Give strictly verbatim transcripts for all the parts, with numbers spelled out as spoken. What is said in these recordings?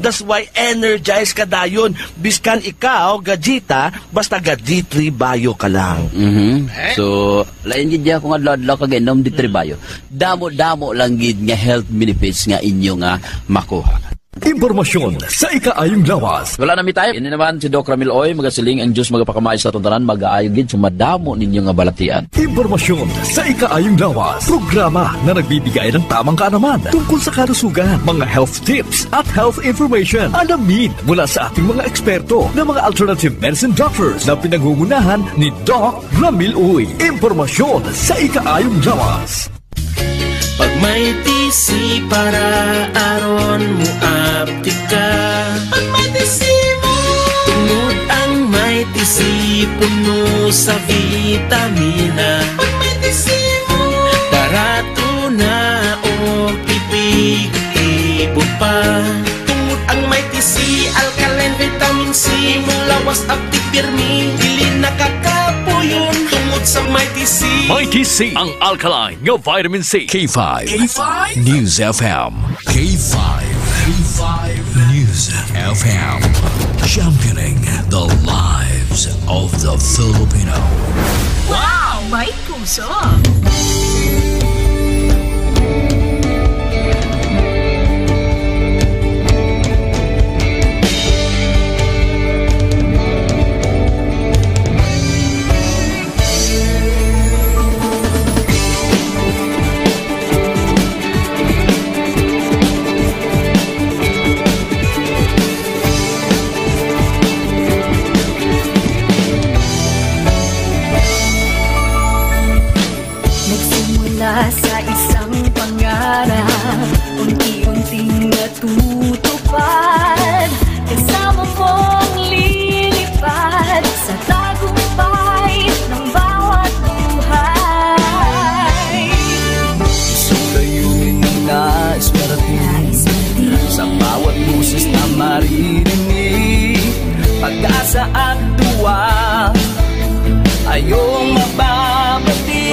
That's why energized ka dayon. Biskan ikaw, gajita, basta ga D three Bio ka lang. Mhm. So, lain gid niya kung adlaw-adlaw ka gainom D three Bio. Damo-damo lang gid nga health benefits nga inyo nga makuha. Impormasyon sa ikaayong lawas. Wala na mi time. Ini naman si Doc Ramil Oy, magasiling ang Diyos magapakamay sa atong tanan, mag-aayo gid sa madamo ninyo nga balatian. Impormasyon sa ikaayong lawas. Programa na nagbibigay ng tamang kaalaman tungkol sa kalusugan, mga health tips at health information. Alamin mula sa ating mga eksperto na mga alternative medicine doctors na pinangungunahan ni Doc Ramil Uy. Impormasyon sa ikaayong lawas. Pag may T C para aron mo aptik ka. Pag may T C mo. Tungod ang may T C puno sa vitamina. Pag may T C mo. Barato na o epektibo pa. Tungod ang may T C, alkaline vitamin C, mulawas aptik pirmi, dili nakakapuyon. Tungod sa may T C. May T C, ang alkaline nga vitamin C. K five. K five. News F M. K five. K five. News F M. Championing the lives of the Filipino. Wow! May puso! Nagsimula sa isang pangarap, unti-unting natutupad. Kasama mong lilipad sa tagumpay ng bawat buhay. Isang layunin ang nais marating. Nais marating. Sa bawat boses na maririnig, pag-asa at tuwa ay iyong mababati.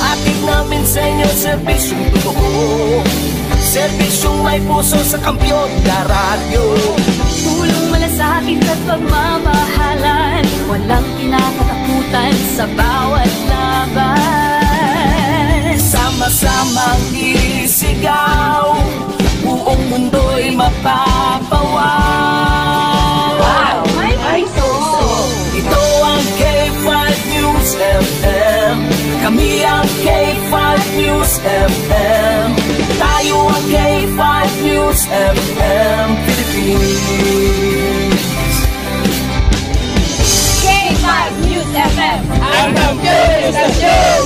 Hatid namin sa inyo serbisyong totoo, serbisyong may puso sa Kampiyon na Radyo. Tulong, malasakit at pagmamahalan, walang kinakatakutan sa bawat laban. Sama-samang isigaw, buong mundo'y mapapawaw. Wow! May puso! Ito ang K five News F M. Kami ang K five News F M. Tayo ang K five News F M Philippines. K five News F M. Ang kampiyon sa show!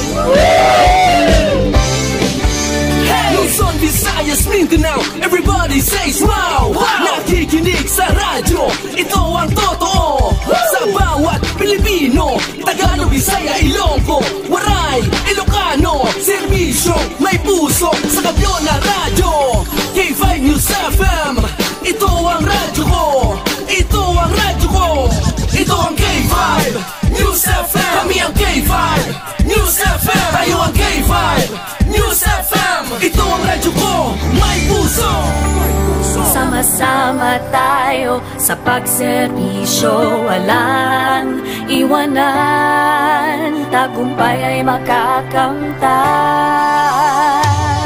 Luzon, Visayas, Mindanao, everybody says wow! Wow! Nakikinig sa radyo, ito ang totoo. Sa bawat Pilipino, Tagalog, Bisaya, Ilonggo, Waray, Ilocano, serbisyo, may puso, sa kampiyon na radyo. K five News F M, ito ang radyo ko. Ito ang radyo ko. Ito ang K five News F M. Kami ang K five News F M. Tayo ang K five News F M. Ito ang radyo ko. May puso. Sama-sama tayo sa pagserbisyo, walang iwanan, tagumpay ay makakamtan.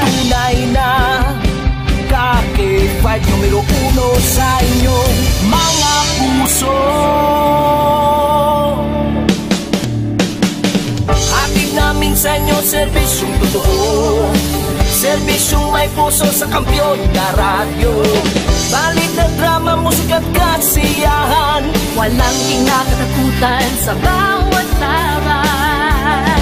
Tunay na ka K five numero uno sa inyong mga puso. Hatid namin sa inyo serbisyong totoo, serbisyong may puso sa kampiyon na radyo. Balita, drama, musika at kasiyahan, walang kinakatakutan sa bawat laban.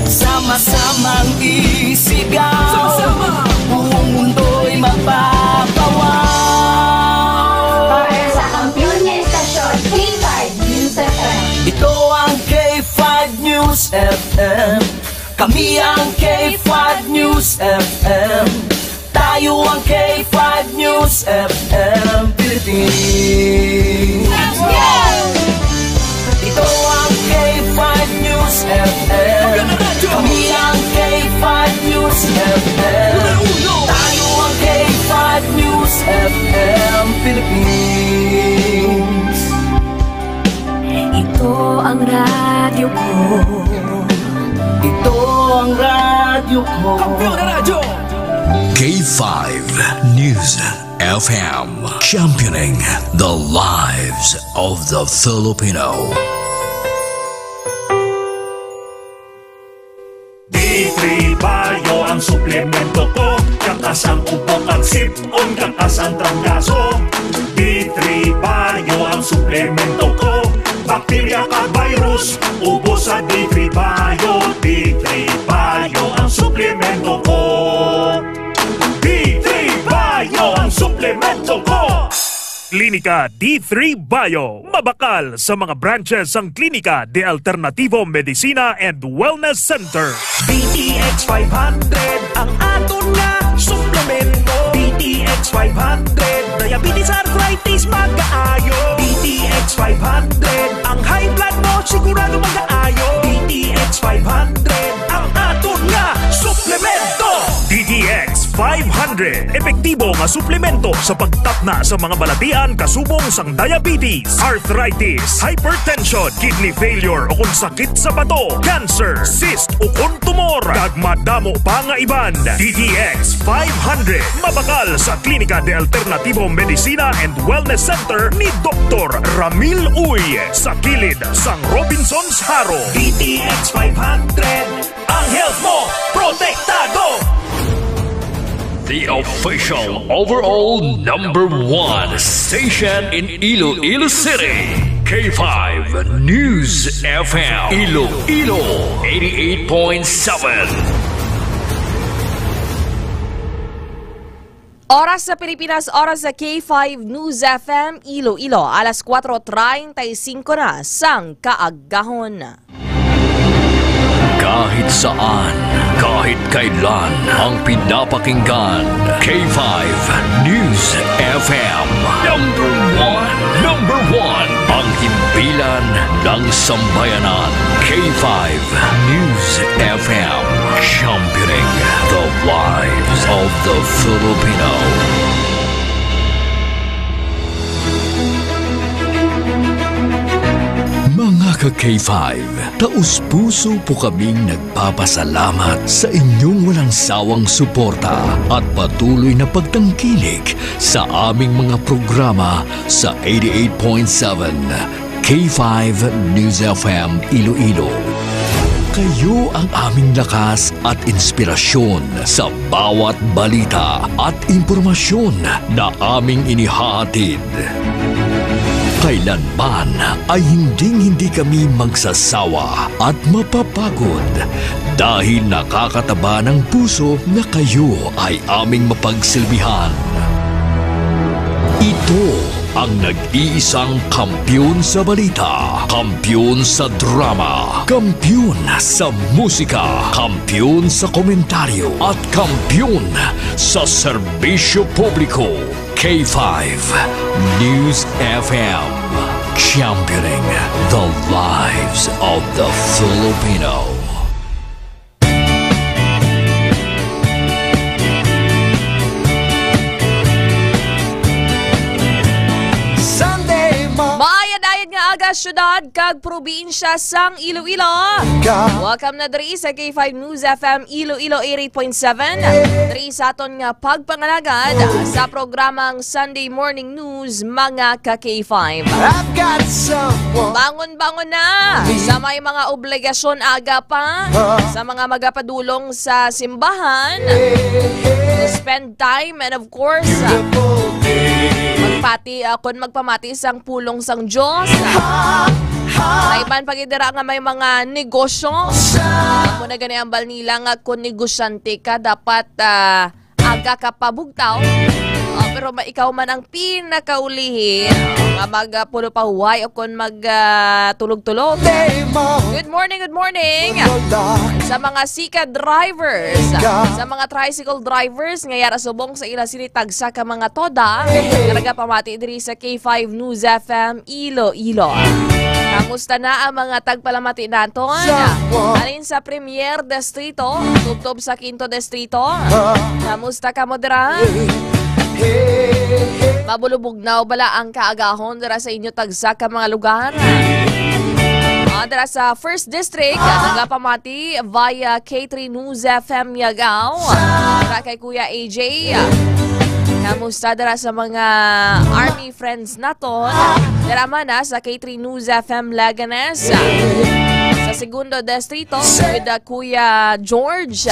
Sama-samang isigaw, sama-sama, buong mundo'y mapapawaw. Para sa kampiyon nga istasyon, K five News F M. Ito ang K five News F M. Kami ang K five News F M. Tayo ang K five News F M Philippines. Let's go! Ito ang K five News F M. Kami ang K five News F M. Numero uno. Tayo K five News F M, championing the lives of the Filipino. D three Bio ang suplemento ko. Kakas ang ubo kag sipon, kakas ang trangkaso. D three Bio ang suplemento ko. Bakterya kag virus, ubos sa D three Bio. D three Bio ang suplemento ko. D three Bio ang suplemento ko. Klinika D three Bio. Mabakal sa mga branches sang Klinika de Alternativo Medicina and Wellness Center. D T X five hundred ang aton nga suplemento. D T X five hundred, diabetes, arthritis, magaayo. D T X five hundred, ang high blood mo sigurado magaayo. D T X five hundred ang aton nga suplemento. D T X five hundred, epektibo nga suplemento sa pagtapna sa mga balatian kasubong sang diabetes, arthritis, hypertension, kidney failure, o kon sakit sa bato, cancer, cyst, o kon tumor, kag madamo pa nga iban. D T X five hundred, mabakal sa Klinika de Alternativo Medicina and Wellness Center ni Doktor Ramil Uy, sa kilid sang Robinsons Jaro. D T X five hundred, ang health mo protektado. The official overall number one station in Iloilo City, K five News F M Iloilo, eighty-eight point seven. Oras sa Pilipinas, oras sa K five News F M Iloilo, alas kuwatro treinta y cinco na sang kaagahon. Kahit saan, kahit kailan, ang pinapakinggan, K five News F M. Number one, number one, ang himpilan ng sambayanan. K five News F M, championing the lives of the Filipino. Mga ka-K five, taos-puso po kaming nagpapasalamat sa inyong walang sawang suporta at patuloy na pagtangkilik sa aming mga programa sa eighty-eight point seven K five News F M Iloilo. Kayo ang aming lakas at inspirasyon sa bawat balita at impormasyon na aming inihahatid. Kailanman ay hinding-hindi kami magsasawa at mapapagod dahil nakakataba ng puso na kayo ay aming mapagsilbihan. Ito ang nag-iisang kampiyon sa balita, kampiyon sa drama, kampiyon sa musika, kampiyon sa komentaryo, at kampiyon sa serbisyo publiko. K five News F M, championing the lives of the Filipino. Sunday mo. Maayad-ayad nga aga, syudad kag probinsya sang Iloilo. Ka. Welcome na diri sa K five News F M Iloilo eighty-eight point seven. Diri sa aton nga pagpangalagad sa programang Sunday Morning News, mga ka K five. I've got someone. Bangon-bangon na sa may mga obligasyon aga pa, sa mga magapadulong sa simbahan, to spend time, and of course, magpati, ah, kon magpamati sang pulong sang Dios. May man pa gid dira nga may mga negosyo. Amo na gani ang bal nila nga kon negosyante ka, dapat, ah, aga ka pa bugtaw. Ah, pero ma-, ikaw man ang pinakaulihi nga magpulo pa huway o kon mag, ah, tulog-tulog. Good morning, good morning sa mga sika drivers, sa mga tricycle drivers nga yara subong sa ila sini tagsa ka mga toda nga nagapamati diri sa K five News F M Iloilo. Kamusta na ang mga tagpalamati naton? Halin sa Premier Distrito, tubtob sa Quinto Distrito. Kamusta kamo dira? Mabulubugnaw bala ang kaagahon dira sa inyo tagsa ka mga lugar? Ah, dira sa First District, nagapamati via K three News F M Yagaw. Dira kay Kuya A J. Kamusta dira sa mga army friends naton? Dira man na sa K three News F M Leganes. Sa Segundo Distrito, with, uh, Kuya George.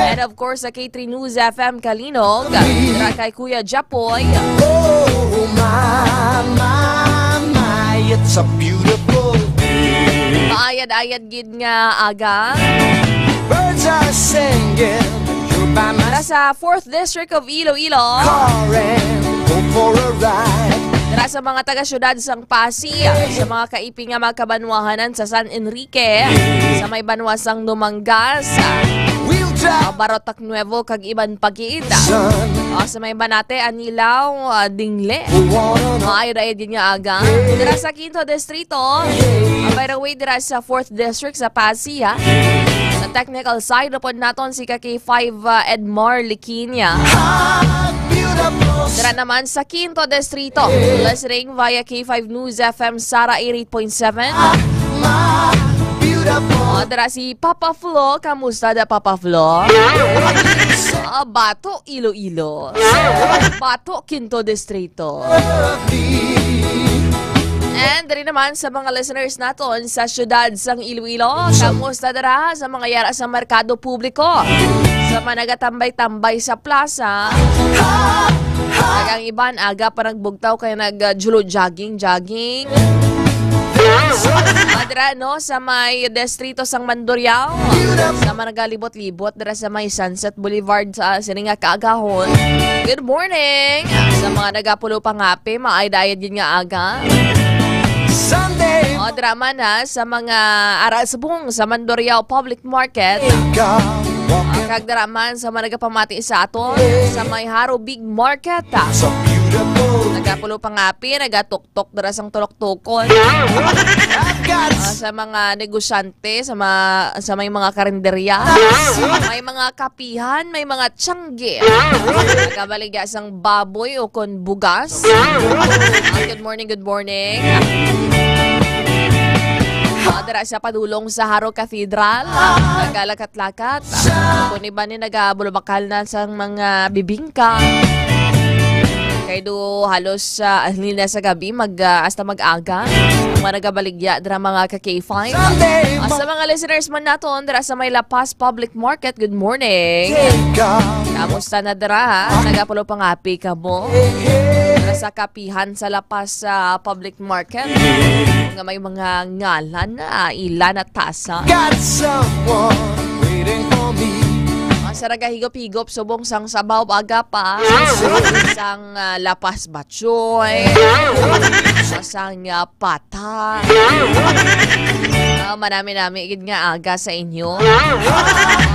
And of course, sa K three News F M Kalinog. Dira kay Kuya Japoy. Oh, my, my, my, it's a beautiful day. Maayad-ayad gid nga aga. Birds are singing, you're by my Dira sa Fourth District of Iloilo. Car and go for a ride. Dira sa mga taga-syudad sang Passi, sa mga kaiping nga mga kabanwahanan sa San Enrique, sa may banwa sang Dumangas, We'll drive ah, Barotac Nuevo, kag iban pa gid. Sun. O, sa may Banate, Anilao, ah, Dingle. Wanna know. Maayo ra gid nga aga. Dira sa Quinto Distrito. Ah, by the way, dira sa Fourth District sa Passi, ha. Sa technical side, upod naton si ka K five, ah, Edmar Liquinia. How beautiful. Dira naman sa Quinto Distrito, listening via K five News F M Sara eighty-eight point seven. My beautiful. O, dira si Papa Flo. Kamusta da, Papa Flo? Ah, Bato, Iloilo. Bato, Quinto Distrito. And diri naman sa mga listeners naton sa siyudad sang Iloilo, kamusta dira sa mga yara sa merkado publiko? Sa mga nagatambay-tambay sa plaza, kag ang iban aga pa nagbugtaw kay nag, uh, julo jogging, jogging. Ah, dira, no, sa may distrito sang Mandurriao, sa mga nagalibot-libot dira sa may Sunset Boulevard sa sini nga kaagahon. Good morning sa mga nagapulo pangape, maayad-ayad gid nga aga. Sunday. O, dira man, ha, sa mga ara subong sa Mandurriao Public Market. Ikaw, walking. Ah, kag dira man sa mga nagapamati sa aton sa may Jaro Big Market, ha. So beautiful. Nagapulo pangape, nagatuktok dira sang tulok-tukon. I've got Ah, sa mga negosyante, sa ma-, sa may mga karinderya, may mga kapihan, may mga tiyangge. Nagabaligya sang baboy o kon bugas. Ah, good morning, good morning. Ah, dira sa padulong sa Jaro Cathedral, nagalakat-lakat. Kung iban ni nagabulabakal na sang mga bibingka. Kay do halos, ah, nila sa gabi, mag, ah, hasta mag-aga. Ang mga nagabaligya, dira mga ka K five. Sunday Ah, sa mga listeners man naton, dira sa may La Paz Public Market, good morning. Take off. Kamusta na dira, ha? Nagapulo pangape kamo? Dira sa kapihan sa La Paz, ah, Public Market. Nga may mga ngalan na ila na tasa. Got someone waiting for me. Ah, sa nagahigop-higop, subong sang sabaw, aga pa. Sang, ah, La Paz Batchoy. Sang, ah, pata. Ah, manami-nami gid nga aga sa inyo.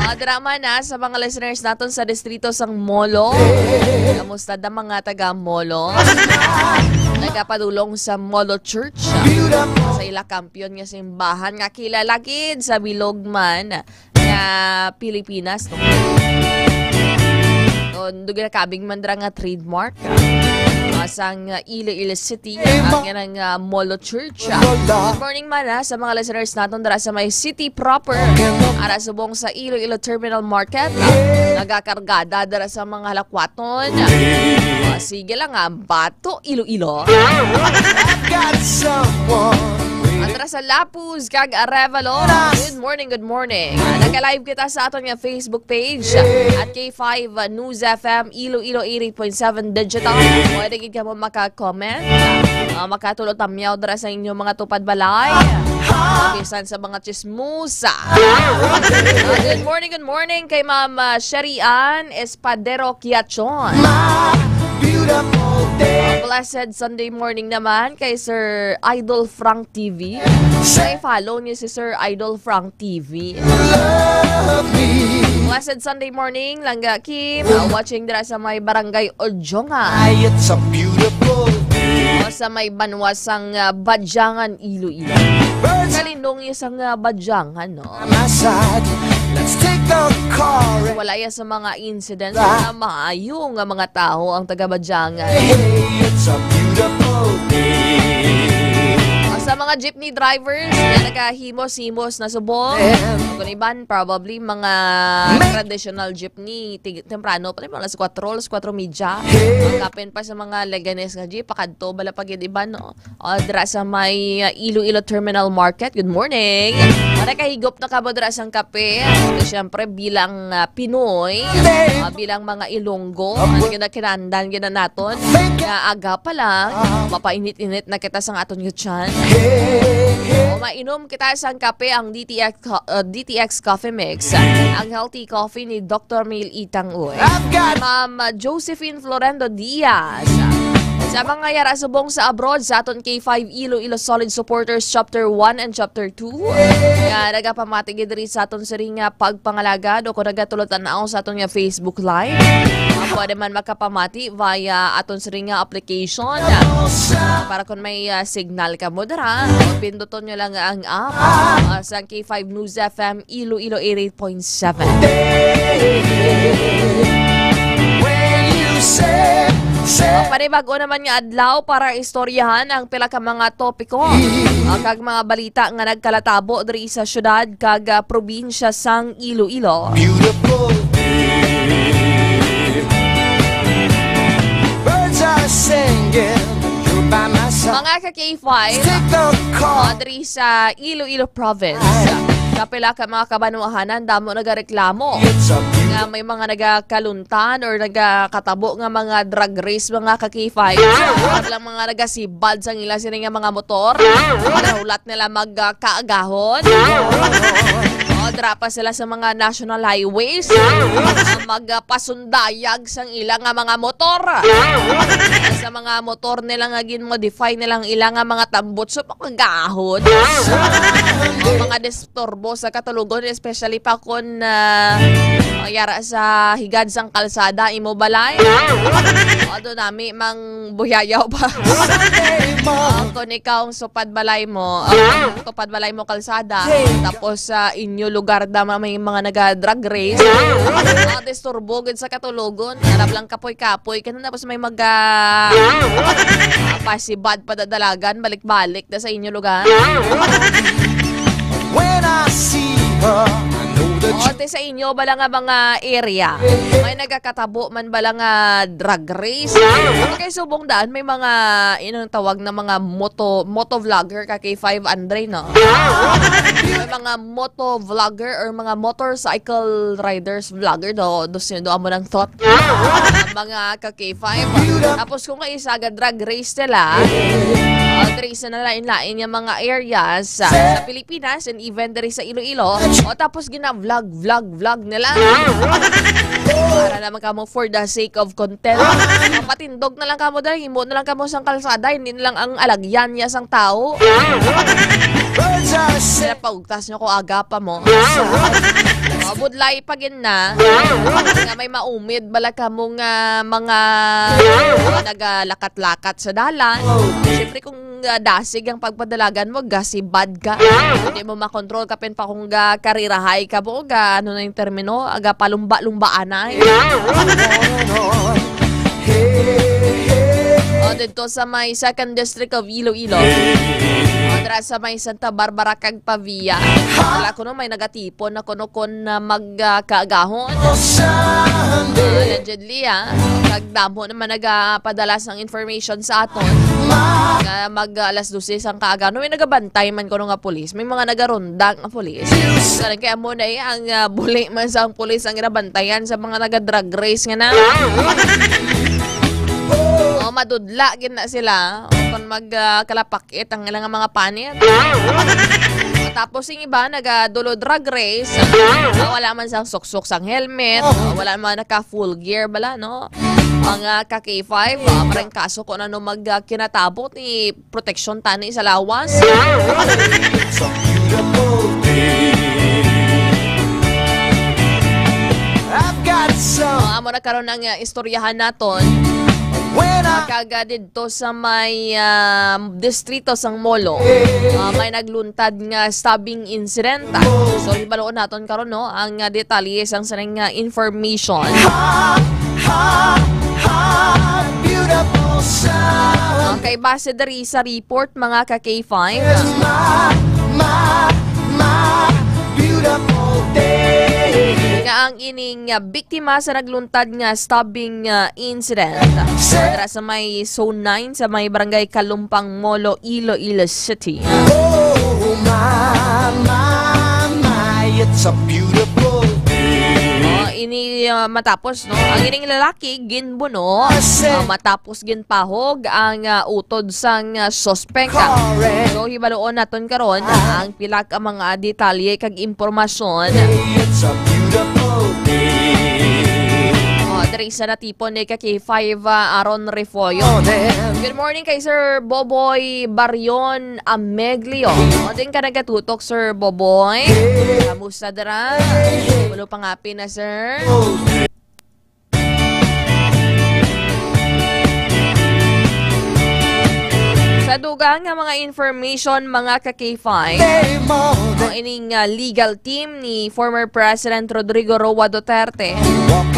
Ah, drama na sa mga listeners naton sa distrito sang Molo. Kamusta da mga taga Molo? Nagapadulong sa Molo Church. Sa ila kampiyon nga simbahan nga kilala gid sa bilog man nga Pilipinas, no? So, dugay na kabig man dira nga trademark, ah, sang, ah, Iloilo City, ah, nga nang, ah, Molo Church, ah. Good morning man, ah, sa mga listeners naton dira sa may city proper, ara subong sa Iloilo Terminal Market, ah. Nagakargada dira sa mga halakwaton. Ah, sige lang, ah, Bato, Iloilo. I've got someone waiting. At dira sa Lapuz kag Arevalo. Good morning, good morning. Ah, naka-live kita sa aton nga Facebook page, ah, at K five News F M Iloilo eighty point seven Digital. Pwede gid kamo maka-comment. Ah, makatulo tamyaw dira sa inyong mga tupad balay. Bisan sa mga chismosa. Ah, good morning, good morning kay Ma'am, ah, Sherry Ann Espadero Quiachon. My beautiful day. Blessed Sunday morning naman kay Sir Idol Frank T V. Say follow niyo si Sir Idol Frank T V. Love me. Blessed Sunday morning, Langga Kim. Ah, watching dira sa may Barangay Ojonga. Ay, it's a beautiful day. O sa may banwa sang, ah, Badyangan, Iloilo. Birds Kalindong niya sang, ah, Badyangan, no? By my side. Let's take the car and Wala ya sa mga incidents na maayo nga mga tawo ang taga Badyangan. Hey, it's a beautiful day. Sa Mga jeepney drivers, nga nagahimos-himos na subong. Kung iban, probably, mga traditional jeepney, tig-, temprano pa, mga alas kwatro, alas kwatro media. Ang kapin pa sa mga Leganes nga jeep, pakadto, bala pa gid iban, no? O, dira sa may, uh, Iloilo Terminal Market. Good morning. Para kahigop na kamo dira sang kape. Siyempre, bilang, uh, Pinoy, uh, bilang mga Ilonggo, ang ginakinahanglan gina naton nga aga pa lang, mapainit-init na kita sang aton nga tiyan. O, mainom kita sang kape, ang D T X co-, uh, D T X Coffee Mix, ang healthy coffee ni Doctor Mil Itang Uy. Ma'am Josephine Florendo Diaz. Sa mga yara subong sa abroad, sa aton K five Iloilo Solid Supporters Chapter one and Chapter two, nga nagapamati gid diri sa aton siring nga pagpangalagad o kung nagatulod-tanaw sa aton nga Facebook Live, ah, pwede man makapamati via aton siring nga application. Para kung may, ah, signal ka mo dira, pinduton nyo lang ang app, ah, sa K five News F M Iloilo eighty-eight point seven. Ang panibag-o naman nga adlaw para istoryahan ang pila ka mga topiko, ah, kag mga balita nga nagkalatabo diri sa syudad kag, ah, probinsya sang Iloilo. Beautiful day. Birds are singing, you're by my side. Mga ka K five, ah, diri sa Iloilo Province, kapila ka mga kabanwahanan damo nagareklamo nga may mga nagakaluntan or nagakatabo nga mga drag race, mga ka K five. Lang mga nagasibad sang ila sini nga mga motor. Nahulat nila magkaagahon. O, dira pa sila sa mga national highways. Magpasundayag sang ila nga mga motor. Sa mga motor nila nga gin-modify nila ang ila nga mga tambutso, mga gahod. O, mga disturbo sa katulogon, especially pa kon, ah, yara sa higad sang kalsada, imo balay. O, do nami mang buyayaw pa. Ah, kon ikaw ang supad balay mo, ah, tupad balay mo kalsada, tapos sa inyo lugar da ma-, may mga naga-drag race, ah, disturbo gid sa katulogon. Harap lang kapoy-kapoy ka na, tapos may mag, ah, pasibad padadalagan, balik-balik na sa inyo lugar. When I see her, I know that. O, te, sa inyo bala nga mga area, may nagakatabo man bala nga drag race? Kay subong daan, may mga, inang tawag na mga moto, moto vlogger ka K five Andre, no? May mga moto vlogger or mga motorcycle riders vlogger, do, do, do, do, amo ng thought. Mga ka K five. Tapos kung ang isa ga drag race nila, ah, diri sa nalain-lain nga mga areas sa, sa Pilipinas and even diri sa Iloilo. O tapos gina-vlog, vlog, vlog nila. Para naman kamo for the sake of content. Mapatindog na lang kamo dahil himo na lang kamo sang kalsada, hindi na lang ang alagyan niya sang tao. Sila pa Tas nyo ko aga pa mo. Mabudlay pa gid na nga may maumid bala kamo nga mga, ah, nagalakat-lakat sa dalan. Siyempre, kung, ah, dasig ang pagpadalagan mo, gasibad ka. Hindi mo makontrol, kapin pa kung ga karirahay ka mo, ga, ano na yung termino, aga palumba-lumbaan na, eh. O, dito sa may Second District of Iloilo. O, dira sa may Santa Barbara kag Pavia. Wala kuno may nagatipon na kuno kon, ah, mag, ah, kaagahon. Ah, allegedly, ah. Kag damo naman nagapadala sang information sa aton. Nga mag, ah, alas dose sang kaagahon. May nagabantay man kuno nga pulis. May mga nagaronda nga pulis. Sa kaya mo na, eh, ang, ah, buli man sa ang pulis ang ginabantayan sa mga naga-drag race nga na. O, madudla gid na sila. O, kung mag, ah, kalapakit ang ilang mga panit. Tapos yung iba, nagadulo drag race. Ah, wala man sang suksok sang helmet. Ah, wala man naka full gear bala, no? Mga ka K five, ah, parang kaso kung ano mag, ah, kinatabot ni proteksyon tani sa lawas. It's a beautiful day. I've got some. Ah, amo na karon ang, ah, istoryahan naton. When I Kag, ah, didto sa may, ah, distrito sang Molo, ah, may nagluntad nga stabbing incident. So, hibaluon naton karon, no, ang, ah, detalye sang sining, ah, information. Hot, hot, hot, beautiful sun. Okay, Base diri sa report, mga ka K five, my, my, my beautiful day. Nga ang ining, ah, biktima sa nagluntad nga stabbing, ah, incident dira sa may Zone nine, sa may Barangay Kalumpang, Molo, Iloilo City. Oh, my, my, my, it's a beautiful day. Oh, ini, ah, matapos, no? Ang ining lalaki ginbuno, ah, matapos ginpahog ang, ah, utod sang, ah, suspek. Correct. So, hibaluon naton karon ang pila ka mga detalye kag impormasyon. It's a beautiful day. Oh, diri sa natipon ni ka K five, ah, Aaron Refollo. Oh, damn. Good morning kay Sir Boboy Barion Ameglio. O, din ka nagatutok, Sir Boboy. Kamusta dira? Walo pa nga pin na, sir. Sa dugang nga mga information, mga ka K five, ang ining, ah, legal team ni former President Rodrigo Roa Duterte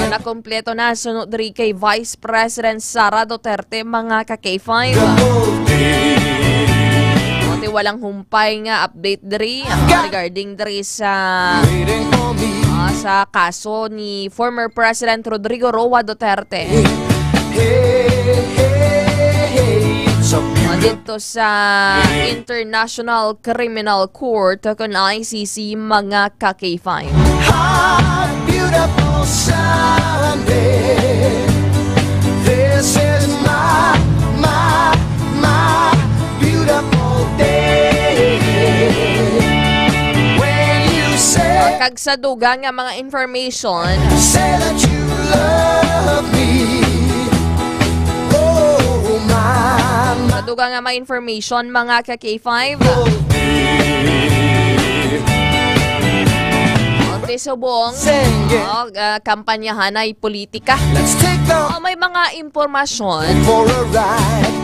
na kompleto na suno diri kay Vice President Sara Duterte, mga ka K five. Ate, walang humpay nga update diri, ah, regarding diri sa, ah, sa kaso ni former President Rodrigo Roa Duterte. Dito sa International Criminal Court, kun I C C, mga ka K five. Hot, beautiful Sunday. This is my, my, my beautiful day. When you say, kag sa dugang nga mga information, say that you love me. Oh, my, my. Sa dugang nga mga information, mga ka K five. Oh, baby. Ang subong, oh, ah, kampanyahan ay politika. Let's take the, oh, may mga impormasyon. For a ride.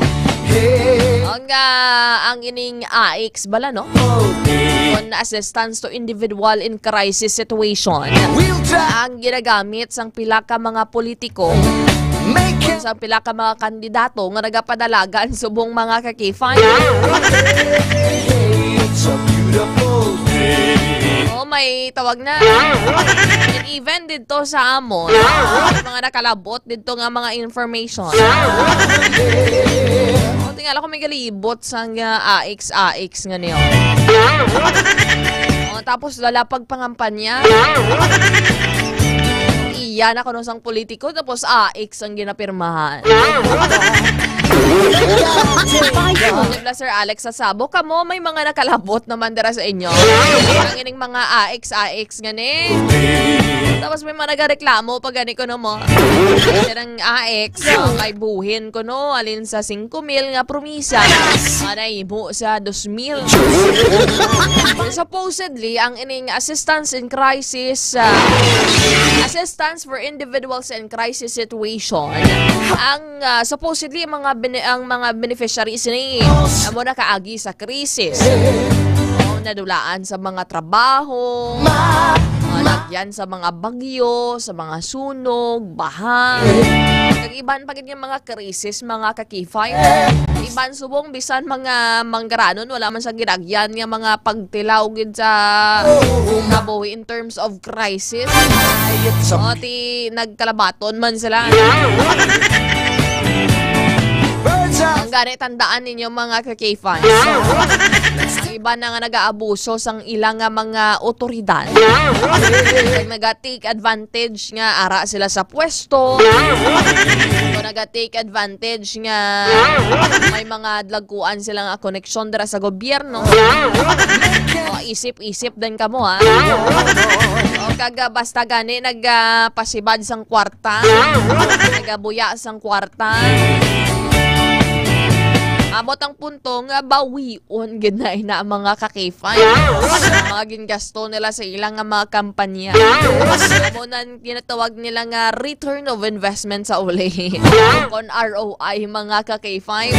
Hey. Ang, ah, ang ining A I C bala, no? Oh, baby. Kon assistance to individual in crisis situation. We'll try. Ang ginagamit sang pila ka mga politiko, make it, sa pila ka mga kandidato nga nagapadalagan subong mga ka K five. It's a beautiful day. Oh, may tawag na. And even dito sa amon, may mga nakalabot dito nga mga information. Oh, tingala ko may galibot sang, ah, A I C, A I C nga niyo. Oh, tapos lalapag pangampanya. Iya na kuno sang politiko, tapos A I C ang ginapirmahan. Di ba, Sir Alex, sa Sabo, kamo may mga nakalabot naman dira sa inyo. Ang ining mga A I C, A I C nga ni. Tapos may mga nagareklamo pa gani kuno mo. Silang A I C, ah, kay buhin kuno, alin sa singko mil nga promisya, ah, nahimo sa dos mil. Supposedly, ang ining assistance in crisis, ah, assistance for individuals in crisis situation, ang, ah, supposedly, mga bene-, ang mga beneficiaries ni amo na kaagi sa krisis. O, nadulaan sa mga trabaho, o, nagyan sa mga bagyo, sa mga sunog, baha. Kag iban pa gid nga mga krisis, mga ka-K five. Iban subong bisan mga manggaranon, wala man sa ginagyan nga mga pagtilaw gid sa kabuhi in terms of crisis. O, ti nagkalabaton man sila. Ang gani, tandaan ninyo, mga ka-K five. Ang iba na nga nag-aabuso sang ilang nga mga otoridad. Kag naga-take advantage nga ara sila sa pwesto. O naga-take advantage nga may mga dagkuan sila nga koneksyon dira sa gobyerno. O, isip-isip din kamo, ha. O, kag, ah, basta gani nag, ah, pasibad sang kwarta, nagabuya sang kwarta. Amot ang punto nga bawion gid na ina ang mga ka-K five. Mga gingasto nila sa ilang nga mga kampanya. Amo na ang ginatawag nila nga return of investment sa uli. Kon R O I, mga ka-K five.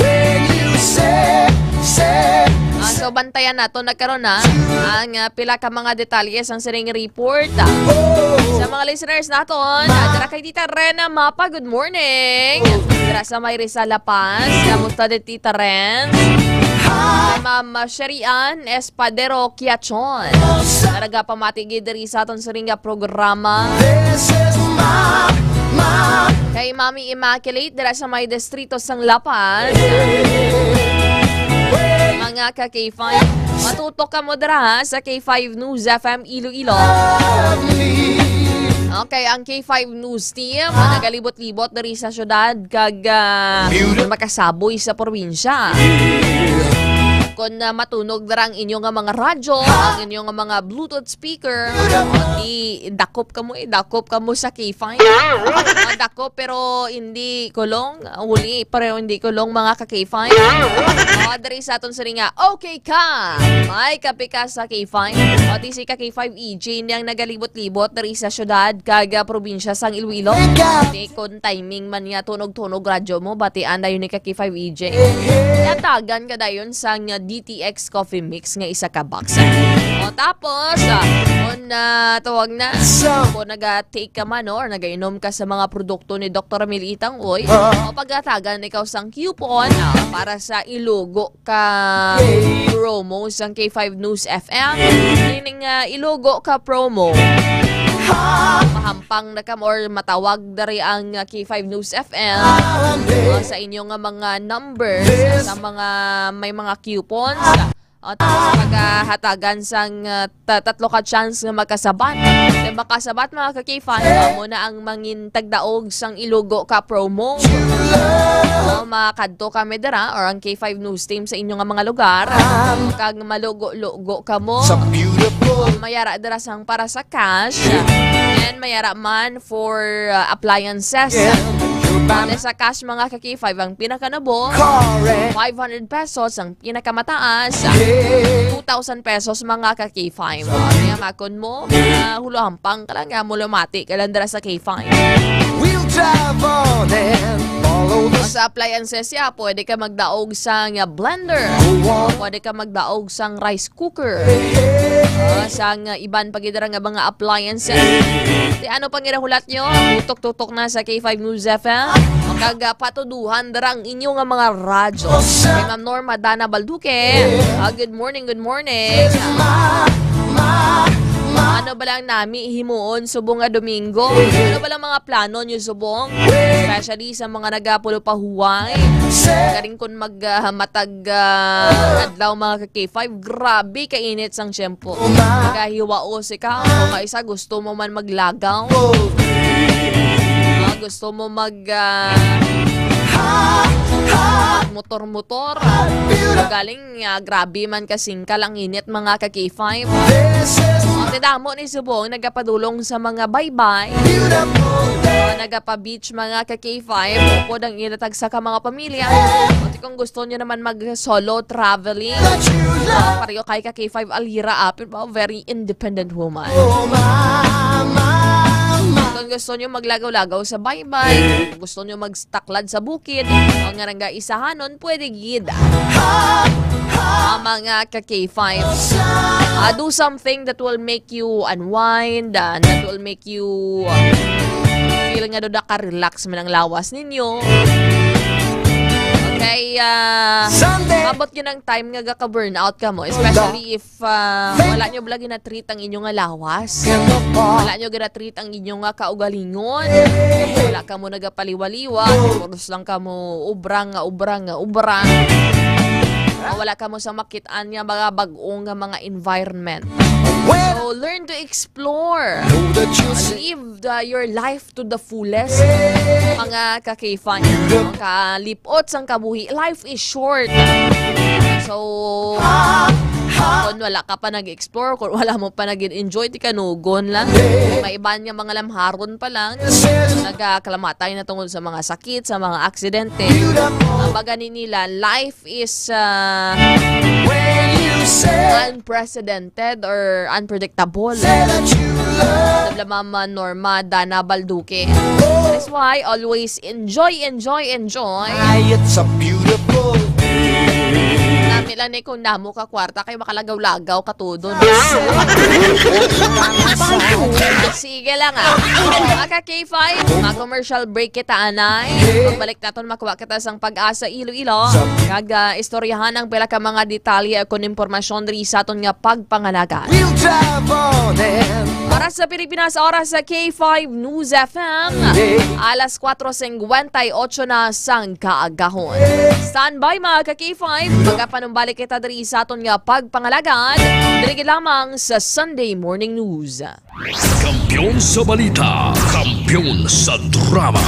When you say, say, ah, So, bantayan nato na karon na ang, ah, pila ka mga detalye sang sining report, ah. Sa mga listeners naton, ah, dira kay Tita Rena Mapa, good morning. Dira sa may Rizal, La Paz, kamusta di Tita Ren? Kay Ma'am Sherian Espadero Quiachon, nagapamati gid diri sa aton sining nga programa. Kay Mami Immaculate dira sa may distrito sang La Paz. Mga ka K five, matutok kamo dira, ha, sa K five News F M Iloilo. Okay, ang K five News Team, ah, nagalibot-libot diri sa syudad kag, ah, makasaboy sa probinsya. Kung, ah, matunog dira ang inyo nga mga radyo, ang inyo nga mga Bluetooth speaker, di dakop kamo, eh, dakop kamo sa K five. Ah, dakop pero hindi kulong, ah, huli pero hindi kulong, mga ka K five. Ah, diri sa aton sining nga okay ka, may kape ka sa K five. O, di si ka K five E J niyang nagalibot-libot diri sa syudad kag, ah, probinsya sang Iloilo. Di kon timing man nga tunog-tunog radyo mo, batian dayon ni ka K five E J. Yatagan ka dayon sang D T X Coffee Mix nga isa ka box. O, tapos, ah, kung, ah, tawag na, kung naga-take ka man, no, or nagainom ka sa mga produkto ni Doktor Mil Itang Uy, o pagatagan ikaw sang coupon, ah, para sa ilugo ka promo sang K five News F M. Kining, ah, ilugo ka promo, mahampang na ka or matawag dari ang, ah, K five News F M, ah, sa inyo nga mga numbers, sa mga may mga coupons. O, tapos maghahatagan sang, ah, ta-, tatlo ka chance nga makasabat. Kay makasabat, mga ka-K five, amo na ang mangin tagdaog sang ilugo ka promo. O, makadto kami dira or ang K five News Team sa inyo nga mga lugar. Kag malugo-lugo kamo. Mayara dira sang para sa cash. And mayara man for, uh, appliances. Pati sa cash, mga ka-K five, ang pinakanabo, five hundred pesos, ang pinakamataas, two thousand pesos, mga ka-K five. Kaya makon mo, uh, hulahampang ka lang, nga mo lumati ka lang dira sa K five. We'll drive on and follow the O sa appliances, ya, pwede ka magdaog sang, uh, blender. Pwede ka magdaog sang rice cooker. Ah, sang, ah, iban pa gid ra nga mga appliances. Ti ano pang ira hulat nyo? Tutok-tutok na sa K five News F M. Kag, ah, patuduhan dira ang inyo nga mga radyo. Kay Ma'am Norma Dana Balduque. Ah, good morning, good morning. Ano ba lang nami himuon subong nga Domingo? Ano ba lang mga plano nyo subong? Especially sa mga nagapulo pa huway. Galing kun mag, ah, matag, ah, adlaw, mga ka-K five, grabe kainit sang tiyempo. Nagahiwaos ikaw, o kaisa gusto mo man maglagaw. Ah, gusto mo mag, ah, motor-motor. Galing nga, grabe man kasingkal ang init, mga ka-K five. Ang damo ni subong nagapadulong sa mga baybay. O nagapa-beach, mga ka-K five. Upod ang ila tagsa ka mga pamilya. Pati kung gusto nyo naman mag-solo traveling, ah, pareho kay ka-K five Alira Apil ba? Very independent woman. Kung gusto nyo maglagaw-lagaw sa baybay, kung gusto nyo mag taklad sa bukid, o nga nang gaisahanon, pwede gid. Ah, mga ka-K five, ah, do something that will make you unwind, ah, that will make you, ah, feel nga do naka-relax man ang lawas ninyo. Okay, ah, Sunday. Abot yun ang time nga gaka-burnout ka mo, especially if ah, wala nyo bala gina-treat ang inyo nga lawas. Wala nyo gina-treat ang inyo nga kaugalingon. Wala kamo nagapaliwaliwa. Puros lang kamo ubra nga ubra nga ubra. Wala kamo sa makit-an nga mga bag-o nga mga environment. So, learn to explore. Live the, your life to the fullest, mga ka-K five. Kalipot sang kabuhi. Life is short. So, kung wala ka pa nag-explore, kung wala mo pa nag-enjoy, di kanugon lang. May iban nga mga lamharon pa lang. Nagakalamatay na tungod sa mga sakit, sa mga aksidente. Ang baga ni nila, life is, ah, unprecedented or unpredictable. Sabla Mama Norma Dana Balduque. That's why always enjoy, enjoy, enjoy. Ay, it's a beautiful day. Na Mila ni kung damo ka kwarta kay makalagaw-lagaw ka todo, no? Sige lang, ah. Mga ka K five, mag-commercial break kita, anay. Pagbalik naton, makuha kita sang Pag-asa Iloilo. Kag, ah, istoryahan ang pila ka mga detalye kon impormasyon diri sa aton nga pagpangalaga. We'll drive on in. Oras sa Pilipinas, oras sa K five News F M. Alas kuwatro singkwenta y ocho na sang kaagahon. Standby, mga ka K five. Magapanumbalik kita diri sa aton nga pagpangalagan. Diri gid lamang sa Sunday Morning News. Kampiyon sa balita, kampiyon sa drama.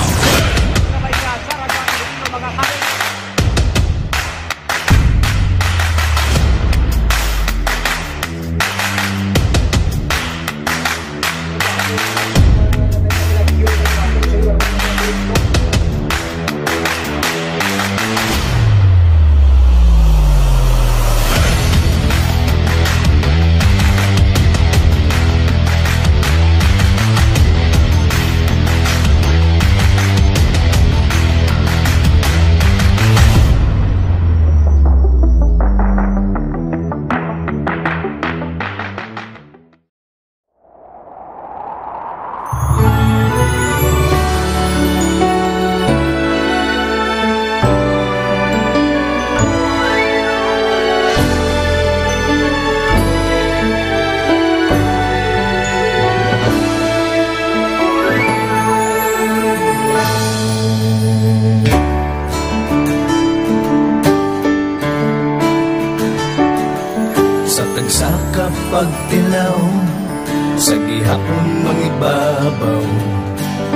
Sa tagsa ka pagtilaw, sa gihapon mangibabaw,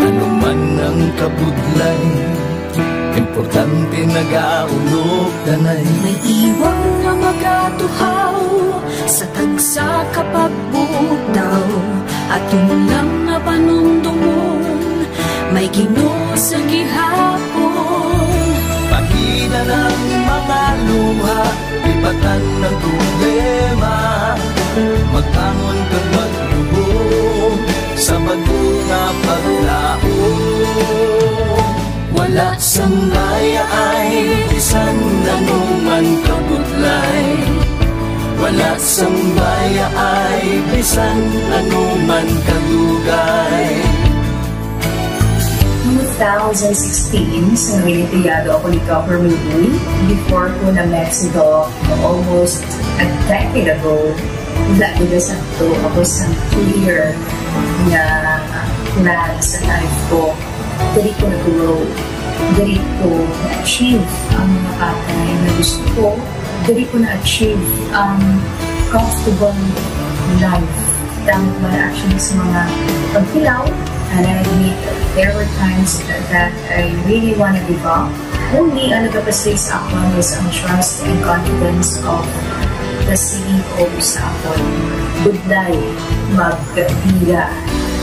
ano man ang kabudlay, importante nagaulog danay. May iwang nga magatuhaw sa tagsa ka pagbutaw, aton lang nga panumdomon, may Ginoo sa gihapon. Pahina ang mga luha, lipatan ang problema, magbangon kag magluhod sa bag-o nga paglaom. Wala sang mayaay bisan ano man kabudlay, wala sang mayaay bisan ano man kadugay. Two thousand sixteen, sa Noyenteyado ako ni Governor Uy, before ko na-met si Doc almost a decade ago. Wala ko na sakto, ako sa clear nga plan sa life ko. Diri ko nag-grow. Diri ko na-achieve ang mga bagay na gusto ko. Diri ko na-achieve ang comfortable life. Tama man actually sa mga pagkilaw, and I admit there were times that I really wanna give up. Only ang nagapastig sa akon was ang trust and confidence of the C E O sa akon. Budlay magpila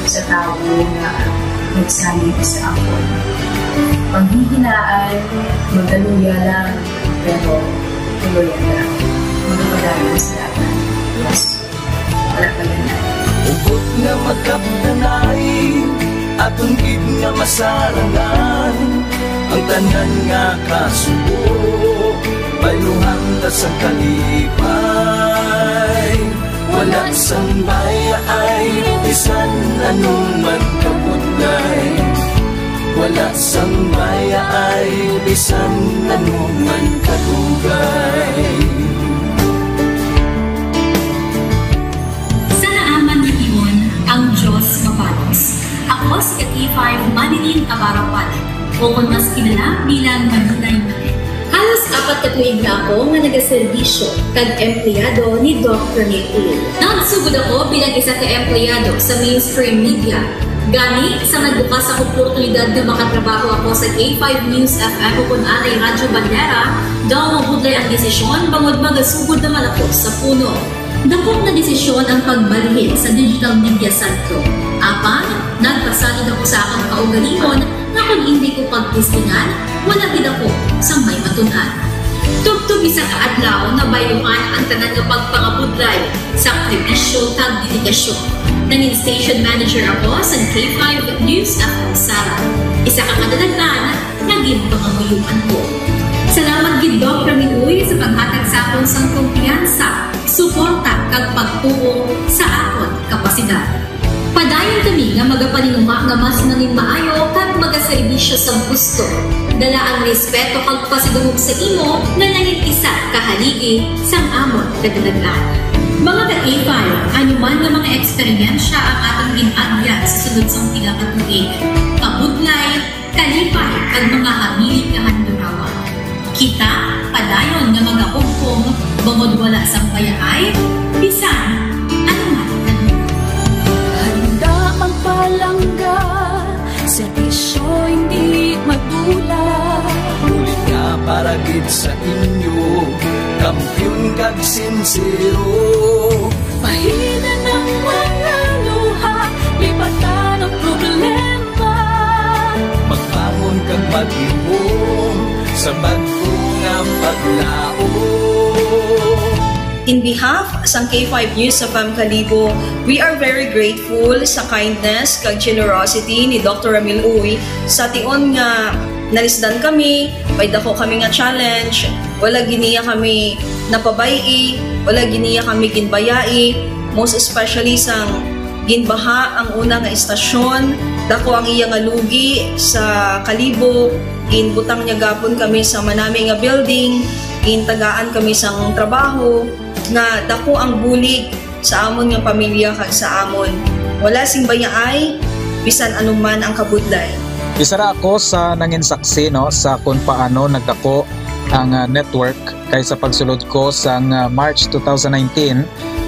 sa tawo nga nagsalig sa akon. Panghihinaan, magaluya lang, pero tuloy lang. Magpadayon sa dalan. Yes. Wala pa yan. Hugot nga magkapdanay, aton gid nga masarangan ang tanan nga kasubo. Bayluhan ta sa kalipay, wala sang mayaay, bisan ano man kabudlay. Wala sang mayaay, bisan ano man kadugay. Sa naaman nga tion, ang Dios mabalos. Ako si ka K five Manilyn Abarapan. O kon mas kilala bilang Maninay Manet. Halos apat ka tuig na ako nga nagaserbisyo kag empleyado ni Doc Rene Uy. Nagsugod ako bilang isa ka empleyado sa mainstream media. Gani, sa nagbukas ang oportunidad nga makatrabaho ako sa K five News F M o kon anay Radyo Bandera, daw mabudlay ang desisyon bangod magasugod naman ako sa puno. Dako nga desisyon ang pagbalhin sa digital media sentro. Apan, nagpasalig ako sa akon kaugalingon nga kon indi ko pagtestingan, wala gid ako sang may matun-an. Tubtob isa ka adlaw, nabayluhan ang tanan nga pagpangabudlay, sakripisyo, kag dedikasyon. Nangin station manager ako sa K five News F M Sara. Isa ka kadalaghan nga ginpangamuyoan ko. Salamat gid, Doc Rene Uy, sa paghatag sa akon sa Oo, sa akon kapasidad. Padayon kami nga magapaninguha nga mas mangin maayo kag magaserbisyo sang husto. Dala ang respeto kag pasidungog sa imo nga nangin isa ka haligi sang amon kadalagan. Mga ka-K five, ano man nga mga eksperyensya ang aton gin-agyan sa sulod sang pila ka tuig, kabudlay, kalipay, kag mga hamilit nga handurawan. Kita padayon nga magahugpong bangod wala sang bayaay bisan ano man. Handa magpalangga, serbisyo hindi madula. Bulig nga para gid sa inyo, kampiyon kag sinsero. Pahinan ang mga luha, lipatan ang problema. Magbangon kag mag-ihom sa bag-o nga paglaom. In behalf sang K five News F M Kalibo, we are very grateful sa kindness kag generosity ni Doctor Ramil Uy. Sa tion nga nalisdan kami, may dako kami nga challenge, wala gid niya kami napabay-i, wala gid niya kami ginbayai, most especially sang ginbaha ang una nga istasyon, dako ang iya nga lugi sa Kalibo, ginbutang niya gapon kami sa manami nga building, gintagaan kami sang trabaho, nga dako ang bulig sa amon nga pamilya kag sa amon. Wala sing bayaay, bisan anuman ang kabudlay. Isa ra ako sa nangin saksi, no, sa kung paano nagdako ang, ah, network, kay sa pagsulod ko sang, ah, March two thousand nineteen,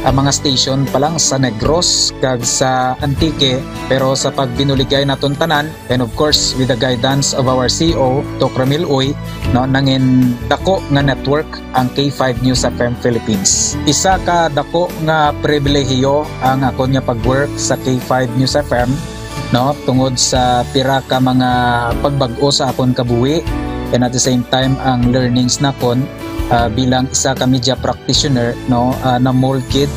ang mga station pa lang sa Negros kag sa Antique, pero sa pagbinuligay naton tanan, and of course, with the guidance of our C E O, Doc Ramil Uy, no, nangin dako nga network ang K five News F M Philippines. Isa ka dako nga pribilehiyo ang akon nga pag-work sa K five News F M, no, tungod sa pira ka mga pagbag-o sa akon kabuhi, and at the same time ang learnings nakon, ah, bilang isa ka media practitioner, no, ah, na-mold gid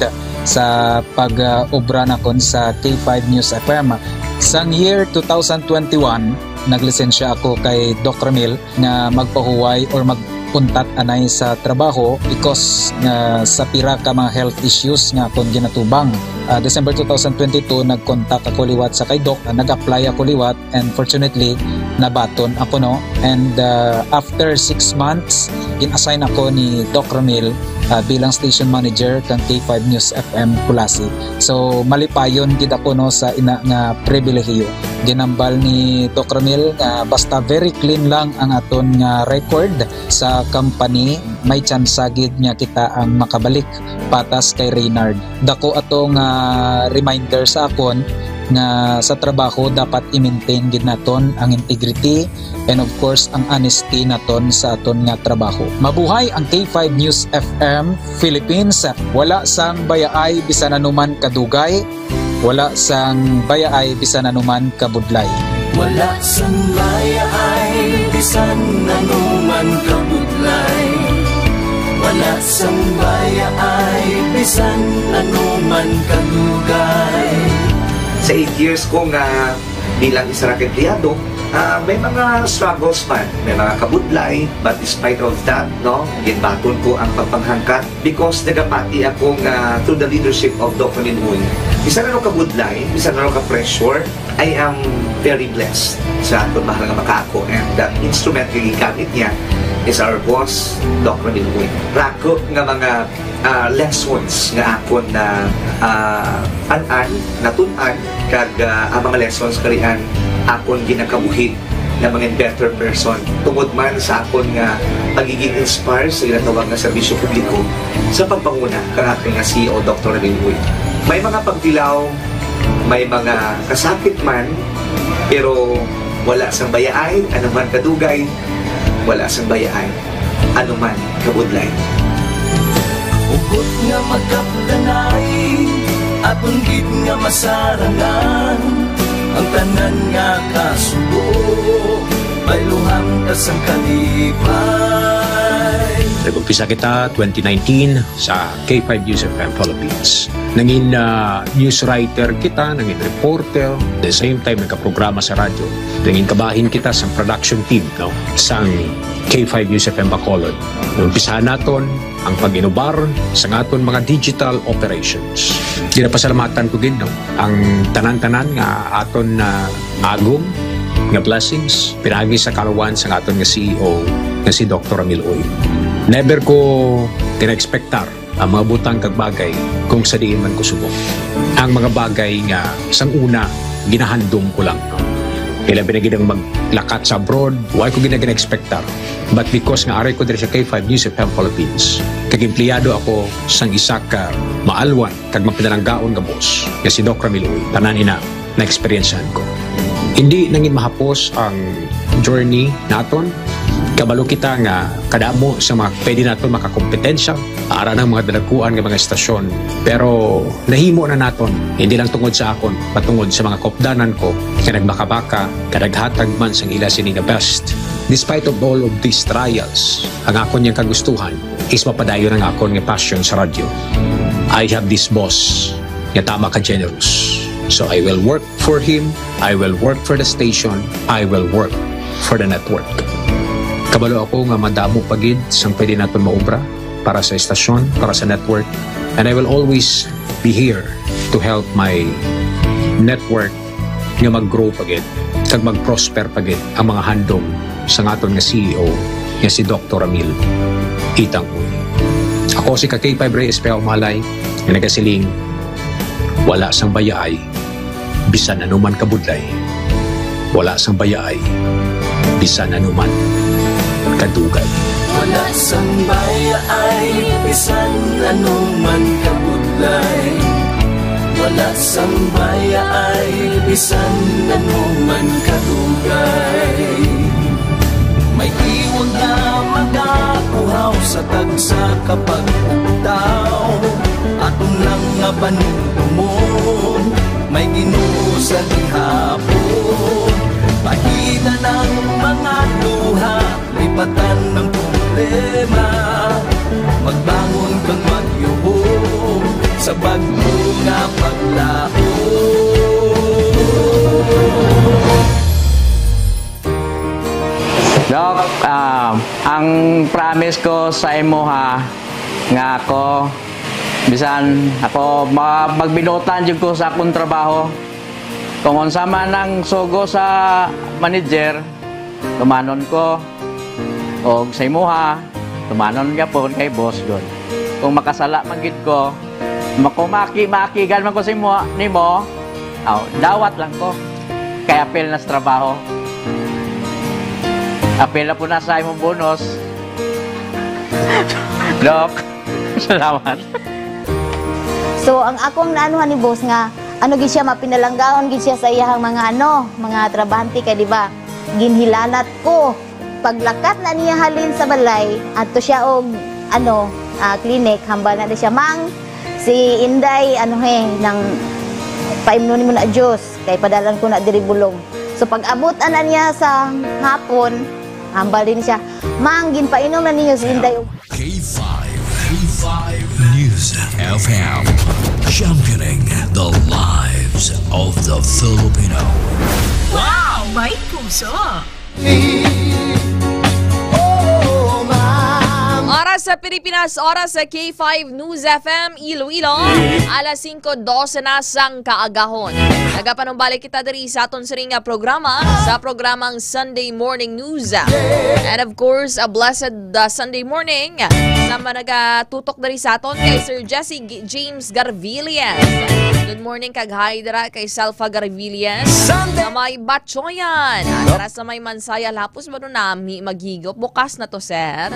sa pag-obra nakon sa K five News F M. Sang year two thousand twenty-one, naglisensya ako kay Doc Ramil nga magpahuway or mag untat anay sa trabaho because nga sa pira ka mga health issues nga akon ginatubang. Ah, December two thousand twenty-two, nag-contact ako liwat sa kay Doc, ah, nag-apply ako liwat, and fortunately, nabaton ako, no. And, ah, after six months, gin-assign ako ni Doc Ramil, ah, bilang station manager kang K five News F M Culasi. So, malipayon gid ako, no, sa ina nga pribilehiyo. Ginambal ni Doc Ramil nga basta very clean lang ang aton nga record sa company, may tsansa gid nga kita ang makabalik patas kay Reynard. Dako ato nga reminder sa akon nga sa trabaho dapat i-maintain gid naton ang integrity and of course ang honesty naton sa aton nga trabaho. Mabuhay ang K five News F M Philippines. Wala sang bayaay bisan anuman kadugay. Wala sang bayaay bisan anuman kabudlay. Wala sang bayaay bisan anuman kabudlay. Wala sang bayaay bisan anuman kadugay. Sa eight years ko nga bilang isa ra ka empleyado, ah, may mga struggles man, may mga kabudlay, but despite of that, no, ginbaton ko ang pagpanghangkat because nagapati ako nga through the leadership of Doc Ramil Uy, bisan ano ka budlay, bisan ano ka pressure, I am very blessed sa aton mahal nga makaako, and the instrument nga gigamit niya is our boss, Doc Ramil Uy. Rako nga mga, ah, lessons nga akon na, ah, an-an, natun-an, kag, ah, ang mga lessons karian akon ginakabuhi na mga better person tungod man sa akon nga pagiging inspire sa ginatawag nga serbisyo publiko sa pagpanguna kang aton nga C E O, Doctor Ramil Uy. May mga pagtilaw, may mga kasakit man, pero wala sang bayaay, anuman kadugay, wala sang bayaay, anuman kabudlay. Hugot nga magkapdanay, aton gid nga masarangan ang tanan nga kasubo, bayluhan ta sang kalipay. Nag-umpisa kita twenty nineteen sa K five News F M Philippines. Nangin, ah, news writer kita, nangin reporter, the same time nagkaprograma sa radyo. Nangin kabahin kita sa production team, no, sang K five News F M Bacolod. Umpisahan naton ang pag-inubar sa aton mga digital operations. Ginapasalamatan ko gid, no, ang tanan-tanan nga aton na agom nga blessings pinaagi sa kaluwasan sang aton nga C E O nga si Doktor Ramil Uy. Never ko gina-expectar ang mga butang kag bagay kung sa diin man ko subong. Ang mga bagay nga sang una ginahandom ko lang. Ilabi na gid ang maglakat sa abroad, wa ko gina-expectar. But because nga ari ko diri sa K five News F M Philippines, kag empleyado ako sang isa ka maalwan kag mapinalanggaon nga boss nga si Doc Ramil Uy, tanan ina na-eksperyensyahan ko. Hindi nangin mahapos ang journey naton. Kabalo kita nga kadamo sa mga pwede naton makakompetensya ara ng mga dalakuan nga mga estasyon. Pero nahimo na naton, hindi lang tungod sa akon, patungod sa mga kopdanan ko nga nagbakabaka, kadaghatag man sang ila sini nga best. Despite of all of these trials, ang akon yang kagustuhan is mapadayon ang akon nga passion sa radyo. I have this boss nga tama ka generous. So I will work for him, I will work for the station, I will work for the network. Kabalo ako nga madamo pa gid sang pwede naton maobra para sa estasyon, para sa network. And I will always be here to help my network nga mag-grow pa gid kag mag-prosper pa gid ang mga handom sang aton nga C E O nga si Doktor Ramil Itang Uy. Ako si ka K five Rey Espejo Malay nga nagasiling, wala sang bayaay bisan ano man kabudlay, wala sang bayaay bisan ano man kadugay. Wala sang bayaay bisan ano man kabudlay, wala sang bayaay bisan ano man kadugay. May iwag nga magakuhaw sa tagsa ka pag-ugtaw. Aton lang nga panumdumon, may Ginoo sa gihapon. Pahidan ang mga luha, lipatan ang problema. Magbangon kag magyuhong sa bag-o nga paglaom. Doc, ah, ang promise ko sa imo ha, nga ako, bisan ako ma-, magbinuotan jud ko sa akong trabaho. Kung unsa man ang sugo sa manager, tumanon ko. Og sa imuha, tumanon gyapon kay boss gud. Kung makasala man gid ko, makumaki-makigan man ko sa imo, nimo, aw, dawat lang ko. Kay apil na sa trabaho. Apil na po na sa imong bonus. Doc, salamat. So, ang akong naanuhan ni boss nga, ano gid siya, mapinalanggaon gid siya sa iyahang mga, ano, mga trabahante kay, di ba, ginhilanat ko. Paglakat na niya halin sa balay, adto siya og, ano, ah, clinic, hambal na siya, "Mang, si Inday, ano he, nang paimnon nimo na juice, kay padalan ko na diri bulong." So, pag-abot ana niya sa hapon, hambal din siya, "Mang, ginpainom na ninyo si Inday og" K five, K five News F M, championing the lives of the Filipino. Wow! May puso! Oras sa Pilipinas, oras sa K five News F M Iloilo, alas singko dose na sang kaagahon. Nagapanumbalik kita diri sa aton siring nga programa, sa programang Sunday Morning News. And of course, a blessed, uh, Sunday morning sa mga nagatutok diri sa aton kay Sir Jesse G-, James Garvillas. Good morning kag hi dira kay Selfa Garvillas. Sa may Batchoyan. Dira sa may Mansaya, lapos ba nun nami maghigop? Bukas na to, sir.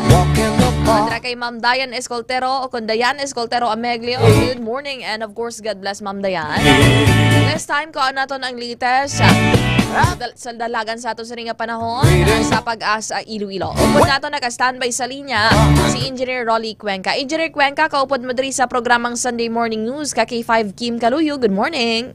Andra kay Ma'am Dayan Escoltero o kung Dayan Escoltero Ameglio. Good morning and of course, God bless, Ma'am Dayan. This time, kuha naton ang latest sa, sa dalagan sa aton sa nga panahon sa Pag-asa Iloilo. Upod nato naka-standby sa linya si Engineer Rolly Cuenca. Engineer Cuenca, kaupod mo diri sa programang Sunday Morning News ka K five Kim Kaluyo. Good morning.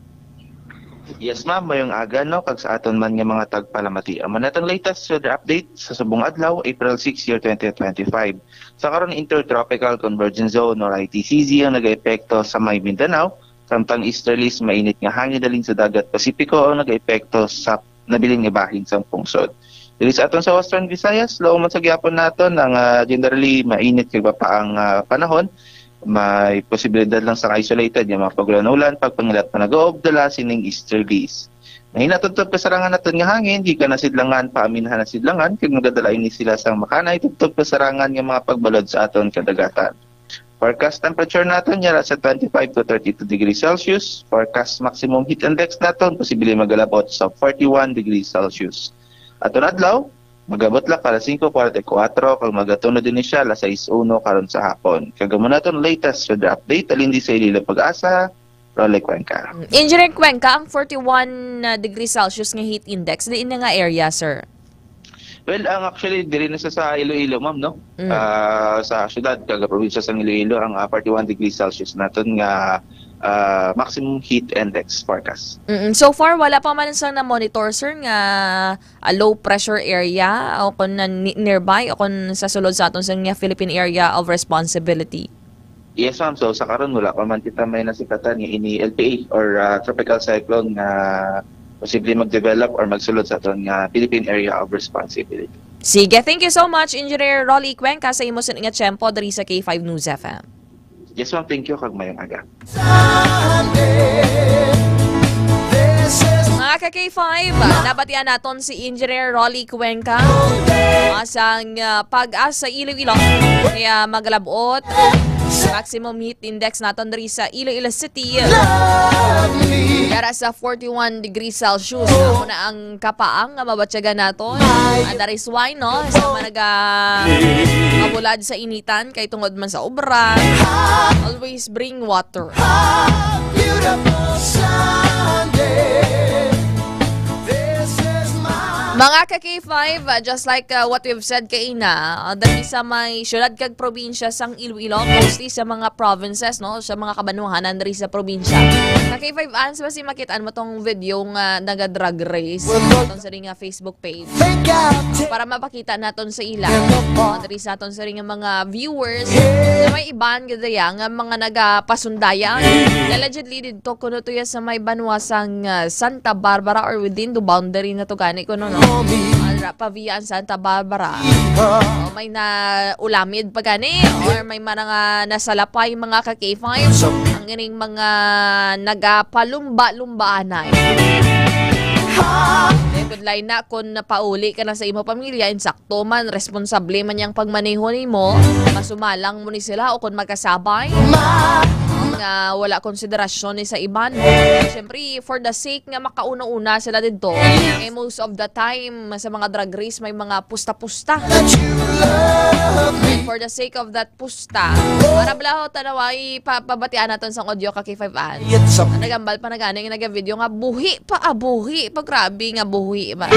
Yes, ma'am. Mayong aga, no? Kag sa aton man nga mga tagpalamati. Amo na tong latest weather update sa subong adlaw, April six, year twenty twenty-five. Sa karon, Intertropical Convergence Zone or I T C Z ang nagaepekto sa may Mindanao, samtang easterlies, mainit nga hangin halin sa dagat Pasipiko ang nagaepekto sa nabilin nga bahin sang pungsod. Diri sa aton sa Western Visayas, laom man sa gihapon naton ang, ah, generally mainit kag mapaang, ah, panahon. May posibilidad lang sa isolated nga mga pag-ulan-ulan, pagpangilat pa nag-uog dala sining easterlies. Mahina tubtob kasarangan naton nga hangin, gikan na sidlangan, paaminhan na sidlangan, kag magadala ini sila sang makanay tubtob kasarangan nga mga pagbalod sa aton kadagatan. Forecast temperature naton yara sa twenty-five to thirty-two degrees Celsius. Forecast maximum heat index naton posible magalabot sa forty-one degrees Celsius. Aton adlaw, magabot lang alas singko kwarenta y kuwatro kag magatunod din siya alas sais uno karon sa hapon. Kag amo naton latest weather update, halin di sa Iloilo, Pag-asa, Rolly Cuenca. Engineer Cuenca, ang forty-one, uh, degrees Celsius nga heat index, diin na nga area, sir? Well, ang actually, diri na sa, sa Iloilo, ma'am, no? Mm. Ah, sa syudad, kag probinsya sa Iloilo, ang, ah, forty-one degrees Celsius naton nga, ah, maximum heat index forecast. Mm-mm. So far, wala pa man sang na-monitor, sir, nga a low pressure area o kung na ni-, nearby o kung sa sulod sa aton sa nga Philippine Area of Responsibility? Yes, ma'am. So, sa karon, wala pa man kita may nasikatan nga ini L P A or, ah, tropical cyclone nga posible mag-develop or magsulod sa aton nga Philippine Area of Responsibility. Sige, thank you so much, Engineer Rolly Cuenca, sa imo sini nga tiyempo diri sa K five News F M. Yes, ma'am. Thank you, kag mayong aga. Mga ka K five, nabatian naton si Engineer Rolly Cuenca, ah, sang, ah, Pag-asa Iloilo. Kaya maglabot, maximum heat index naton diri sa Iloilo City. Yara sa forty-one degrees Celsius. Amo na ang kapaang nga mabatyagan naton. And that is why, no, sa mga naga-, mabulad sa initan, kay tungod man sa obra, always bring water. Mga ka K five, uh, just like, uh, what we've said kaina, uh, dali sa may syudad kag probinsya sang Iloilo, mostly sa mga provinces, no, sa mga kabanwahanan diri sa probinsya. Ka K five, Ans, basi makit-an mo tong video nga naga-drag race. Itong sa nga Facebook page. Para mapakita naton sa ila. Mga diri sa aton sa nga mga viewers na may iban gid daya nga mga nagapasundaya. Allegedly didto kuno to ya sa may banwa sang, ah, Santa Barbara or within the boundary na to gani kuno, no? Ara pa via ang Santa Barbara. O may na ulamid pa gani or may mga nasalapay mga ka K five. Ang ining mga nagapalumba-lumbaanay. Kay budlay na kon napauli ka na sa imo pamilya, insakto man, responsable man yang pagmaneho nimo, masumalang mo ni sila o kon magkasabay nga wala konsiderasyon ni sa iban. Siyempre, for the sake nga makauna-una sila didto, eh, most of the time, sa mga drag race, may mga pusta-pusta. And for the sake of that pusta, para bala ho, tanawa, ipabatian naton sang audio ka K five an. Nagambal pa na gani nga nagavideo nga buhi pa, ah, buhi pa, grabe nga buhi ba.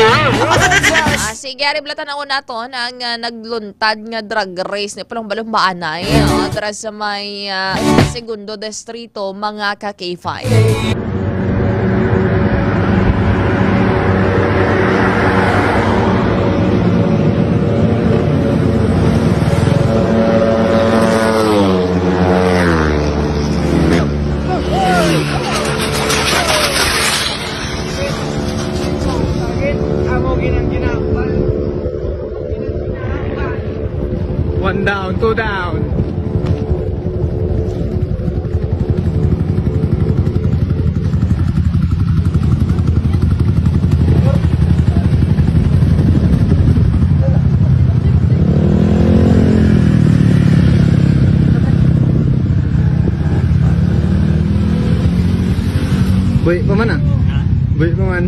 Ah, sige, ari bala, tan-awon naton ang, ah, nagluntad nga drag race ni palumba-lumbaanay, ah, dira sa may, ah, Segundo Distrito, mga ka K five. One down, two down. Buhi pa man, ah. Buhi pa man.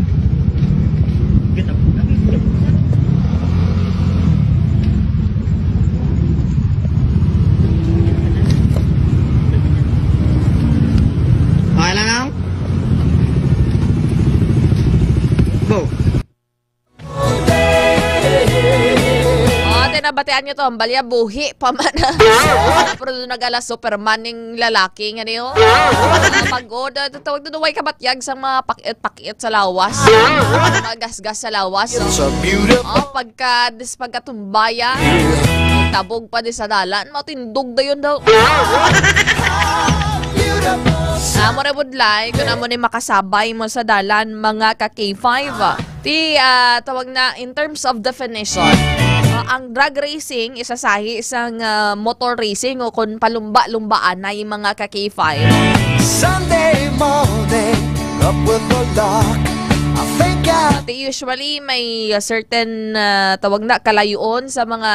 Okay lang, ah? Go. O, ate, na Batian nyo to, ang balya buhi pa man. Pero doon nagala Superman ning lalaki nga niyo. Ah, pag-, oh, da-, tawag doon, way kabatyag sa mga pakit-pakit sa lawas. Mga gasgas sa lawas. Oh, pagka, dis-, pagkatumbaya. Tabog pa di sa dalan. Matindog dayon daw. Amo ra budlay, kung amo ni makasabay mo sa dalan, mga ka K five. Ti, ah, tawag na, in terms of definition, ah, ang drag racing, isa sahi sang, ah, motor racing o kung palumba-lumbaan na yung mga ka K five. Sunday morning, up with the lark. I think I Ti, usually, may, ah, certain, ah, tawag na, kalayoon sa mga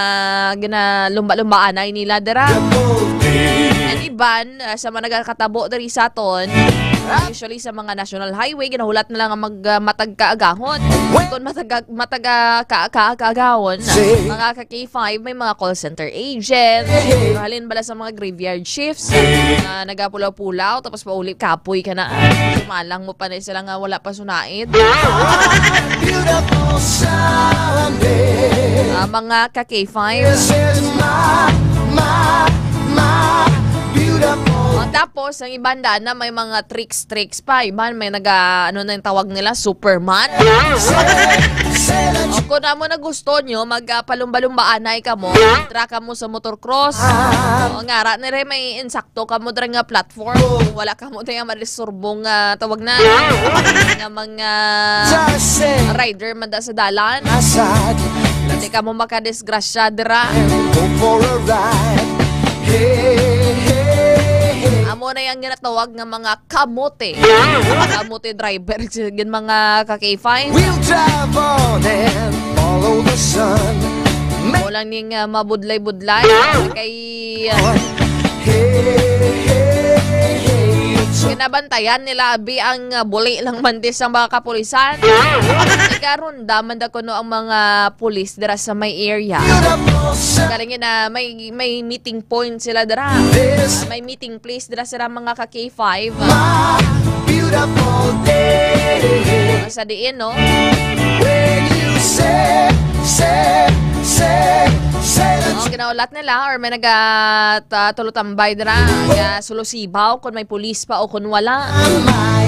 ginalumba-lumbaan na nila dira. And iban, ah, sa mga nagakatabo diri sa aton, usually sa mga national highway, ginahulat na lang ang mag, ah, matag kaagahon. Kung matag, matag, ah, ka, ka, kaagahon, mga ka K five, may mga call center agent, halin bala sa mga graveyard shifts, ah, nagapulaw-pulaw, tapos pauli, kapoy ka na. Sumalang mo pa na sila nga wala pa sunaid. Beautiful Sunday. Ah, mga ka K five. This is my, my, my beautiful. Oh, tapos, ang iban da na may mga tricks-tricks pa. Iban may naga, ano na yung tawag nila, Superman. O kung amo na gusto nyo, mag, ah, palumba-lumbaanay kamo. Try kamo sa motorcross. O, ngara ni Re, may insakto kamo dira nga platform. Wala kamo dira nga madisturbo nga tawag na. Nga mga rider man da sa dalan. Hindi kamo makadisgrasya dira. Amo na yung ginatawag nga mga kamote. Kamote driver, gin mga ka K five. We'll drive on and follow the sun. Mo lang ning, ah, mabudlay-budlay. Kay, ah, Hey, hey, hey, it's a kinabantayan nila, abi, ang, ah, buli lang man di sa mga kapulisan. Nagaronda man da kuno ang mga pulis dira sa may area. Beautiful sun. Galing na may, may meeting point sila dira. This May meeting place dira sila mga ka K five. My beautiful day. Sa diin, no? When you say, say, say, say that Oh, you ginaulat nila or may naga-, ta-, tulutambay dira. Nga sulusibaw kung may pulis pa o kung wala.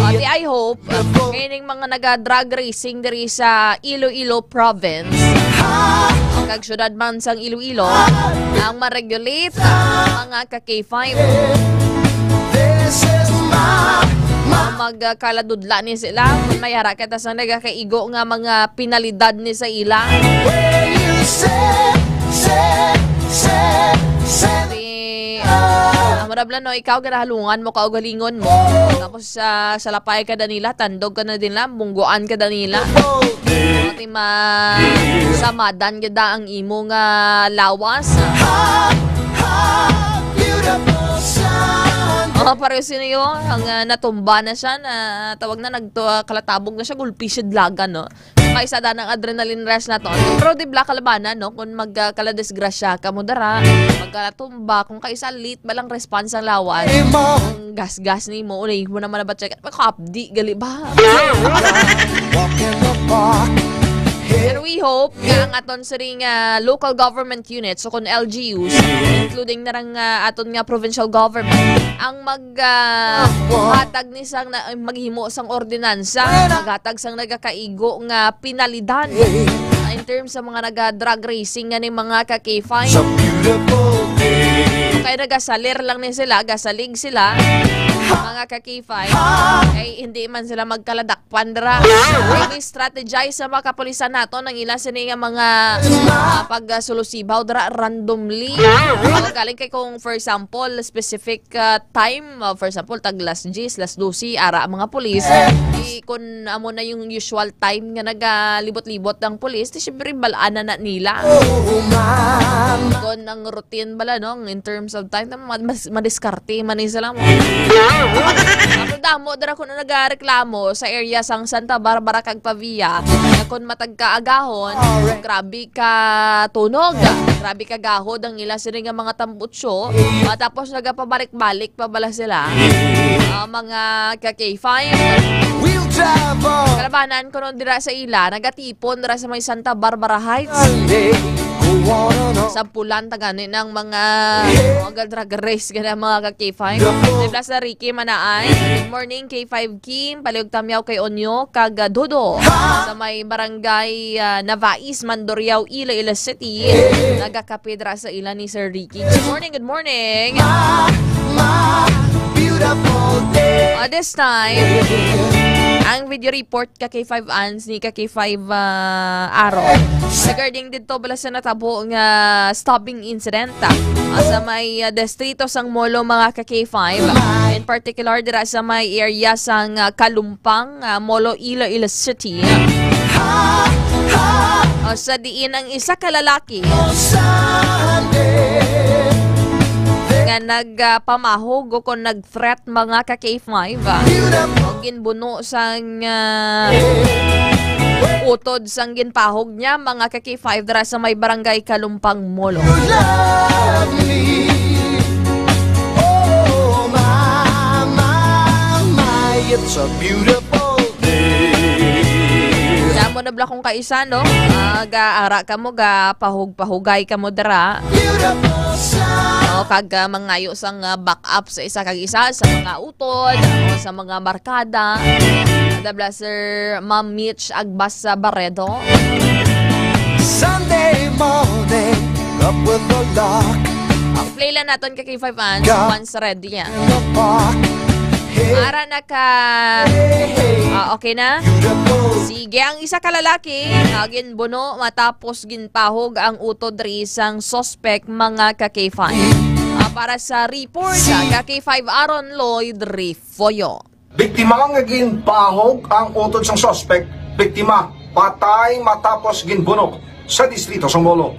O, di, I hope, kaya ning mga naga-drag racing diri sa Iloilo Province, kag syudad man sang Iloilo, ang ma-regulate ang mga ka K five. This is my, my Magkaladudla ni sila. May ara kita sa nagakaigo nga mga penalidad ni sa ila. When you say, say, say, say Di, ah, marabla, no, ikaw ganahalungan mo, kaugalingon mo. Tapos, ah, salapay ka da nila, tandog ka na din nila, bungguan ka da nila. Ati ma-, samadan ka da ang imo nga lawas. Oh, pareho sino yun? Ang, ah, natumba na siya, na tawag na, nagto-, kalatabog na siya, gulpi siya dlagan, no? Kaysa da ng adrenaline rush na to. Pero di bala kalabanan, no? Kung mag, ah, kaladisgrasya ka mo dara, magkalatumba, kung kaisa late ba lang response ang lawas. Ang gasgas ni mo, unay mo naman na ba check? Makapdi, gali ba? Walk in the park. And we hope nga ang aton siring, ah, local government units, so kung L G Us, including na rang, ah, aton nga provincial government, ang mag, ah, hatag ni sang na, maghimo sang ordinansa, maghatag sang nagakaigo nga penalidad, ah, in terms sa mga naga-drag racing nga ni mga ka K five. It's a beautiful day. Kaya nagasalir lang ni sila, gasalig sila, mga ka K five. Kay hindi man sila magkaladak pandra. Maybe strategize sa mga kapulisan nato nang ila sini nga mga, ah, pag, ah, sulusibaw dra randomly. O, galing kay kung, for example, specific, ah, time, ah, for example, tag las diyes, las dose, ara ang mga pulis. Di, kung amo na yung usual time nga nagalibot-libot ang pulis, di syempre, balaan na, na nila. Kung ang routine bala, no, in terms of time, tam-, mas, madiskarte man ni sila mo. Pero damo dira kuno nagareklamo sa area sang Santa Barbara kag Pavia, nga kon matag kaagahon, grabe ka tunog, grabe ka gahod ang ila sini nga mga tambutso, ah, tapos nagapabalik-balik pa bala sila. Ah, mga ka K five. We'll drive on. Kalabanan kuno dira sa ila, nagatipon dira sa may Santa Barbara Heights. Sunday, go on and on. Sa Pulan ta gani ng mga, mga drag race gani ang mga ka K five. Ay, plus na Ricky Manaay. Good morning, K five Kim. Palihog tamyaw kay Onyo kag, ah, Dodo. Sa may barangay, ah, Navais, Mandurriao, Iloilo City. Nagakape dira sa ila ni Sir Ricky. Good morning, good morning. Ah, this time, ang video report ka K five Ans ni ka K five, ah, Aro. Regarding dito bala sa natabo nga stabbing incident, ah, sa may, ah, distrito sang Molo, mga ka K five. In particular, dira sa may area sang, ah, Kalumpang, ah, Molo, Iloilo City. Ah, sa diin ang isa ka lalaki nga nagpamahog o kon nag-threat, mga ka K five, ah, o ginbuno sang, ah, utod sang ginpahog niya, mga ka K five, dira sa may barangay Kalumpang, Molo. Love me. Oh, my, my, my, it's a beautiful day. Sa mo na bala kung kaisa, no? Ah, ga-ara ka mo, ga pahug-pahugay ka mo dira. Beautiful sound. O, kag, ah, mangayo sang, ah, back up sa isa kag isa, sa mga utod, o sa mga barkada. Ada bala, Sir Ma'am Mitch Agbas sa Barredo. Sunday morning, up with the lark. Play lang naton ka K five Ans, Ga- once ready yan. In the park. Hey, Ara na ka. Hey, hey. Ah, okay na? Beautiful. Sige, ang isa ka lalaki, ah, ginbuno matapos ginpahog ang utod diri sang suspect, mga ka K five. Ah, para sa report, ah, ka K five Aaron Lloyd Refollo. Biktima nga ginpahog ang utod sang suspect. Biktima, patay matapos ginbunok sa distrito sang Molo.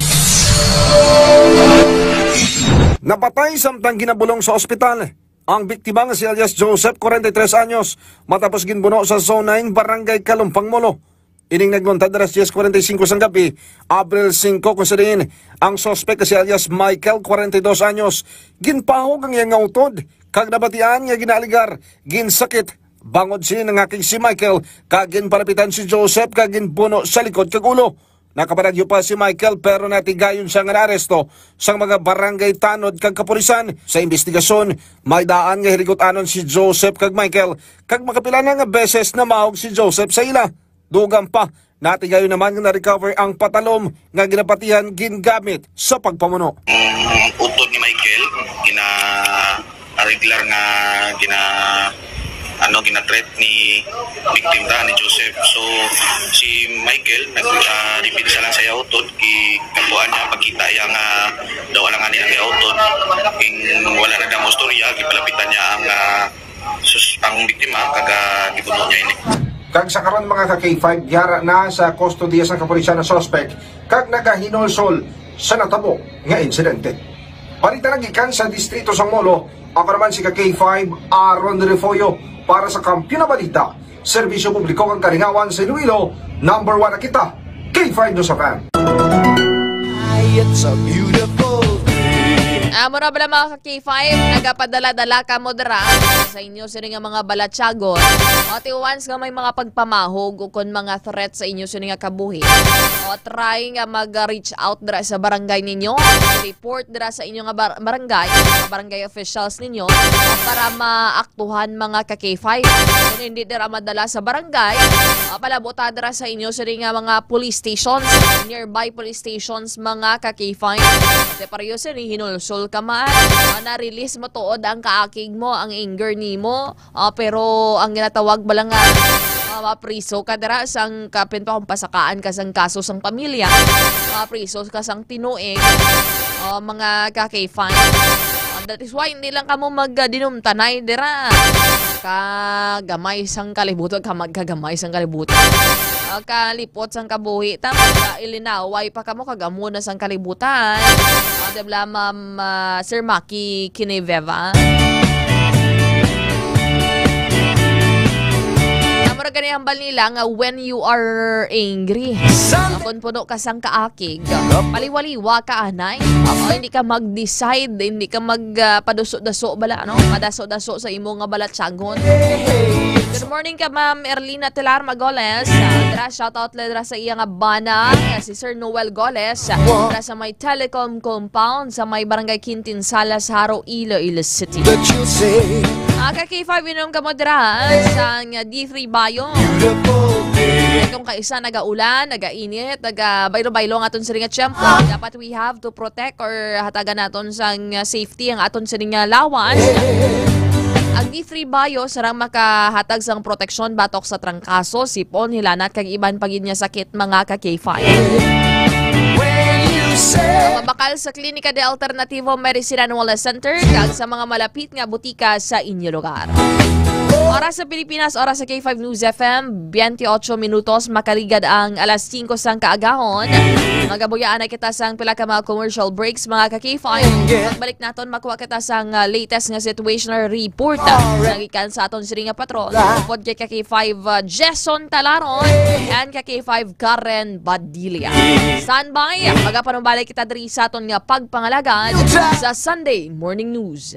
Napatay samtang ginabulong sa ospital ang biktima nga si alias Joseph, forty-three anyos, matapos ginbuno sa Zone nine, Barangay Kalumpang, Molo. Ining nagluntad alas diyes forty y cinco sang gabi, Abril singko, kung sa diin ang suspek nga si alias Michael, forty-dos anyos, ginpahog ang iya nga utod kag nabatian nga ginaaligar ginsakit. Bangod sini nangakig si Michael kag ginpalapitan si Joseph kag ginbuno sa likod kag ulo. Nakapanagyo pa si Michael pero natigayon siya nga naaresto sang mga barangay tanod kag kapulisan. Sa imbestigasyon, may daan nga hirigot-anon si Joseph kag Michael kag makapila na nga beses namahog si Joseph sa ila. Dugang pa, natigayon naman nga na-recover ang patalom nga ginapatihan gingamit sa pagpamuno. Ang utod ni Michael, gina-, regular nga gina-, ano, gina-threat ni victim ta, ni Joseph. So, si Michael, nag-, ah, repeat siya lang sa iya utod, gi-, kakuha niya, pagkita iya nga daw alangan niya ang iya utod. Ging-, wala na daw istorya, gipalapitan niya ang, ah, sus-, ang biktima, kag, ah, gibuno niya ini. Kag sa karon, mga ka K five, yara na sa kustodiya sa kapulisan ang suspek kag nagahinulsol sa natabo nga insidente. Balita na gikan sa distrito sang Molo, ako naman si ka K five Aaron Refollo para sa Kampiyon na Balita, Serbisyo Publiko kag Kalingawan sa Iloilo. Number one na kita, K five News F M. It's a beautiful day. Amo na bala, mga ka K five, nagapadala-dala kamo dira sa inyo sini nga mga balatyagon. Ati, once nga may mga pagpamahog o kon mga threat sa inyo sini nga kabuhi, o try nga mag-reach out dira sa barangay ninyo, report dira sa inyo nga bar-, barangay, mga barangay officials ninyo para maaktuhan, mga ka K five. Kung hindi dira madala sa barangay, ah, palabota dira sa inyo sini nga mga police stations, nearby police stations, mga ka K five. Kasi pareho sini, hinulsol ka man, ah, na-release mo tuod ang kaakig mo, ang anger nimo, ah, pero ang ginatawag bala nga, ah, mapriso ka dira sang kapin pa kung pasakaan ka sang kaso sang pamilya, mapriso ka sang tinuig, ah, mga ka K five. Ah, that is why hindi lang kamo magdinumtanay dira. Kagamay sang kalibutan, ka magkagamay sang kalibutan. Ah, kalipot sang kabuhi, tama ka, ilinaway pa kamo kag amo na sang kalibutan. Ah, di bala, Ma'am, ah, Sir Maki Kineveva. Amo ra gani hambal nila nga when you are angry, ah, kung puno ka sang kaakig, paliwaliwa ka, anay. O, hindi ka mag-decide, hindi ka mag, ah, padaso-daso bala, no? Padaso-daso sa imo nga balatyagon. Kung Morning ka, Ma'am Erlina Telar Magoles. Ah, dira, shoutout la dira sa iya nga bana, nga si Sir Noel Goles. Dira sa may Telecom Compound, sa may Barangay Quintin Salas, Jaro, Iloilo City. But you say, Ah, ka K five, inom ka mo dira, sang D three Bayo. Itong kaisa, nagaulan, nagainit, naga baylo-baylo ang aton siring nga tiyempo. Dapat we have to protect or hatagan naton sang safety ang aton siring nga lawas. Ang D three Bayo sarang makahatag sang proteksyon batok sa trangkaso, sipon, hilanat, kag iban pa gid nga sakit, mga ka K five. When you say Ang mabakal sa Klinika de Alternativo Medicine and Wellness Center kag sa mga malapit nga butika sa inyo lugar. Oras sa Pilipinas, oras sa K five News F M, twenty-ocho minutos, makaligad ang alas singko sang kaagahon. Magabuyaan na kita sang pila ka mga commercial breaks, mga ka K five. Pagbalik naton, makuha kita sang, ah, latest nga situational report, ah, nga gikan sa aton siring nga patrol. Upod kay ka K five, ah, Jason Talaron and ka K five Karen Badilla. Standby, magapanumbalik kita diri sa aton nga pagpangalagad sa Sunday Morning News.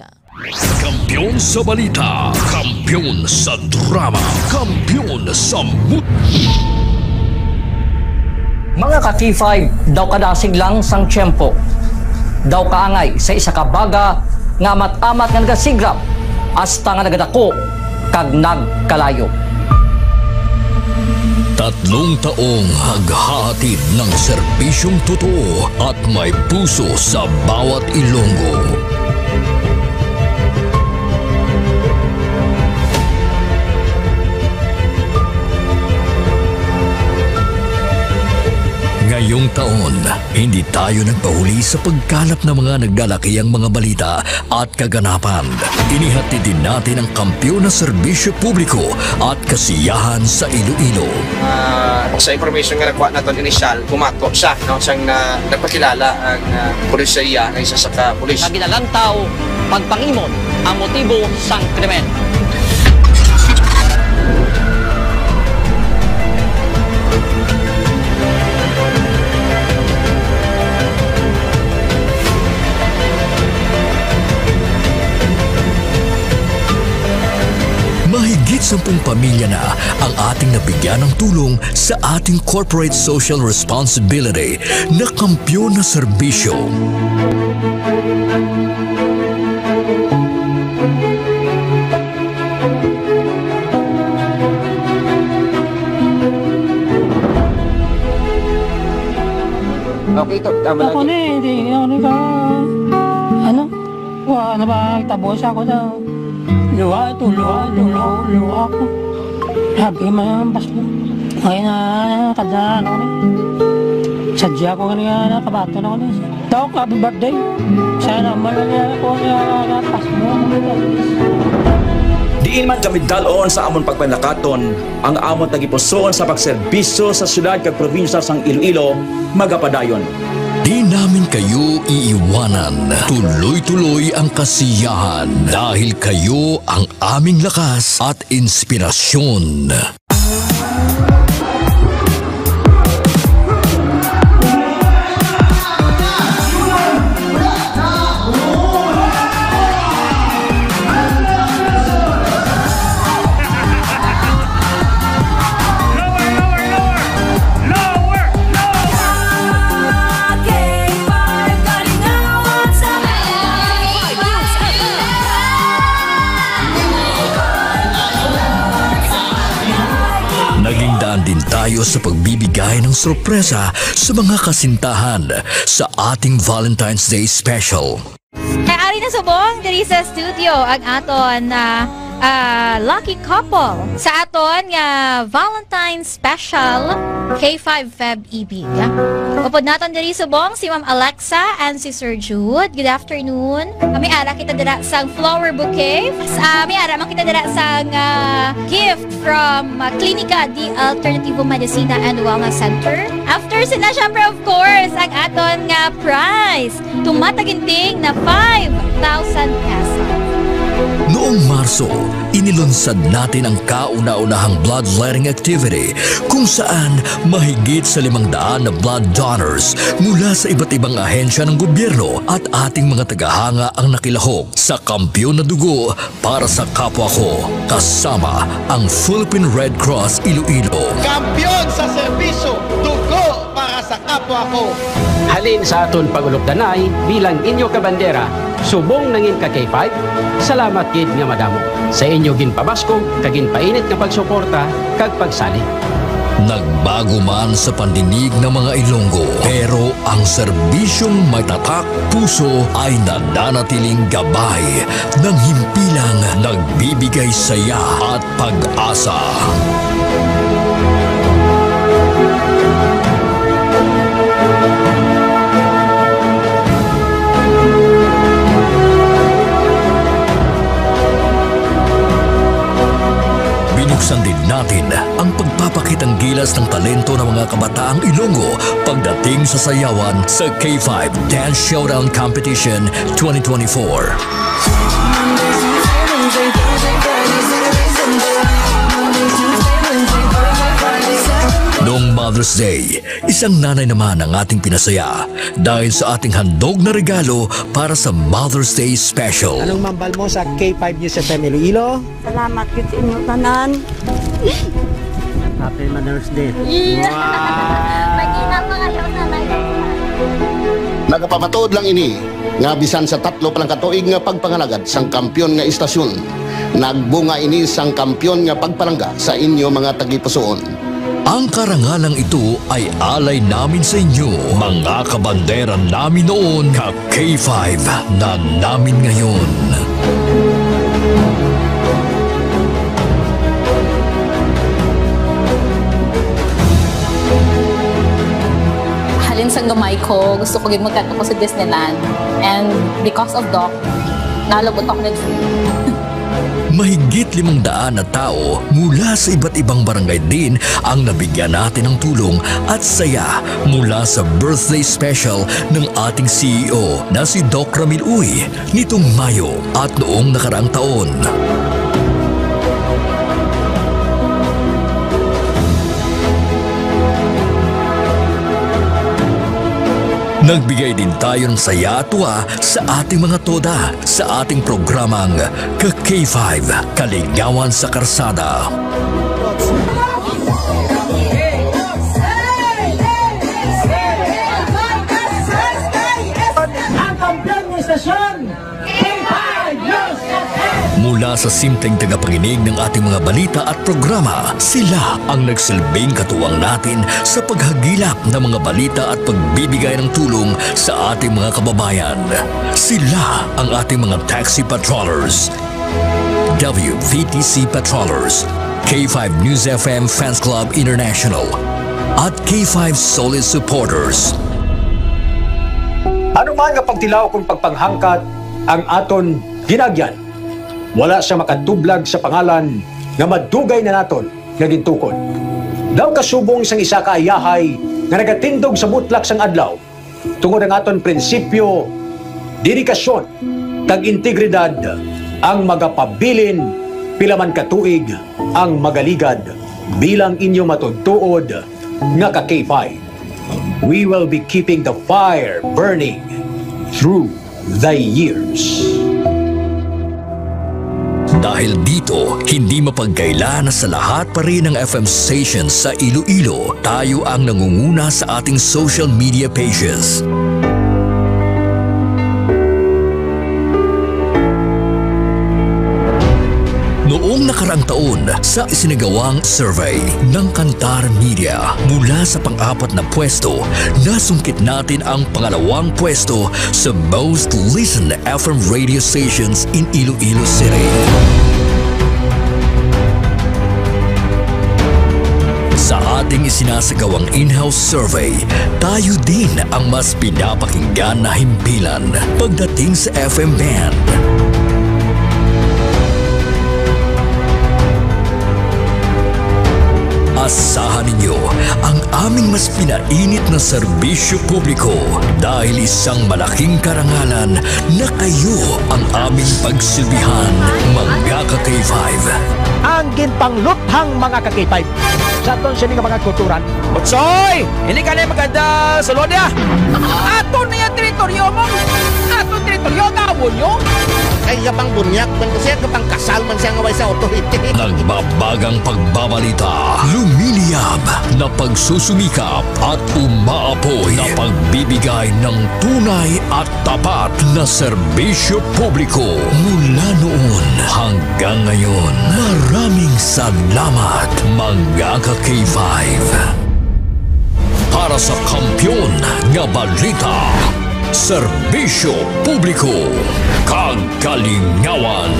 Kampiyon sa balita, kampiyon sa drama, kampiyon sa mut- Mga ka K five, daw kadasig lang sang tiyempo. Daw kaangay sa isa ka baga nga amat-amat nga nagasigrap hasta nga nagadako kag nagkalayo. Tatlong taong naghahatid ng serbisyong totoo at may puso sa bawat Ilonggo. Ngayong taon, hindi tayo nagpahuli sa pagkalap ng mga naglalakihang mga balita at kaganapan. Inihatid din natin ang kampiyon na serbisyo publiko at kasiyahan sa Iloilo. Ah, sa information nga nakuha naton initial, bumato siya, no, siyang na, nagpakilala ang, ah, pulis sa iya nga isa sa ka pulis. Sa ginalantaw, pagpangimot ang motibo sang krimen. Mahigit sampung pamilya na ang ating nabigyan ng tulong sa ating corporate social responsibility na kampiyon na serbisyo. Okay, ito. Tama Ako lang. Ni, hindi ako ni ka, ano? Wa na ba tabo sa ako daw? Luha ito, luha, luha, luha ako. Happy man ang Pasko. Ngayon na, kada ano ni. Sadya ko nga niya, nakabato na ako ni. Dok, happy birthday. Sana man lang yan ako niya, Pasko. Diin man kami dalon sa amon pagpanakaton, ang amon tagipusoon sa pagserbisyo sa siyudad kag probinsya sang Iloilo magapadayon. Di namin kayo iiwanan. Tuloy-tuloy ang kasiyahan dahil kayo ang aming lakas at inspirasyon. Lower, lower, lower! Lower, lower! K five Kalingawan sa Naging daan din tayo sa pagbibigay ng sorpresa sa mga kasintahan sa ating Valentine's Day Special. Kay ari na subong diri sa studio ang aton, ah, ah, lucky couple sa aton nga Valentine's Special, K five Feb Ibig. Upod naton diri subong si Ma'am Alexa and si Sir Jude. Good afternoon. Kami ara kita dira sang flower bouquet. Ah, may ara man kita dira sang, ah, gift from, ah, Klinika de Alternativo Medicina and Wellness Center. After sina, syempre, of course, ang aton nga prize. Tumataginting na five thousand pesos. Noong Marso, inilunsad natin ang kauna-unahang bloodletting activity, kung saan mahigit sa limang daan na blood donors mula sa iba't ibang ahensya ng gobyerno at ating mga tagahanga ang nakilahok sa Kampiyon na Dugo para sa Kapwa Ko, kasama ang Philippine Red Cross Iloilo. Kampiyon sa serbisyo, dugo para sa kapwa ko. Halin sa aton pag-ulokdanay bilang inyo kabandera, subong nangin ka K five, salamat gid nga madamo sa inyo ginpabaskog kag ginpainit nga pagsuporta kag pagsalig. Nagbago man sa pandinig ng mga Ilonggo, pero ang serbisyong may tatak puso ay nananatiling gabay ng himpilang nagbibigay saya at pag-asa. Binuksan din natin ang pagpapakitang gilas ng talento ng mga kabataang Ilonggo pagdating sa sayawan sa K five Dance Showdown Competition twenty twenty-four. Noong Mother's Day, isang nanay naman ang ating pinasaya dahil sa ating handog na regalo para sa Mother's Day Special. Anong mambal mo sa K five News F M Iloilo? Salamat gid sa inyo tanan. Happy Mother's Day. Yeah. Wow! Mag-ina pa kayo, nanay. Nagapamatuod lang ini nga bisan sa tatlo pa lang ka tuig nga pagpangalagad sang kampiyon nga istasyon, nagbunga ini sang kampiyon nga pagpalangga sa inyo mga tagipusoon. Ang karangalang ito ay alay namin sa inyo, mga kabandera namin noon, ka K five na namin ngayon. Halin sang gamay ko, gusto ko gid magkadto ko sa Disneyland. And because of Doc, nalabot ako ni Dream. Mahigit limang daan na tao mula sa iba't ibang barangay din ang nabigyan natin ng tulong at saya mula sa birthday special ng ating C E O na si Doc Ramil Uy nitong Mayo at noong nakaraang taon. Nagbigay din tayo ng saya at tuwa sa ating mga toda sa ating programang Ka K five, Kaligawan sa Karsada. Ang kampiyon ng estasyon, K five News F M. Mula sa simpleng tagapakinig ng ating mga balita at programa, sila ang nagsilbing katuwang natin sa paghagilap ng mga balita at pagbibigay ng tulong sa ating mga kababayan. Sila ang ating mga taxi patrollers, W V T C patrollers, K five News F M Fans Club International, at K five Solid Supporters. Ano man nga pagtilaw kon pagpanghangkat ang aton ginagyan, wala sia makatublag sa pangalan nga madugay na naton nga gintukod. Daw kasubong sang isa ka ayahay nga nagatindog sa mutlak sang adlaw, tungod ang aton prinsipyo, dedikasyon, kag integridad ang magapabilin pila man ka tuig ang magaligad bilang inyo matuod-tuod nga ka K five. We will be keeping the fire burning through the years. Dahil dito, hindi mapagkaila na sa lahat pa rin ng F M stations sa Iloilo, tayo ang nangunguna sa ating social media pages. Noong nakaraang taon, sa isinagawang survey ng Kantar Media, mula sa pang-apat na pwesto, nasungkit natin ang pangalawang pwesto sa most listened F M radio stations in Iloilo City. Sa ating isinasagawang in-house survey, tayo din ang mas pinapakinggan na himpilan pagdating sa F M band. Asahan ninyo ang aming mas pinainit na serbisyo publiko dahil isang malaking karangalan na kayo ang aming pagsilbihan, mga ka-K five. Ang ginpangluthang mga ka-K five. Sa aton sini nga mga kulturan. Butsoy! Hindi ka na maganda sa Lodia! Ato na yung teritoryo mo! Ato teritoryo, gawon nyo! Ay, nga pang bunyak, man ko siya, nga pang kasal man siya nga way sa authority. Nagbabagang pagbabalita, lumiliyab na pagsusumikap at umaapoy na pagbibigay ng tunay at tapat na serbisyo publiko mula noon hanggang ngayon. Maraming salamat, mga ka-K five. Para sa kampiyon nga balita, serbisyo publiko, kag kalingawan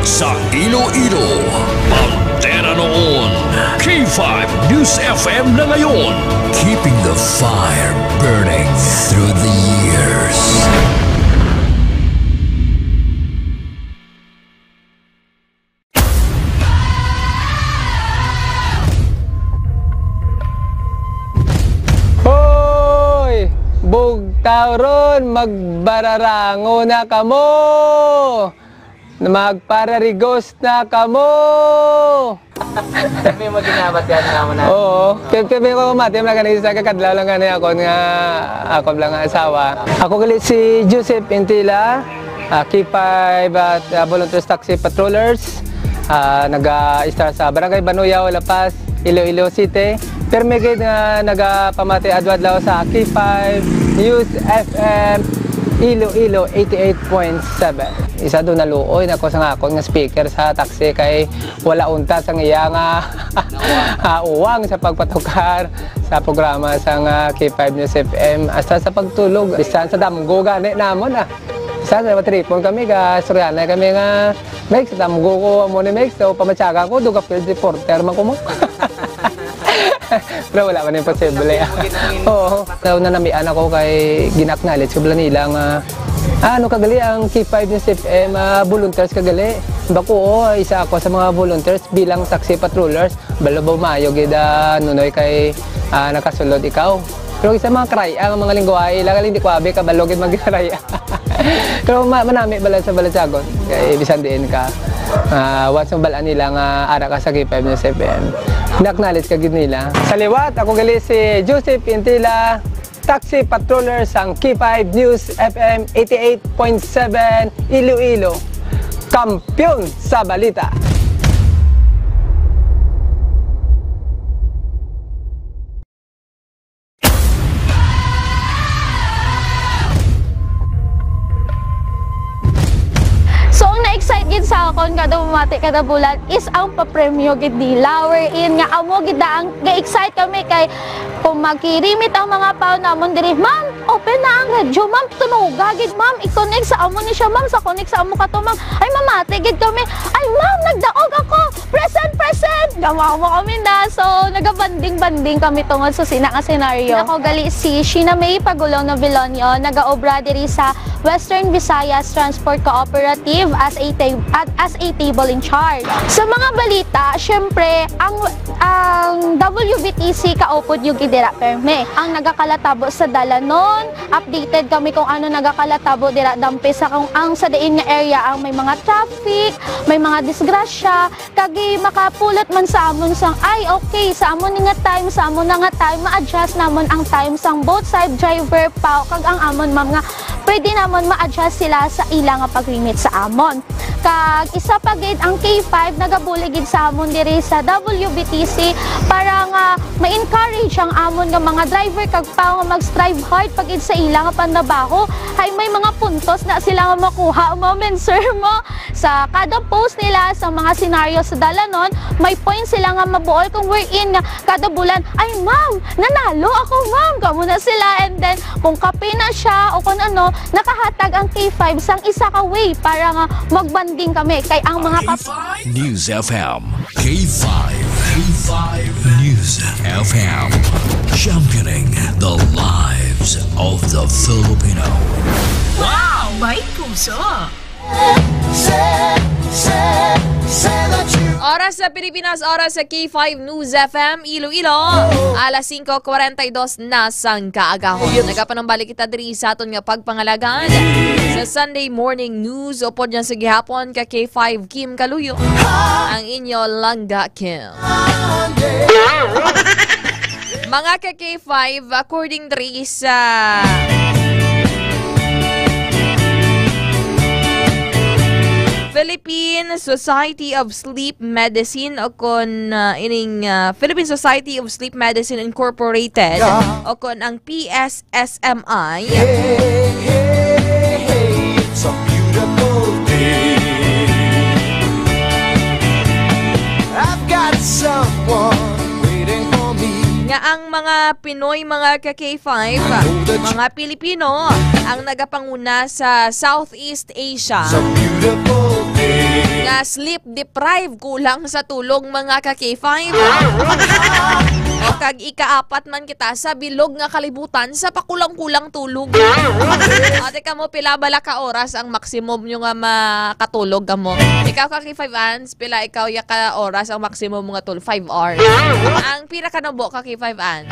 sa Iloilo, bandera noon, K five News F M na ngayon, keeping the fire burning through the years. Hoy! Bugtaw ron, magbararango na kamo! Magpararigos na kamo! Kami mo ginabat yan naman na. Oo. Kaya, kaya ko mati, wala ka na isa, kakadlaw lang gani ako nga, ako lang nga asawa. Ako gali si Joseph Intila, ah, K five at, ah, Volunteers Taxi Patrollers. Ah, naga-istar sa Barangay Banuyaw, La Paz, Iloilo City. Permi gid nga nagapamati adlaw-adlaw sa K five News F M Iloilo eighty-eight point seven. Isa do naluoy na ko sa akon nga speaker sa taxi kay wala unta sang iya nga, ah, uwang sa pagpatukar sa programa sang, ah, K five News F M. Hasta sa pagtulog, bisan sa damgo gani namon, ah. Sa, sa matripon kami, ga istoryahanay kami nga, "Megs, damgo ko amo ni Megs, so pamatyagan ko, duga field reporter man ko mo." Pero wala man imposible. Oo. Daw nanamian ako kay gina-acknowledge ko bala nila nga, "Ah, ano ka gali ang K five News F M, ah, volunteers ka gali?" Bako, oo, isa ako sa mga volunteers bilang taxi patrollers. Balo ba maayo gid, ah, Nunoy, kay, ah, nakasulod ikaw. Pero isa mga karay-a nga mga lingwahe, lang hindi ko abi kabalo gid magkaray-a. Pero ma-, manami bala sa balatyagon. Kay bisan diin ka, ah, once mabalaan nila nga ara ka sa K five News F M, na-acknowledge ka gid nila. Sa liwat, ako gali si Joseph Intila, taxi patroller sang K five News F M eighty-eight point seven Iloilo. Kampiyon sa balita. So, ang na-excite gid sa akon kada bumati kada bulan is ang papremyo gid nila, wherein nga amo gid na ang ga-excite kami kay kung magkirimit ang mga pao namon diri, "Ma'am, open na ang radyo, ma'am, tunoga gid, ma'am, i-connect sa amo ni siya, ma'am, sa connect sa amo ka to, ma'am." Ay, mamati gid kami, "Ay, ma'am, nagdaog ako, present, present!" Gamaw mo kami na. So, nagabanding-banding kami tungod sa sina nga senaryo. Ako gali si Sheena May Pagulong Novilonio, nagaobra diri sa Western Visayas Transport Cooperative as a ta-, at as a table in charge. Sa mga balita, syempre, ang, ang W V T C kaupod yung gid dira perme. Ang nagakalatabo sa dalanon, updated kami kung ano nagakalatabo dira dampi sa kung ang sa diin nga area ang may mga traffic, may mga disgrasya, kag makapulot man sa amon sang, "Ay, okay, sa amon ni nga time, sa amon na nga time, ma-adjust namon ang time sang both side driver, pao, kag ang amon, ma'am, nga pwede namon ma-adjust sila sa ila nga pagrimit sa amon." Kag isa pa gid, ang K five nagabulig gid sa amon diri sa W V T C para nga ma-encourage ang amon nga mga driver kag pao nga mag-strive hard pa gid sa ila nga panrabaho. Hay may mga puntos na sila nga makuha, ma'am and sir, mo. Sa kada post nila sa mga senaryo sa dalanon, may point sila nga mabuol kung wherein nga kada bulan, "Ay, ma'am, nanalo ako, ma'am." Kamo na sila. And then, kung kape na siya o kung ano, nakahatag ang K five sang isa ka way para nga magbanding kami. Kay ang mga kap- News F M, K five, K five News F M, championing the lives of the Filipino. Wow! May puso! Say, say, say that you Oras sa Pilipinas, oras sa K five News F M Iloilo. Alas singko kwarenta y dos na sang kaagahon. Nagapanumbalik kita diri sa aton nga pagpangalagan sa Sunday Morning News. Upod niya sa gihapon ka K five Kim Kaluyo, ang inyo langga Kim. Mga ka K five, according diri sa Philippine Society of Sleep Medicine o kon, ah, ining, ah, Philippine Society of Sleep Medicine Incorporated o kon ang P S S M I. Hey, hey, hey, it's a beautiful day. I've got someone waiting for me. Nga ang mga Pinoy, mga ka K five, mga Pilipino ang nagapanguna sa Southeast Asia. It's a beautiful day. Nga sleep deprived, kulang sa tulog, mga ka K five. O kag ikaapat man kita sa bilog nga kalibutan sa pakulang-kulang tulog. Ate, kamo pila bala ka oras ang maximum nyo nga makatulog kamo? Ikaw ka K five Ans, pila ikaw ya ka oras ang maximum nga tulog? Five hours. Ang pila ka nubo ka K five Ans?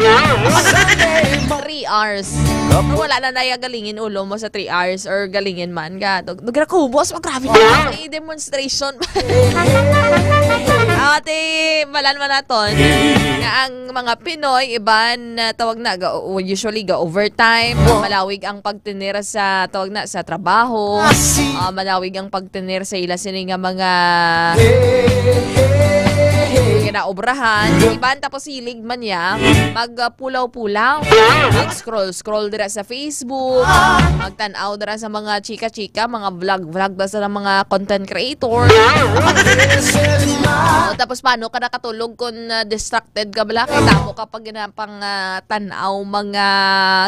Three hours. Wala na naya galingin ulo mo sa three hours or galingin man ga. Dug-, dug-, grabe. Ay, demonstration. Ate, balan man naton nga ang mga Pinoy, iban, ah, tawag na, ga-, usually ga-overtime, malawig ang pagtener sa, tawag na, sa trabaho, ah, malawig ang pagtener sa ila sini nga mga ginaobrahan. Iban, tapos hilig man niya, mag, ah, pulaw-pulaw, mag-scroll-scroll dira sa Facebook, magtan-aw dira sa mga chika-chika, mga vlog-vlog dira sa mga content creator. O, tapos paano ka nakatulog kung, ah, distracted ka bala? Kay damo ka pag ginapang, ah, tan-aw mga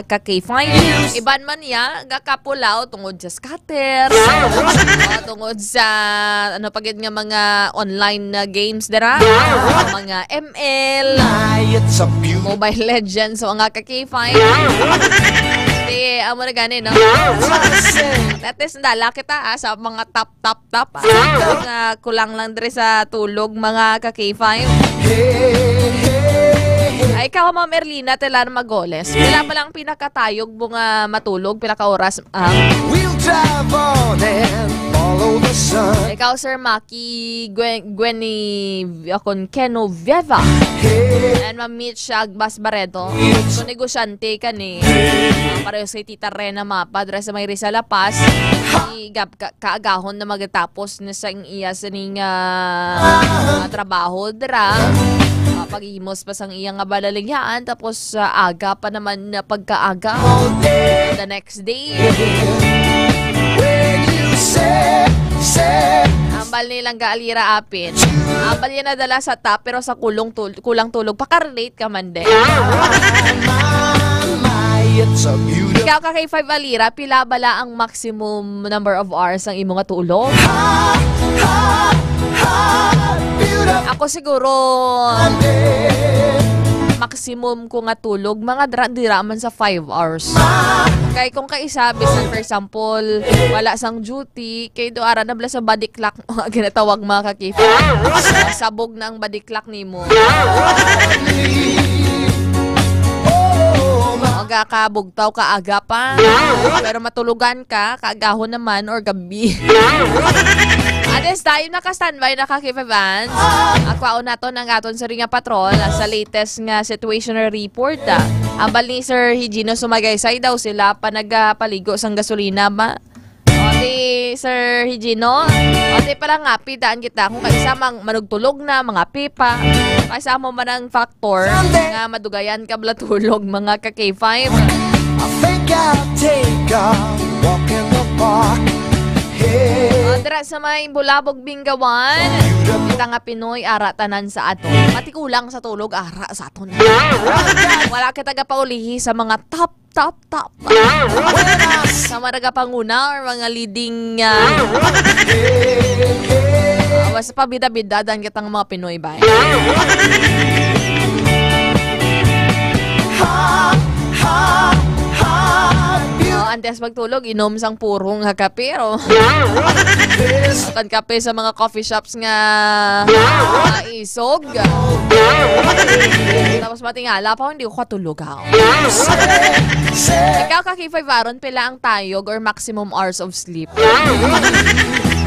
ka K five. Iban man niya, gakapulaw tungod sa scatter. O, tungod sa, ano pa gid nga mga online na games dira. Mga M L, Mobile Legends, so mga ka K five. Di, amo na gani, no? At least, nadala kita, ah, sa mga top, top, top, ah. Nga kulang lang diri sa tulog, mga ka K five. Ay, ikaw, Ma'am Erlina Telar Magoles. Pila pa lang pinakatayog mo nga matulog? Pila ka oras, ah? We'll drive on and follow the sun. Ikaw, Sir Maki Gwen-, Gwenny, akon Keno Vieva. Hey. And Ma'am Mitch Agbas Barreto. Kung negosyante ka ni, ah, pareho si Tita Rena Mapa, dira sa may Rizal, La Paz, i-, gab-, ka-, kaagahon na magatapos na sa ing iya sining, ah, ah, trabaho dira. Ah, paghimos pa sang iya nga balaligyaan, tapos, ah, aga pa naman na pagkaaga. The next day. When you say, say, Ambal nilang ga Alira Apin. Ambal yan nadala sa top, pero sa kulong tul-, kulang tulog. Pakarelate ka man din. Ikaw ka K five Alira, pila bala ang maximum number of hours ang imo nga tulog? Ako siguro, maximum ko nga tulog, mga dira, dira man sa five hours. Kay kung kaisa, bisan for example, wala sang duty, kay do ara na bala sa body clock, mga ginatawag, mga ka-K five. Sabog na ang body clock nimo. Magakabugtaw ka aga pa. Pero matulogan ka, kaagahon naman or gabi. At this time, naka-standby na ka, K five Ans. Akwaon naton ang aton sari nga patrol, ah, sa latest nga situational report, ah. Ambal ni Sir Higino Sumagaysay daw sila pa nagapaligo sang gasolina ba? O, di Sir Higino, o, di pala nga, pidaan kita kung kaisa mang manugtulog na, mga pipa. Kaisa mo man ang factor nga madugayan ka bala tulog, mga ka K five. I think I'll take a walk in the park. Hey. O, dira sa may Bulabog, Bingawan, kita nga Pinoy, ara tanan sa aton. Pati kulang sa tulog, ara sa aton. Wala kita gapaulihi sa mga top, top, top. Sa mga nagapanguna or mga leading, ah, ah, basta pabida-bida dan kitang mga Pinoy ba? O, Antes magtulog, inom sang puro nga kape, o. Tan kape sa mga coffee shops nga, ah, isog. Tapos matingala pa, hindi ko katulog, ha. Ikaw, ka K five Aaron, pila ang tayog or maximum hours of sleep?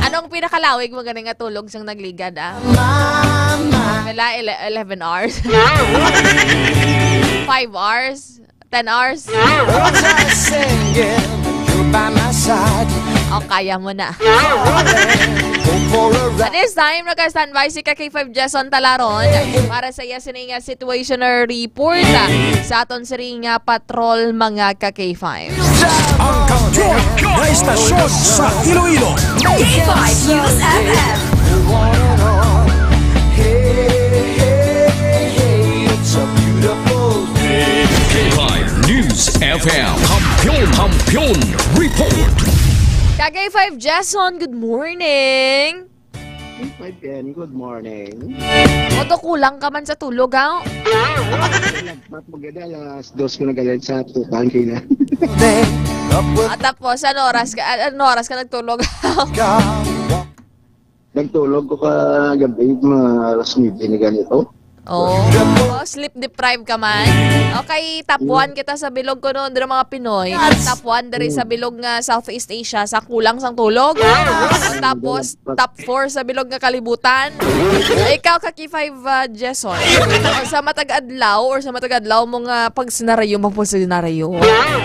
Anong pinakalawig mo gani nga tulog sang nagligad, ah? Pila? Ele-, eleven hours? Five hours? Ten hours? O, kaya mo na. At this time, naka-standby si ka K five Jason Talaron para sa iya sining, ah, situational report, ah, sa aton sining, ah, patrol, mga ka K five. Ang kampiyon na istasyon sa Iloilo. K five News F M. K five News F M. Kampiyon, kampiyon report. Ka K five Jason, good morning. K five N, good morning. Moto kulang ka man sa tulog, ha? Mat mo gada, alas dos ko nagalit sa tukan kina. At tapos, ano oras ka, ano oras ka nagtulog? Nagtulog ko ka gabi, mga alas nuebe na ganito. Oh. Oh, sleep deprived ka man. Okay, top one kita sa bilog ko noon, dira mga Pinoy. Top one diri sa bilog nga Southeast Asia sa kulang sang tulog. Tapos, top four sa bilog nga kalibutan. Ikaw, ka K five, ah, Jason. Sa matag adlaw or sa matag adlaw mo nga pagsenaryo, mo pagsenaryo.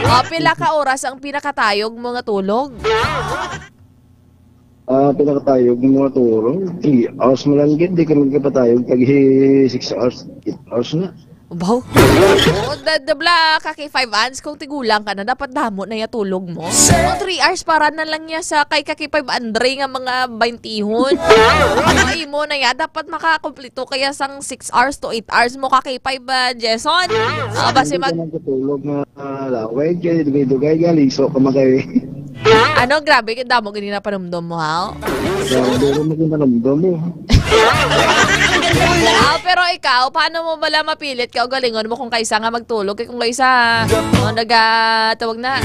Ah, pila ka oras ang pinakatayog mo nga tulog? Ah, pinakatayog ng mga turo. Three hours mo lang gid, di ka magkapatayog. Tag six hours, eight hours na. Baw. Oh, da-, dabla ka kay five ans, kung tigulang ka na, dapat damo na ya tulog mo. Kung three hours, para na lang ya sa kay ka kay five andre nga mga baintihon. Ang imo na ya, dapat makakumpleto kaya sang six hours to eight hours mo ka kay five, ah, Jason. Ah, basi Hindi ka mag- nagtutulog nga, ah, laway, kaya dugay-dugay, kaya liso ka makay. Ano, grabe, kay damo gani na panumdom mo, ha? Grabe, duro mo yung panumdom mo. Ah, pero ikaw, paano mo bala mapilit ka o galingon mo kung kaisa nga magtulog? Kay kung kaisa, oh, naga-, tawag na.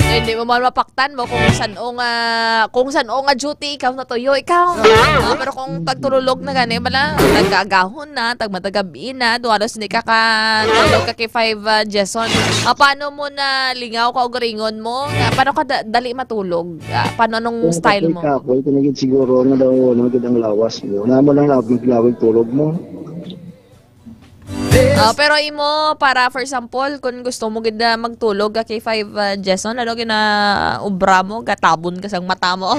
Hindi mo man mapaktan mo kung san-o nga, kung san-o nga duty ikaw natuyo, ikaw. Ah, pero kung tagtulog na gani, bala, tag-agahon na, tag matagabi na, duha na sini ka ka, tulog ka kay five, ah, Jason. Ah, paano mo na lingaw ka o galingon mo? Ah, paano ka da-, dali matulog? Ah, paano, anong Kung style mo? Kapoy-kapoy, tinagid siguro na daw, ano, gid ang lawas mo. Namo lang lawig, lawig tulog mo. Ah, pero imo, para, for example, kung gusto mo gid na magtulog ka kay five, ah, Jason, ano gina obra mo, gatabon ka sang mata mo?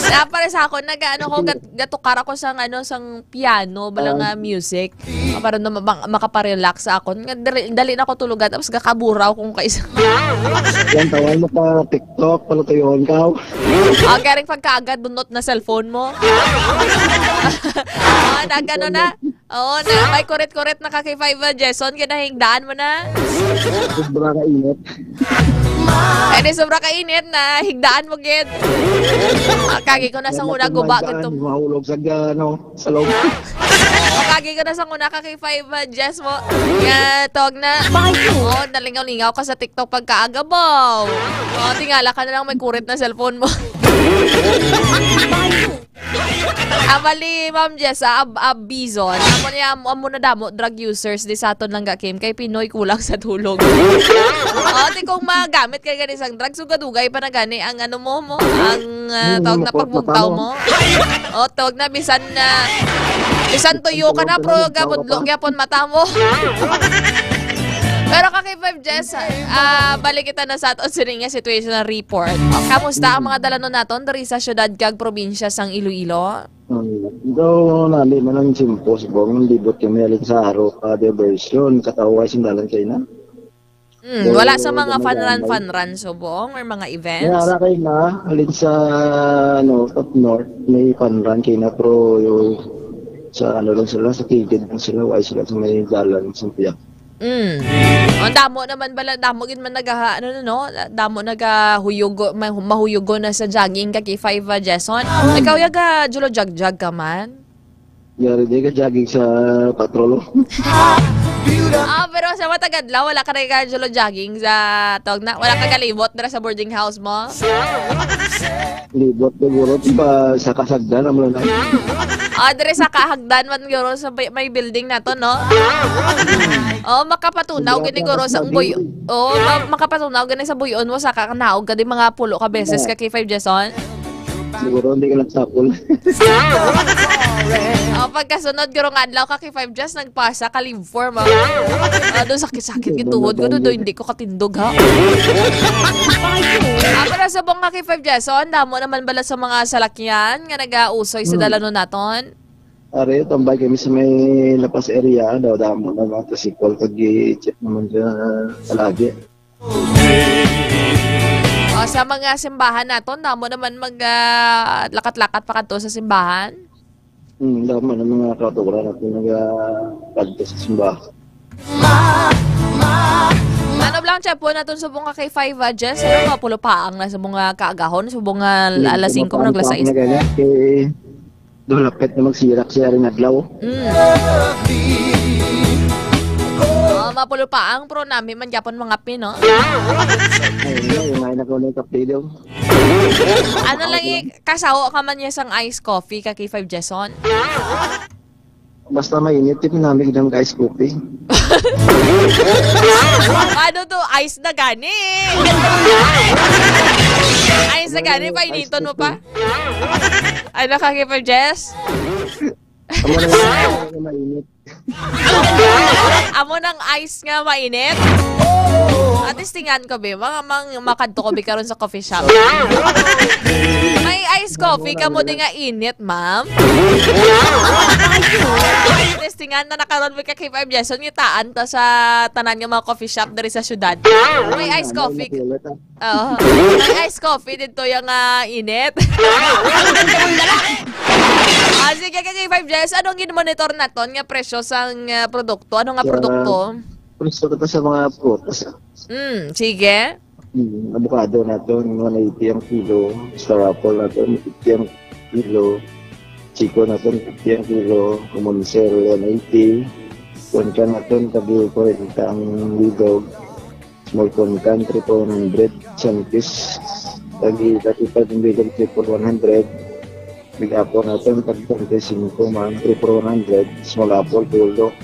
Na, para sa ako, nag-ano ko, gat-, gatukar ako sang, ano, sang piano, bala Ah. nga music. Ah, para na ma-, makaparelax sa akon. Nga, dali, dali na ako tulugan, tapos gakaburaw kung kaisa. Yan, tawag mo pa TikTok, palatuyon ka. Ah, kaya rin pagkaagad, bunot na cellphone mo. Ah, nagano na? Oo, na, may kurit-kurit na ka kay five, ah, Jason, kinahigdaan mo na. Sobra ka init. Ay, di, sobra ka init na, higdaan mo, gid. Ah, kagi ko na sa Wala una, kang guba, maigaan, gito. Mahulog sa ga-, ano, sa loob. Makagi ka na sa una ka kay five, ah, Jess mo. Nga, tawag na. Oh, nalingaw-lingaw ka sa TikTok pagkaaga, baw. Oh, tingala ka na lang may kurit na cellphone mo. Abali, Ma'am Jess, ah, ab-, ab-, Bison. Amo niya, amo, amo na damo, drug users, di sa aton lang ga, Kim, kay Pinoy kulang sa tulog. Oh, di kung magamit kay gani sang drugs, so gadugay pa na gani ang ano mo, mo, ang, ah, Hmm, tawag na mapot-, pagbugtaw mapano? mo. O, tawag na, bisan na, bisan tuyo ka na, pero gabudlong gyapon mata mo. Pero ka kay five Jess, ah, balik kita na sa aton sini nga situational report. Kamusta ang mga dalanon naton diri sa syudad kag probinsya sang Iloilo? Hmm, daw nali man ang simpo, subong libot kami alin sa aro ka diversion, kataway sindalan kay na. Mm, wala sa mga fun run, fun run subong or mga events? Kaya ara kay na, alin sa, ano, up north, may fun run kay na, pero yung sa, ano lang sila, sa kilid lang sila, wala sila sa may dalan sa piyak. Mm. Ang damo naman bala, damo gid man nagaha-, ano, no, no? Damo nagahuyugo, ma-, mahuyogo na sa jogging ka kay five, ah, Jason. Ikaw, yaga, Julo, jag-, jag ka man? Yari, di ka jogging sa patrol. Ah, pero sa matag adlaw, wala ka nag-jolo jogging sa tog na, wala ka galibot dira sa boarding house mo? Libot siguro, di ba, sa kasagdan, amo na. Ah, dire sa kahagdan man, guro, sa may, may building na to, no? Oh, makapatunaw Hindi gini, guro, sa ako buy-, oh, ma-, makapatunaw gini sa buyon mo sa ka-, naog ka di mga pulo ka beses ka K five Jason. Siguro hindi ka nagtapol. Oh, pagkasunod, guro, nga adlaw ka K five Jess, nagpasa ka leave form, ah. Ah, doon sakit-sakit yung tuhod ko, doon, doon, hindi ko katindog, ha? Ah, pero subong ka K five Jess, oh, ang damo naman bala sa mga salakyan nga nag-ausoy sa Hmm. dalanon naton. Are, tambay kami sa may Lapas area, daw damo na mga tricycle, kag i-check naman dyan, ah, palagi. O, sa mga simbahan naton, damo naman mag, ah, lakat-lakat pa kadto sa simbahan. Hmm, damo na mga kauturan naton nag, ah, kadto sa simbahan. Ano lang, Chef, po naton subong ka K five, ah, Jess, ano, mga pulo paang na sa mga kaagahon, subong nga Hindi, alas singko, mga alas sais. Pangpang na ganyan, kay Dulapit na magsirak siya rin adlaw. Mm. Oh, mapulo pa ang pro nami man gyapon mga pin, no? Ay, ay, ay, nako na yung kapilyo. Ano lang, i-, kasawa ka man niya sang ice coffee ka K five Jason? Basta mainit, tipin namin ng ice coffee. Ano to? Ice na gani. Ice na gani, painiton mo pa. Ano ka, K five Jess? Amo na lang yung mainit. Amo nang ice nga mainit? At testingan ko, be. Mga mang-, makadto ko, be, karon sa coffee shop. May ice coffee ka mo di nga init, ma'am? Testingan na nakaron, be, ka K five Jason, ngitaan ta sa tanan nga mga coffee shop diri sa syudad. May ice coffee. Oo. May ice coffee dito yung, ah, init. Ah, sige, K J five Jess, anong gin-monitor naton nga presyo sang, ah, produkto? Ano nga Sa produkto? presyo ko sa mga prutas. Mm, sige. Mm, avocado naton, one eighty ang kilo. Star apple naton, fifty ang kilo. Chiko naton, fifty ang kilo. Kumonser, one eighty. Kuwan ka naton, tabi forty ang bilog. Small cone can, three for one hundred. Champis, tagi thirty-five ang bilog, three for one hundred. Big apple naton, tag thirty-five man, three for one hundred. Small apple, tulo.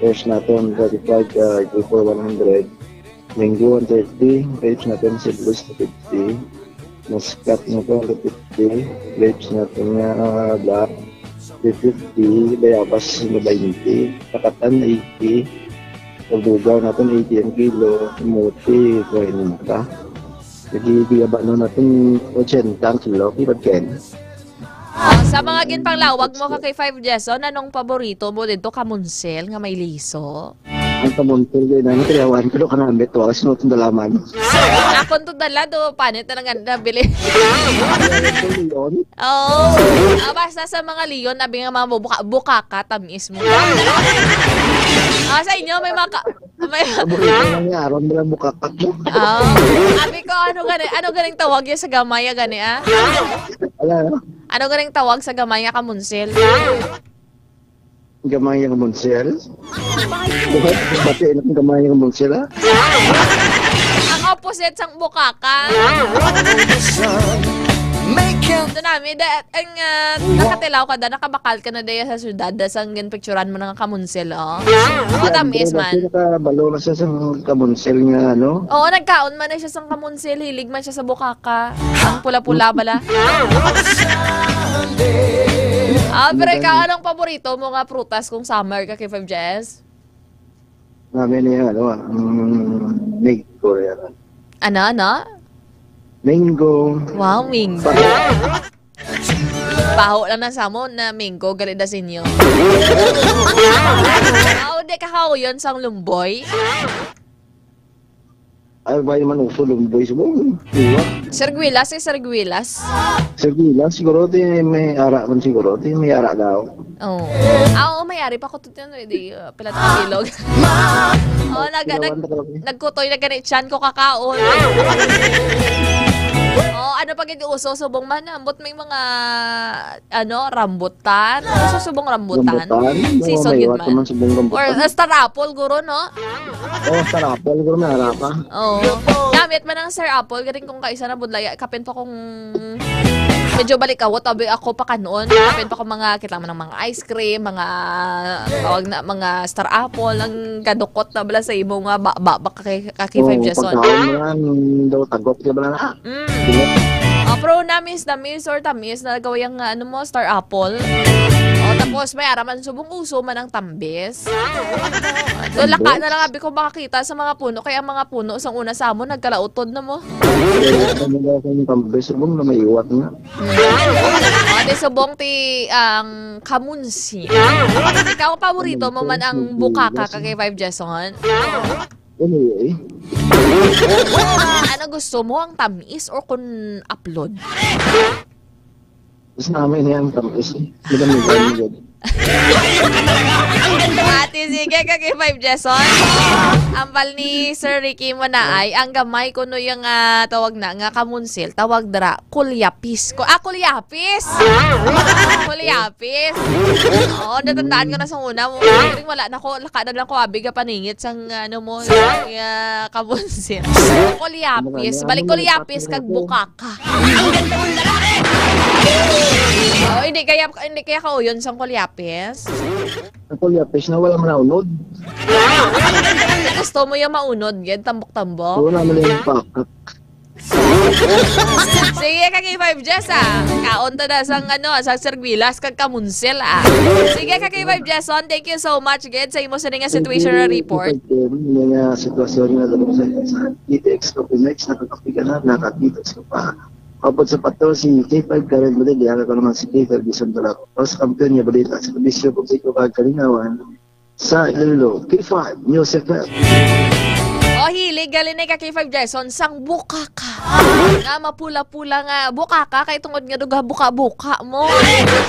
Pears naton, thirty-five, ah, three for one hundred. Mango, one thirty. Grapes naton, seedless, two fifty. Muscat naton, two fifty. Grapes naton nga, ah, black, two fifty. Bayabas, twenty. Kakatan, eighty. Pagdugaw naton, eighty ang kilo. Kamote, forty. Lagi, di ba, no, naton, eighty ang kilo. Di ba, Ken? Ah, sa mga ginpanglawag mo ka kay Five Jason, anong paborito mo dito? Kamunsel nga may liso? Ang kamunsel, yun, ano, kaya wan ko, kanami to, as no, itong dalaman. Ako to dala, do, panit na lang ganda, bili. Leon? Oo. Ah, basta sa mga Leon, abi nga mga buka-, bukaka, tamis mo. Ah, sa inyo, may mga ka-, may Paborito lang niya, aron mo lang bukakat mo. Oo. Abi ko, ano gani, ano ganing tawag yan sa gamay, ah, gani, ah? Wala, no? Ano ganing tawag sa gamay nga kamunsel? Gamay nga kamunsel? Bakit, bakit ang gamay nga kamunsel, ha? Ang opposite sang bukaka. Ito namin, da, ang, ah, nakatilaw ka da, nakabakal ka na daya sa syudad, da sang ginpicturan mo nga kamunsel, oh. Oh, tamis man. Nakabalo na siya sa kamunsel nga, ano? Oo, nagkaon man na siya sang kamunsel, hilig man siya sa bukaka. Ang pula-pula bala. Ah, pero ikaw, anong paborito mo nga prutas kung summer ka, K five Jess? Sabi niya, ano, ah, mm, mango yan. Ano, ano? Mango. Wow, mango. Baho lang na sa mo na mango, gali da sa inyo. Wow, di ka kauyon sang lumboy? Ay, ba naman uso lumboy sa mo? Diba? Sirguilas, eh, sirguilas. Sirguilas, siguro, di may ara man siguro, di may ara daw. Oh. Ah, oo, may ari pa ko tutunan, eh, di, uh, pila ta bilog. Oh, nag-, nag-, nagkutoy na gani, tiyan ko kakaon. Oh, ano pa Kay uso subong man, ambot may mga, ano, rambutan. Uso subong rambutan. Rambutan? Oo, season may yun iwat man. Naman subong rambutan. Or, uh, star apple, guro, no? Oo, star apple, guro, may harapa. Oo. Gamit man ang star apple, galing kung kaisa na budlaya, kapin pa kung medyo balik awot, abi ako pa kanon. Kapin pa kung mga, kita mo ng mga ice cream, mga, tawag na, mga star apple, ang kadukot na bala sa imo nga ba, ba, ba, kay, kay Oo, Five Jason. Pagkaon mo yan, daw tagot ka bala na. Mm. Oh, pero namis, namis or tamis na nagawa yung, ah, ano mo, star apple. Oh, tapos may araman subong uso man ang tambis. So, laka na lang abi ko makakita sa mga puno. Kaya ang mga puno, sang una sa amon, nagkalautod na mo. Ano daw kung tambis, subong na may iwat nga. Mm. Oh, di subong ti ang kamunsi. Ikaw, paborito mo man ang bukaka ka kay Five Jason? Anyway. Ano gusto mo, ang tamis or kun aplod? Gusto namin yan, tamis. Madami ba yun? Ate, sige, ka kay Five Jason. Ambal ni Sir Ricky mo na ay, ang gamay kuno yung, ah, tawag na, nga kamunsil, tawag dra, kulyapis. Ku-, ah, kulyapis! Kulyapis! Oo, natandaan ko na sa una mo. Pero wala na ko, laka na lang ko, abi ka paningit sang, ano mo, sang, ah, kamunsil. Kulyapis. Balik kulyapis, kag bukaka. Oh, hindi kaya, hindi kaya kauyon sang kulyapis? Ang kulyapis na wala man naunod. Gusto mo yung maunod, gid, tambok-tambok? Wala man yung pakak. Sige, ka K five Jess, ah. Kaon ta na sang, ano, sang sirgwilas kag kamunsel, ah. Sige, ka K five Jess, on, thank you so much, gid, sa imo sini nga situational report. Thank you, K five Jess, nga sitwasyon nga dala sa, sa D T X ko, Pinex, nakakapiga na, nakakita ko pa. Kapag sa pato, si K five Karen Madrid, yara ko naman si K five Jason Dalaco. Sa kampiyon niya, balita, sa bisyo, kung siko kag kalingawan, sa Iloilo, K five News F M. O, hilig, galing na ka K five Jason, sang bukaka. Nga mapula-pula nga bukaka, kay tungod nga duga buka-buka mo.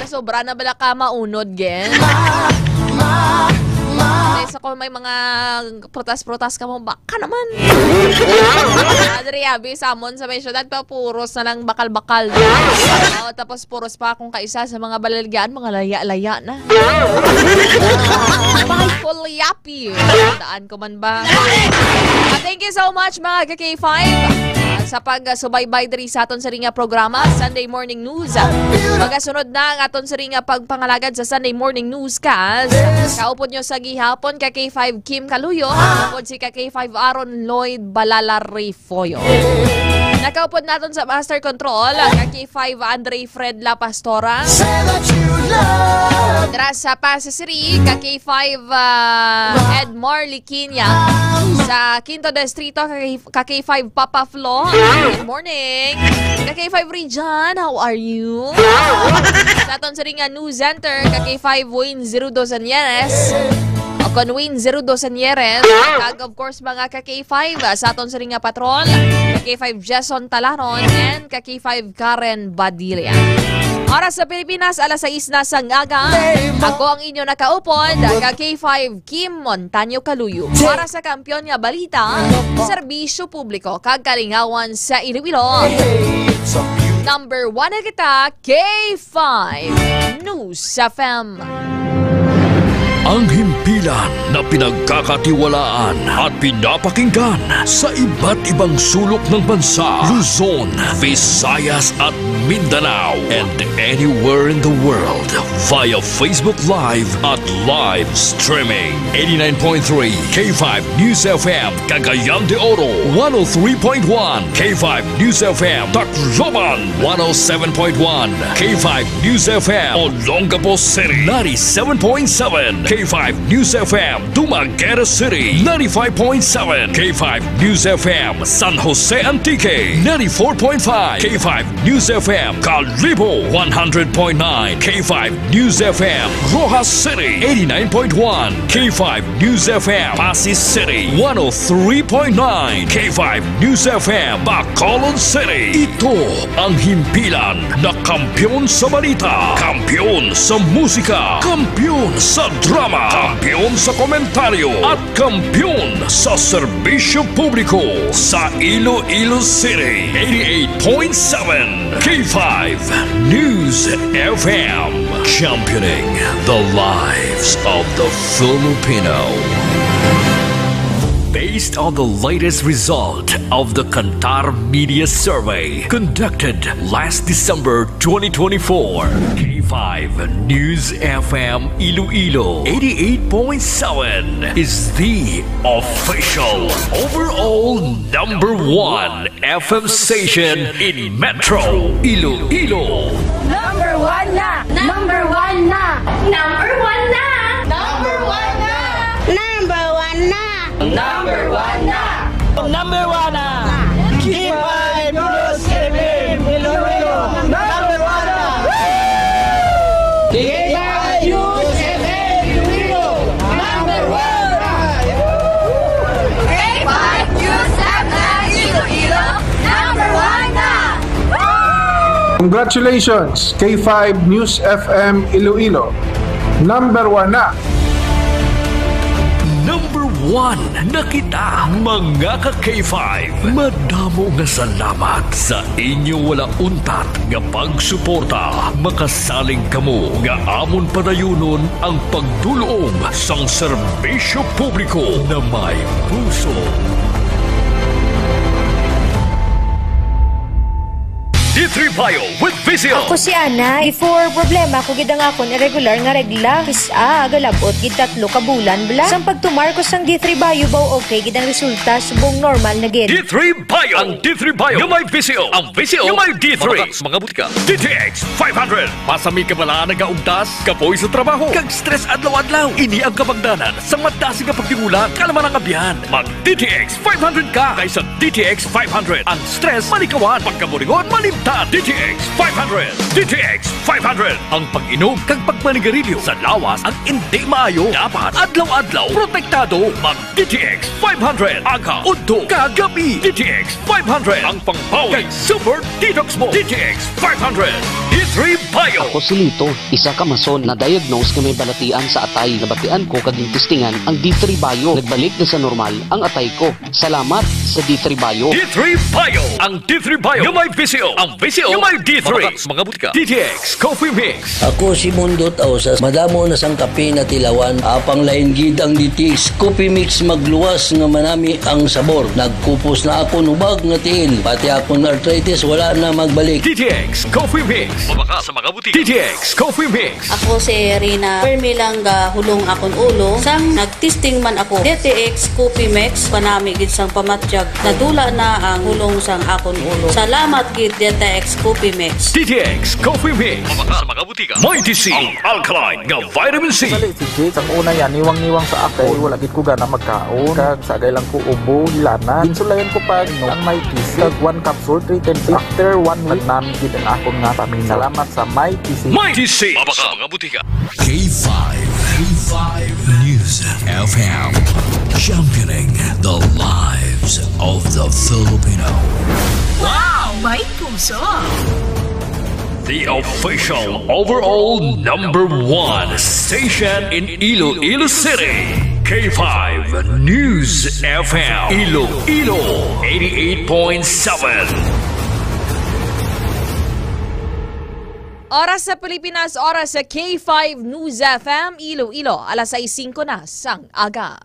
Sa sobra na bala ka maunod, gen. Kaysa kung may mga prutas-prutas ka mo, baka naman. Adri, abi, sa amon sa may syudad, pa puros na lang bakal-bakal. O, tapos puros pa akong kaisa sa mga baligyan, mga laya-laya na. Kulyapis. Daan ko man ba? Ah, thank you so much, mga ka K five, ah, sa pagsubaybay diri sa aton sa ringa programa, Sunday Morning News. Magasunod na ang aton sa ringa pagpangalagad sa Sunday Morning Newscast. Kaupod nyo sa gihapon ka K five Kim Kaluyo, upod si ka K five Aaron Lloyd Balala Reef. Foyo. Nakaupod naton sa Master Control, ka K five Andre Fred La Pastora. Dra sa Pasisiri, ka K five, ah, Edmar Liquinia. Sa Quinto Distrito, ka K-, ka K five Papa Flo. Good morning. Ka K five Region, how are you? Sa aton sa ringa News Center, ka K five Wayne Zerudo Sanyeres. O kon Wayne Zerudo Sanyeres. Kag of course, mga ka K five, ah, sa aton sini nga patrol, ka K five Jason Talaron, and ka K five Karen Badilla. Oras sa Pilipinas, alas sais na sang aga. Ako ang inyo nakaupod, ka K five Kim Montaño Kaluyo. Para sa Kampiyon nga Balita, Serbisyo Publiko, kag Kalingawan sa Iloilo. Number one na kita, K five News F M. Ang himpilan na pinagkakatiwalaan at pinapakinggan sa iba't ibang sulok ng bansa, Luzon, Visayas at Mindanao, and anywhere in the world via Facebook Live at live streaming. Eighty-nine point three K five News F M, Cagayan de Oro, one oh three point one K five News F M, Tacloban, one oh seven point one K five News F M, Olongapo City, ninety-seven point seven K five News F M, Dumaguete City, ninety-five point seven K five News F M, San Jose Antique, ninety-four point five K five News F M, Kalibo, one hundred point nine K five News F M, Roxas City, eighty-nine point one K five News F M, Passi City, one oh three point nine K five News F M, Bacolod City. Ito ang himpilan na kampiyon sa balita, kampiyon sa musika, kampiyon sa drama, kampiyon Kampiyon sa komentaryo at kampiyon sa serbisyo publiko sa Iloilo City, eighty-eight point seven K five News F M, championing the lives of the Filipino. Based on the latest result of the Kantar Media Survey conducted last December twenty twenty-four, K five News F M Iloilo eighty-eight point seven is the official overall number one F M station in Metro Iloilo. Number one na! Number one na! Number one na! Number one na! Number one na! Number one na! Number one na! K five News F M Iloilo! Number one na! K five News F M Iloilo! Number one na! K five News F M Iloilo! Number one na! Congratulations, K five News F M Iloilo. Number one na. Number one na kita, mga ka K five. Madamo nga salamat sa inyo wala untat nga pagsuporta. Makasalig kamo nga amon padayunon ang pagdul-ong sang serbisyo publiko na may puso. D three Bio with Visio. Ako si Ana. Before, problema ko gid ang akon irregular nga regla. Kis-a, galab-ot gid tatlo ka bulan bala. Sang pagtumar ko sang D three Bio, baw okay gid ang resulta, subong normal na gid. D three Bio. Ang D three Bio nga may Visio. Ang Visio nga may D three. Mga, mga butika. D T X five hundred. Masami ka bala nagaugtas, kapoy sa trabaho, kag stress adlaw-adlaw. Ini ang kabangdanan sa madasig nga pagtigulang. Kalma lang abyan. Mag D T X five hundred ka kaysa D T X five hundred. Ang stress malikawan, pagkaburingon malimtan. D T X five hundred. D T X five hundred. Ang pag-inom kag pagmanigarilyo sa lawas ang indi maayo. Dapat adlaw-adlaw protektado. Mag D T X five hundred. Aga, udto, kag gabi. D T X five hundred. Ang pangbawi kag super detox mo. D T X five hundred. D three Bio. Ako si Lito, isa ka mason na diagnose nga may balatian sa atay. Nabatian ko kag gintistingan ang D three Bio. Nagbalik na sa normal ang atay ko. Salamat sa D three Bio. D three Bio. Ang D three Bio nga may Visio. Ang Visio nga may D three. Mga, mga butika. D T X Coffee Mix. Ako si Mundot Ausas. Madamo na sang kape natilawan. Apang lain gid ang D T X Coffee Mix, magluwas nga manami ang sabor. Nagkupos na akon hubag nga tiil. Pati akon arthritis wala na magbalik. D T X Coffee Mix. Mabaka sa mga butika. D T X Coffee Mix. Ako si Rina. Permi lang gahulong akon ulo. Sang nagtesting man ako, D T X Coffee Mix, panami gid sang pamatyag. Nadula na ang hulong sang akon ulo. Salamat gid, D T X Coffee Mix. D T X Coffee Mix. Mabaka sa mga butika. Mighty C, ang alkaline nga vitamin C. Sali si Jake, sang una yan, niwang-niwang sa ako. Wala gid ko gana magkaon. Kag sagay lang ko ubo, hilana. Ginsulayan ko pa, no, ang Mighty C. Kag one capsule, three times. After one week, nagnami gid ang akon nga stamina. Salamat sa Mighty C. Mighty C. Mabaka sa mga butika. K five, K five News F M, championing the lives of the Filipino. Wow! May puso! The official overall number one station in Iloilo City. K five News F M Iloilo, eighty-eight point seven. Oras sa Pilipinas, oras sa K five News F M Iloilo, alas sais singko na sang aga.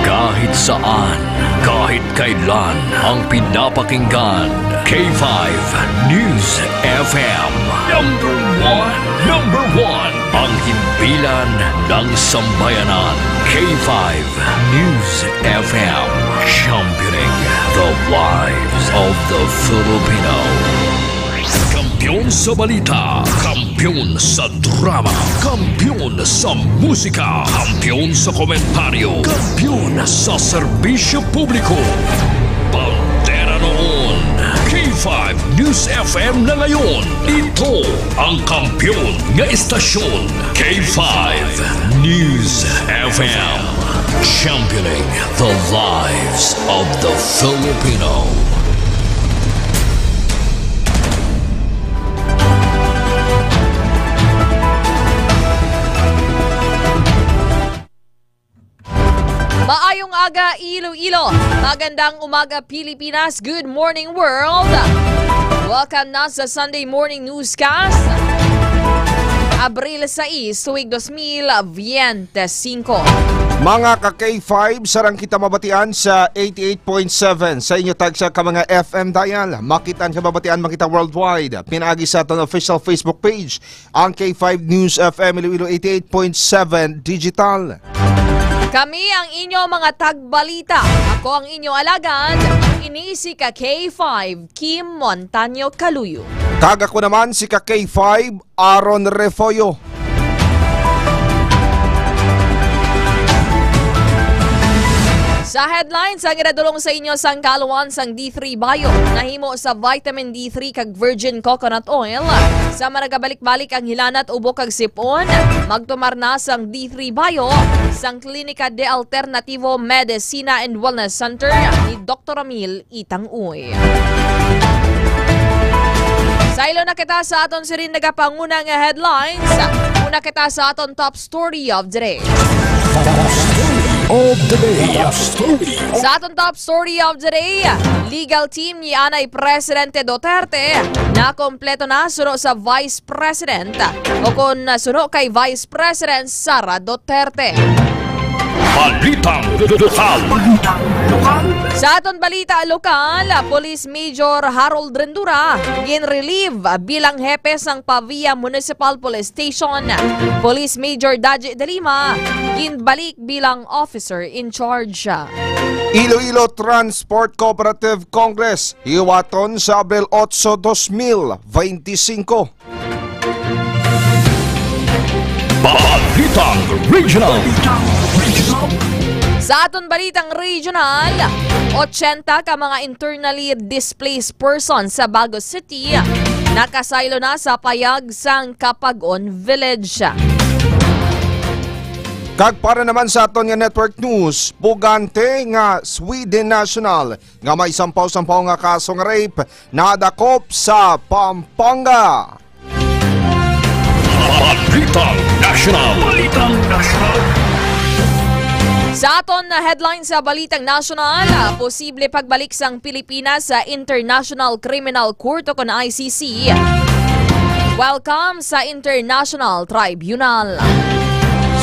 Kahit saan, kahit kailan, ang pinapakinggan, K five News F M. Number one, number one, ang himpilan ng sambayanan, K five News F M, championing the lives of the Filipino. Kampiyon sa balita, kampiyon sa drama, kampiyon sa musika, kampiyon sa komentaryo, kampiyon sa serbisyo publiko. Bandera noon, K five News F M na ngayon. Ito ang kampiyon nga istasyon, K five News F M. Championing the lives of the Filipino. Aga Iloilo. Magandang umaga, Pilipinas. Good morning, world. Welcome na sa Sunday Morning Newscast. Abril sais, tuig dos mil veinticinco. Mga ka K five, sarang kita mabatian sa eighty-eight point seven sa inyo tagsa ka mga F M dial. Makit-an ka mabatian, makita worldwide. Pinaagi sa aton official Facebook page, ang K five News F M Iloilo eighty-eight point seven Digital. Kami ang inyo mga tagbalita. Ako ang inyo alagad, ini si ka K five, Kim Montaño Caluyo. Kag ako naman si ka K five, Aaron Refollo. Sa headlines, ang iradulong sa inyo sang kaluan sang D three Bio, nahimo sa vitamin D three kag virgin coconut oil. Sa maragabalik-balik ang hilanat, ubo kag sipon, magtumar na sang D three Bio sang Klinika de Alternativo Medicina and Wellness Center ni Doktor Ramil Itang-uy. Saylo na kita sa aton siring nagapanguna nga headlines. Una kita sa aton top story of the day. Of the day. Sa aton top story of the day, legal team ni anay Presidente Duterte nakompleto na suno sa Vice President o kon suno kay Vice President Sara Duterte. Balitang lokal. Sa aton balita lokal, Police Major Harold Rendura ginrelieve bilang hepe sang Pavia Municipal Police Station. Police Major Daji De Lima ginbalik bilang officer in charge. Iloilo Transport Cooperative Congress, hiwaton sa Abril otso, dos mil veinticinco. Balitang Regional. Sa aton balitang regional, ochenta ka mga internally displaced persons sa Bago City nakasaylo na sa payag sang Capag-on Village. Kag para naman sa aton nga network news, bugante nga Sweden national nga may sampaw-sampaw nga kaso nga rape nadakop sa Pampanga. Balitang National. Balitang National. Sa aton na headline sa Balitang National, ah, posible pagbalik sang Pilipinas sa International Criminal Court o kon I C C. Welcome sa International Tribunal.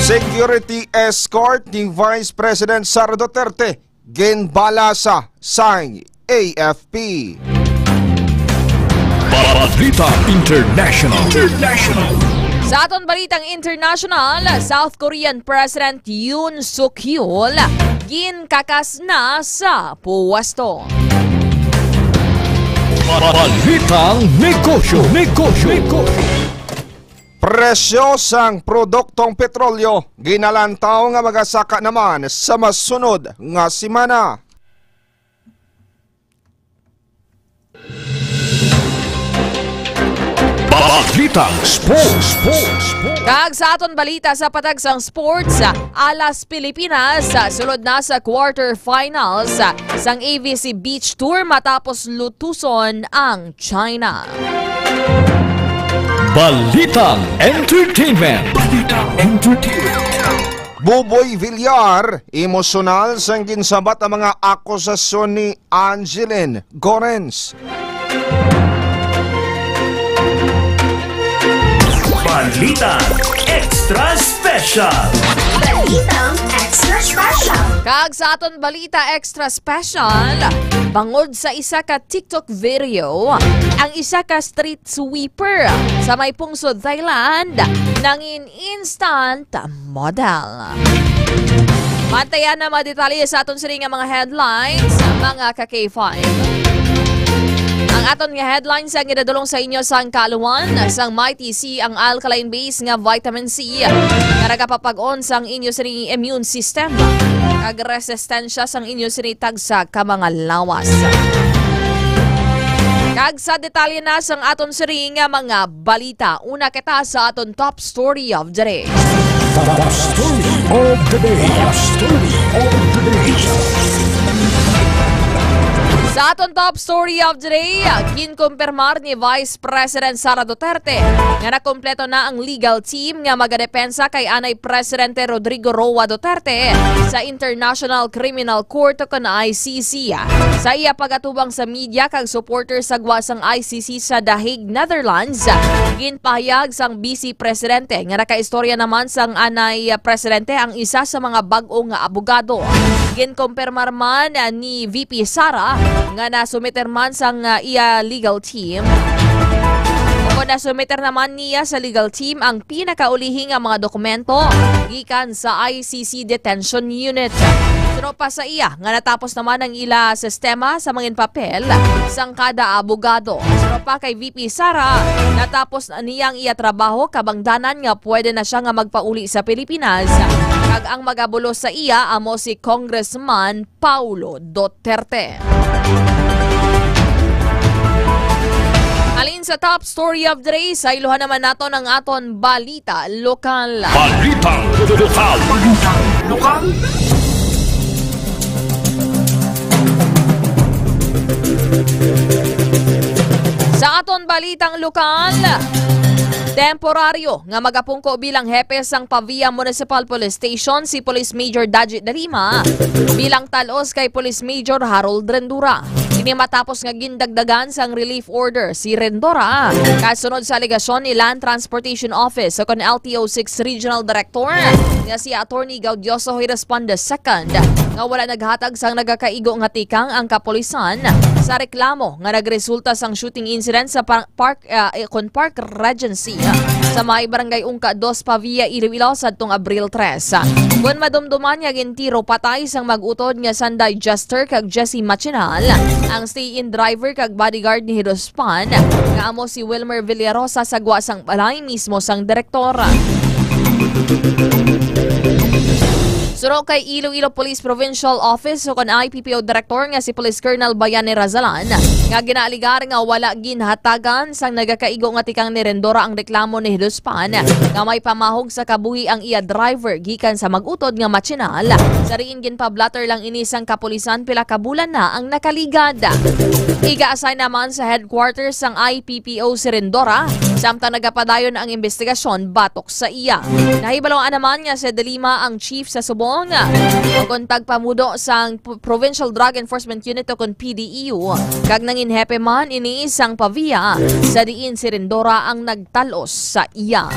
Security escort ni Vice President Sara Duterte ginbalasa sang A F P. Balita International. International. Sa aton balitang international, South Korean President Yoon Suk Yeol ginkakas na sa puwesto. Balitang negosyo. Negosyo. Negosyo. Presyo sang produktong petrolyo ginalantaw nga magasaka naman sa masunod nga semana. Balitang sports. Kag sa aton balita sa patag sang sports, Alas Pilipinas, sulod na sa quarterfinals sang A V C Beach Tour matapos lutuson ang China. Balitang entertainment. Balitang entertainment. Buboy Villar, emosyonal sang ginsabat ang mga akusasyon ni Angeline Gorens. Balita Extra Special. Balitang Extra Special. Kag sa aton balita Extra Special, bangod sa isa ka TikTok video, ang isa ka street sweeper sa may pungsod Thailand nangin instant model. Bantayan na mga detalye sa aton sini nga mga headlines, mga ka K five. Ang aton nga headlines ang idadulong sa inyo sang kaluan sang Mighty C, ang alkaline base nga vitamin C nga nagapapag-on sang inyo sini immune system kag resistensya sang inyo sini tagsa ka mga lawas. Kag sa detalye na sang aton sini nga mga balita, una kita sa aton top story of the day. Top story of the day. Top story of the day. Sa aton top story of the day, ginkumpirmar ni Vice President Sara Duterte nga nakompleto na ang legal team nga magadepensa kay anay Presidente Rodrigo Roa Duterte sa International Criminal Court o kon I C C. Sa iya pag-atubang sa media kag supporter sa gwa sang I C C sa The Hague, Netherlands, ginpahayag sang Vice Presidente nga nakaistorya naman sang anay presidente ang isa sa mga bag-o nga abogado. Ginkumpirmar man ni V P Sara nga nasumiter man sang, ah, iya legal team o nasumiter naman niya sa legal team ang pinakaulihi nga mga dokumento gikan sa I C C Detention Unit. Suno pa sa iya nga natapos naman ang ila sistema sa mangin papel sang kada abogado. Suno pa kay V P Sara, natapos na niya ang iya trabaho, kabangdanan nga pwede na siya nga magpauli sa Pilipinas, kag ang magabulos sa iya amo si Congressman Paulo Duterte. Halin sa top story of the day, saylohan naman naton ang aton balita lokal. Balitang lokal. Balitang lokal. Sa aton balitang lokal, temporaryo nga magapungko bilang hepe sang Pavia Municipal Police Station si Police Major Daji Dalima bilang talos kay Police Major Harold Rendura. Ini matapos nga gindagdagan sang relief order si Rendura kasunod sa alegasyon ni Land Transportation Office o kon L T O six Regional Director nga si Attorney Gaudioso Hiras Pan the second nga wala naghatag sang nagakaigo nga tikang ang kapulisan sa reklamo nga nagresulta sang shooting incident sa pa-, park, ah, eh, kon Park Regency, ah, sa may Barangay Ungka dos, Pavia, Iloilo, sadtong Abril tres. Kon madumduman nga gintiro patay sang mag-utod nga Sanday Jester kag Jesse Machinal, ang stay-in driver kag bodyguard ni Hidos Pan, nga amo si Wilmer Villarosa sa gwa sang balay mismo sang direktor. Suno kay Iloilo Police Provincial Office o kon I P P O Director nga si Police Colonel Bayani Razalan, nga ginaaligar nga wala ginhatagan sang nagakaigo nga tikang ni Rendora ang reklamo ni Hidos Pan nga may pamahog sa kabuhi ang iya driver gikan sa mag-utod nga Machinal. Sa diin ginpablatter lang ini sang kapulisan pila ka bulan na ang nakaligad. Iga-assign naman sa headquarters sang I P P O si Rendora, samtang nagapadayon ang investigasyon batok sa iya. Nahibaluan naman nga si Delima ang chief sa subong, ukon tagpamudo sang P-, Provincial Drug Enforcement Unit ukon P D E U, kag nangin hepe man ini sang Pavia, sa diin si Rendora ang nagtalos sa iya.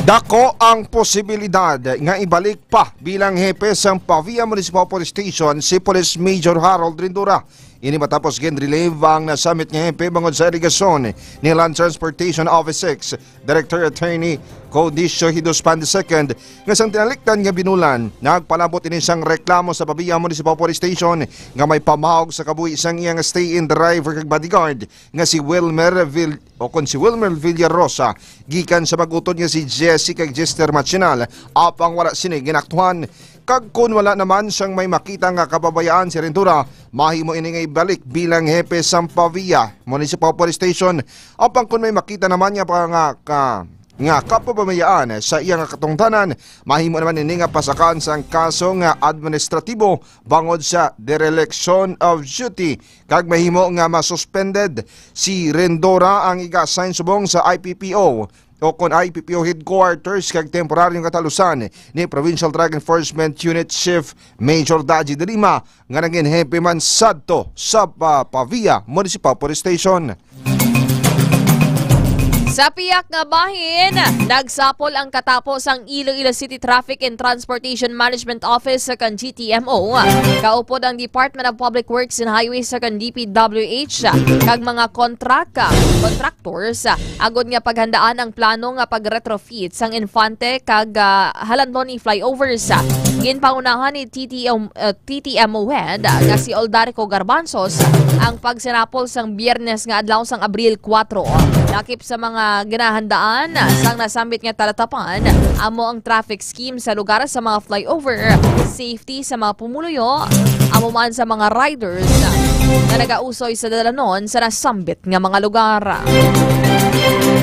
Dako ang posibilidad nga ibalik pa bilang hepe sang Pavia Municipal Police Station si Police Major Harold Rindura. Ini matapos gin-relieve ang nasambit nga hepe bangod sa alegasyon ni Land Transportation Office six Director Attorney Codicio Hidos Pan the second, nga sang tinalikdan nga binulan, nagpalabot ini sang reklamo sa Pavia Municipal Police Station nga may pamahog sa kabuhi sang iyang stay-in driver kag bodyguard nga si Wilmer Vil-, o kon si Wilmer Villarosa, gikan sa mag-utod nga si Jesse kag Jester Machinal, apang wala sini ginaktuhan. Kag kon wala naman sang may makita nga kababayaan si Rendura, mahimo ini nga ibalik bilang hepe sang Pavia Municipal Police Station. Apang kon may makita naman nga pa-, nga ka-, nga kapababayaan sa iya nga katungdanan, mahimo naman ini nga pasakaan sang kaso nga administratibo bangod sa dereliction of duty, kag mahimo nga masuspended si Rendora ang iga-assign subong sa I P P O o kon I P P O headquarters kag temporaryong katalusan ni Provincial Drug Enforcement Unit Chief Major Daji de Lima, nga nangin hepe man sadto sa Pa-, Pavia Municipal Police Station. Sa piyak nga bahin, nagsapol ang katapo sang Iloilo City Traffic and Transportation Management Office sa kan G T M O, kaupod ang Department of Public Works and Highways sa kan D P W H, kag mga kontrak-, contractors, agod nga paghandaan ang plano nga pag-retrofit sang Infante kag, ah, Jalandoni flyovers. Ginpangunahan ni T T M, ah, T T M O head, ah, nga si Oldarico Garbanzos ang pagsinapol sang Biyernes nga adlaw sang Abril kuwatro. Lakip sa mga ginahandaan sang nasambit nga talatapan, amo ang traffic scheme sa lugar sa mga flyover, safety sa mga pumuluyo, amo man sa mga riders nga nagausoy sa dalanon sa nasambit nga mga lugar.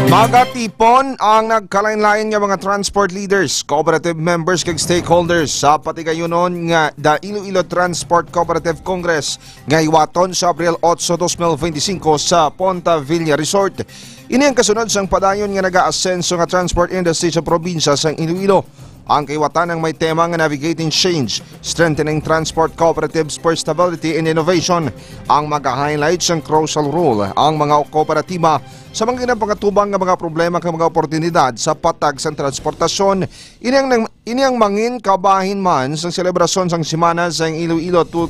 Magatipon ang nagkalain-lain nga mga transport leaders, cooperative members kag stakeholders sa patigayunon nga The Iloilo Transport Cooperative Congress nga hiwaton sa Abril otso, dos mil benti singko sa Ponta Villa Resort. Ini ang kasunod sang padayon nga nagaasenso nga transport industry sa probinsya sang Iloilo. Ang kahiwatanang may tema nga Navigating Change, Strengthening Transport Cooperatives for Stability and Innovation. Ang maga-highlight sang crucial role ang mga kooperatiba sa mga ginapangatubang nga mga problema kag mga oportunidad sa patag sang transportasyon. Ini ang nang, ini ang mangin kabahin man sang selebrasyon sang Semana sang Iloilo tu-,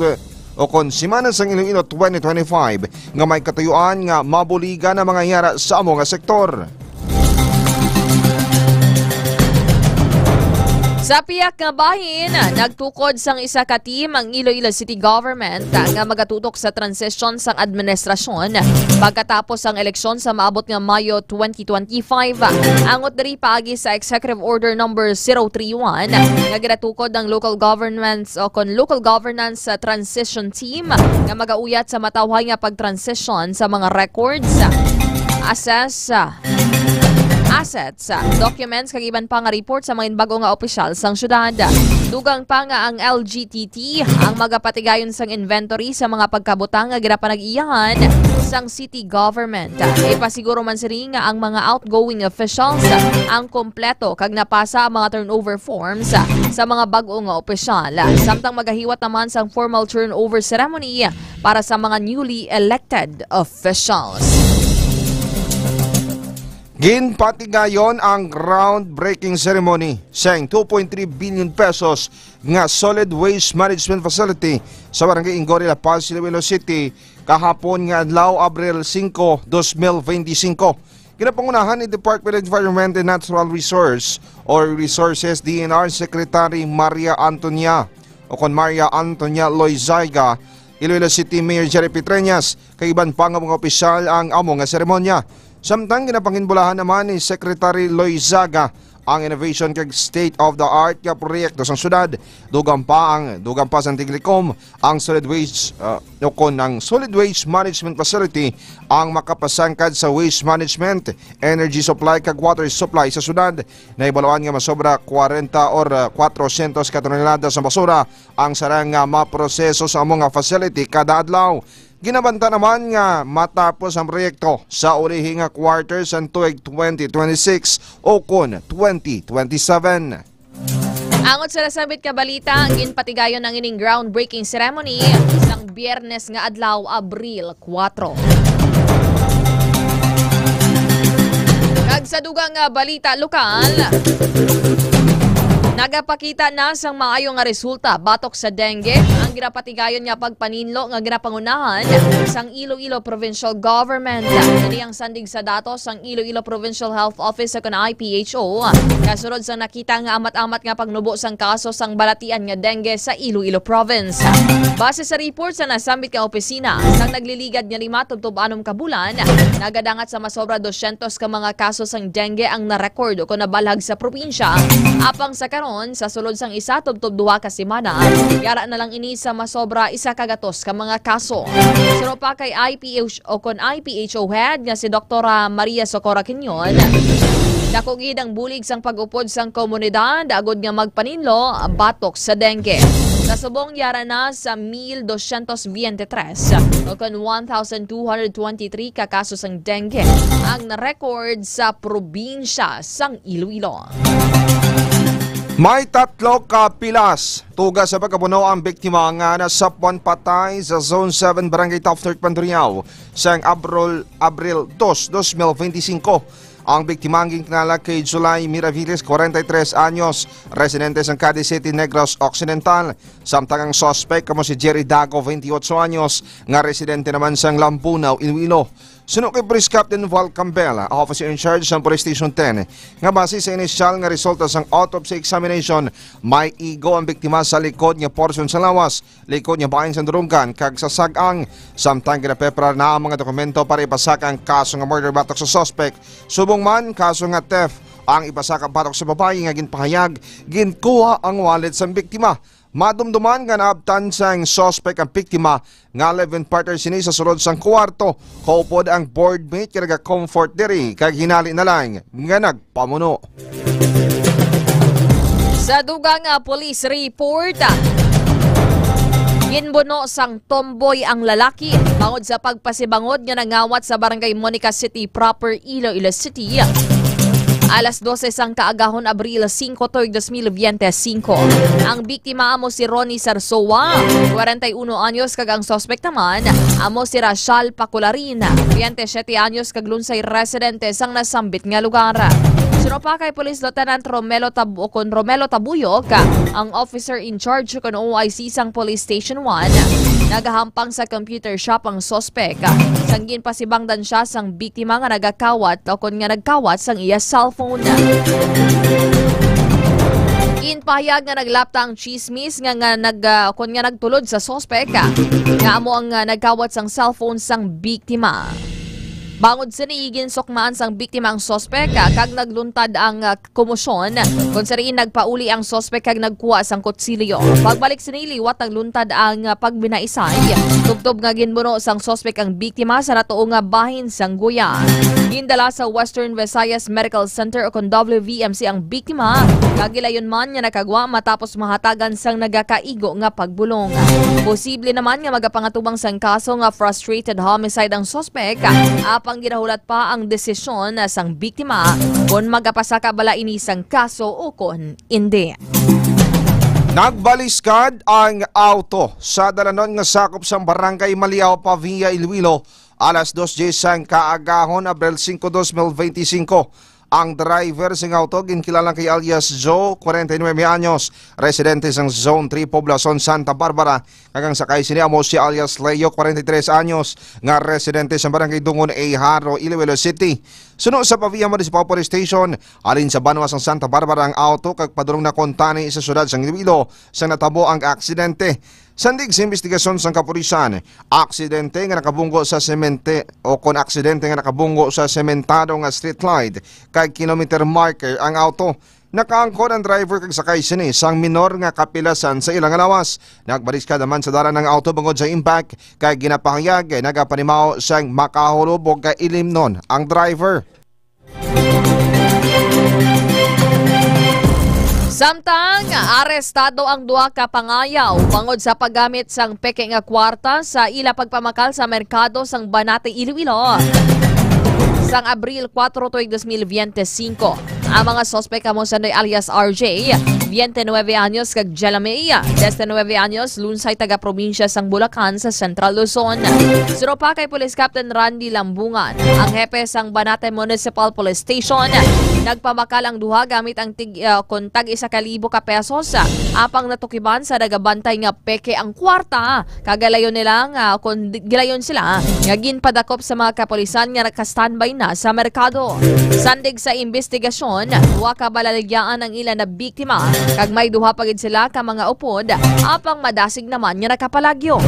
o kon Semana sang Iloilo twenty twenty-five nga may katuyuan nga mabuligan ang mga yara sa amo nga sektor. Sa pihak nga bahin, nagtukod sang isa ka team ang Iloilo City Government nga magatutok sa transition sang administrasyon pagkatapos sang eleksyon sa maabot nga Mayo twenty twenty-five. Angot diri paagi sa Executive Order Number zero three one nga ginatukod ang local governments o kon local governance, ah, transition team nga magauyat sa matawhay nga pagtransition sa mga records, assess, ah, assets, ah, documents kag iban pa nga report sa mga bag-o nga opisyal sang syudad. Dugang pa nga ang L G T T ang magapatigayon sang inventory sa mga pagkabutang nga ginapanag-iyahan sang city government. Ipasiguro man sini nga ang mga outgoing officials ang kompleto kag napasa ang mga turnover forms sa mga bag-o nga opisyal. Samtang magahiwat naman sang formal turnover ceremony para sa mga newly elected officials. Ginpatigayon ang groundbreaking ceremony sang two point three billion pesos nga solid waste management facility sa Barangay Inggori, La Paz, Iloilo City, kahapon nga adlaw, Abril singko, dos mil benti singko. Ginapangunahan ni Department of Environment and Natural Resource or Resources, D N R, Secretary Maria Antonia o kon Maria Antonia Loizaga, Iloilo City Mayor Jerry Petreñas, kag iban pa nga mga opisyal ang amo nga seremonya. Samtang ginapanginbulahan naman ni Secretary Loizaga ang innovation kag state-of-the-art nga proyekto sang syudad. Dugang pa ang, dugang pa sang Tiglicom, ang solid waste, ah, o kon ang solid waste management facility ang makapasangkad sa waste management, energy supply kag water supply sa syudad. Nahibaluan nga masobra kwarenta or, ah, kwatrosyentos ka tonelada sa basura ang sarang nga maproseso sa amo nga facility kada adlaw. Ginabanta naman nga matapos ang proyekto sa ulihi nga quarter sang tuig twenty twenty-six o kon twenty twenty-seven. Angot sa nasambit nga balita, ginpatigayon ang ining groundbreaking ceremony sang Biyernes nga adlaw, Abril kuwatro. Kag sa dugang nga balita lokal, nagapakita na sang maayo nga resulta batok sa dengue ang ginapatigayon nga pagpaninlo nga ginapangunahan sang Iloilo Provincial Government. Ini ang sandig sa datos sang Iloilo Provincial Health Office o kon I P H O, kasunod sa nakita nga amat-amat nga pagnubo sang kaso sang balatian nga dengue sa Iloilo Province. Base sa report sa nasambit nga opisina, sang nagliligad nga lima tubtob anom ka bulan, nagadangat sa masobra dosyentos ka mga kaso sang dengue ang na-record o kon nabalhag sa probinsya. Apang sa karon, sa sulod sang isa tubtob duha ka semana, yara na lang ini sa masobra isa ka gatos ka mga kaso. Suno pa kay I P H o kon I P H O head nga si Doktora Maria Socorro Quinol, dako gid ang bulig sang pag-upod sang komunidad agod nga magpaninlo batok sa dengue. Sa subong, yara na sa mil dosyentos biyente tres o kon one thousand two hundred twenty-three ka kaso sang dengue ang na-record sa probinsya sang Iloilo. May tatlo ka pilas tuga sa pagkabuno ang biktima nga nasapwan patay sa Zone seven, Barangay Top Third, Mandurriao, sang Abril, Abril dos, dos mil benti singko. Ang biktima ang ginkinala kay July Miraviles, kwarenta y tres anyos, residente sang Cadiz City, Negros Occidental, samtang ang suspect amo si Jerry Dago, twenty-eight anyos, nga residente naman sang Lambunao, Iloilo. Suno kay Police Captain Val Campbell, officer in charge sang Police Station ten, nga base sa inisyal nga resulta sang autopsy examination, may igo ang biktima sa likod nga porsyon sa lawas, likod nga bahin sang dulonggan kag sa sag-ang, samtang ginapreparar na ang mga dokumento para ipasaka ang kaso nga murder batok sa suspect. Subong man, kaso nga theft ang ipasaka batok sa babayi nga ginpahayag ginkuha ang wallet sang biktima. Madumduman nga naabtan sang suspect ang biktima nga live-in partner sini sa sulod sang kuwarto. Kaupod ang boardmate nga naga-comfort diri kag hinali na lang nga nagpamuno. Sa dugang, ah, police report, ah, ginbuno sang tomboy ang lalaki bangod sa pagpasibangod nga nangawat sa Barangay Monica City Proper, Iloilo City. Alas dose sang kaagahon, Abril singko, tuig dos mil biyente singko. Ang biktima amo si Ronnie Sarsoa, kwarenta y uno anyos, kag ang suspect naman amo si Rachel Pacularin, biyente siyete anyos, kag Lunsay residente sang nasambit nga lugar. Suno pa kay Police Lieutenant Romelo Tab-, o kon Romelo Tabuyok, ang officer in charge kon O I C sang Police Station one, nagahampang sa computer shop ang suspect. Sang ginpasibangdan siya sang biktima nga nagakawat o kon nga nagkawat sang iya cellphone. Ginpahayag nga naglapta ang chismis nga, nga nag, ah, kon nga nagtulod sa suspect, ah, nga amo ang, ah, nagkawat sang cellphone sang biktima. Bangod sini, ginsukmaan sang biktima ang suspek, ah, kag nagluntad ang, ah, komosyon, kon sa diin nagpauli ang suspek kag nagkuha sang kutsilyo. Pagbalik sini, liwat nagluntad ang, ah, pagbinaisay. Tubtob nga ginbuno sang suspek ang biktima sa natuo nga bahin sang Guya. Gindala sa Western Visayas Medical Center o kon W V M C ang biktima, kag gilayon man nga nakagwa matapos mahatagan sang nagakaigo nga pagbulong. Posible naman nga magapangatubang sang kaso nga frustrated homicide ang suspek, apang ginahulat pa ang desisyon sang biktima kon magapasaka bala ini sang kaso o kon indi. Nagbaliskad ang auto sa dalanon nga sakop sang Barangay Maliao, Pavia, Iloilo, alas dos diez sang kaagahon, Abril singko, dos mil benti singko. Ang driver sing auto ginkilala kay alias Joe, kwarenta y nuebe anyos, residente sang Zone three, Poblacion Santa Barbara, kag ang sakay sini amo si alias Leo, kwarenta y tres anyos, nga residente sa Barangay Dungon A, Jaro, Iloilo City. Suno sa Pavia Municipal Police Station, halin sa banwa sang Santa Barbara ang auto kag padulong na kuntani sa siyudad sang Iloilo sa natabo ang aksidente. Sandig sa imbestigasyon sang kapulisan, aksidente nga nakabunggo sa semente o kon aksidente nga nakabunggo sa sementado nga street light kag kilometer marker ang auto. Nakaangkon ang driver kag sakay sini sang minor nga kapilasan sa ila nga lawas. Nagbaliskad naman sa dalan ang auto bangod sa impact kay ginapahayag nagapanimaho sang makahulubog kay ilimnon ang driver. Samtang arestado ang duha ka pangayaw bangod sa paggamit sang peke nga kwarta sa ila pagpamakal sa merkado sang Banate, Iloilo, sang Abril kuwatro tuig dos mil biyente singko. Ang mga suspek amo sanday alias R J, biyente nuebe anyos, kag Jelamey, disinuebe anyos, lunsay taga probinsya sang Bulacan sa Central Luzon. Suno pa kay Police Captain Randy Lambungan, ang hepe sang Banate Municipal Police Station, nagpamakal ang duha gamit ang tig-, ah, kon tag isa ka libo ka pesos, ah, apang natukiban sa nagabantay nga peke ang kwarta. Kagalayon nila nga kon di-, gilayon sila nga ginpadakop sa mga kapulisan nga naka-standby na sa merkado. Sandig sa imbestigasyon, duha ka balaligyaan ang ila na biktima, kag may duha pa gid sila ka mga upod, apang madasig naman nga nakapalagyo.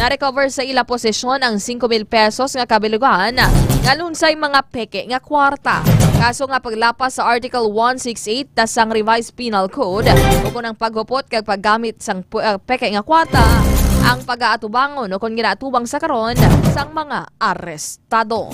Na-recover sa ila posesyon ang singko mil pesos nga kabilugan nga lunsay mga peke nga kwarta. Kaso nga paglapas sa Article one six eight ta sang Revised Penal Code, ukon ang paghupot kag paggamit sang pu-, ah, peke nga kwarta ang pagaatubangon ukon ginaatubang sa karon sang mga arestado.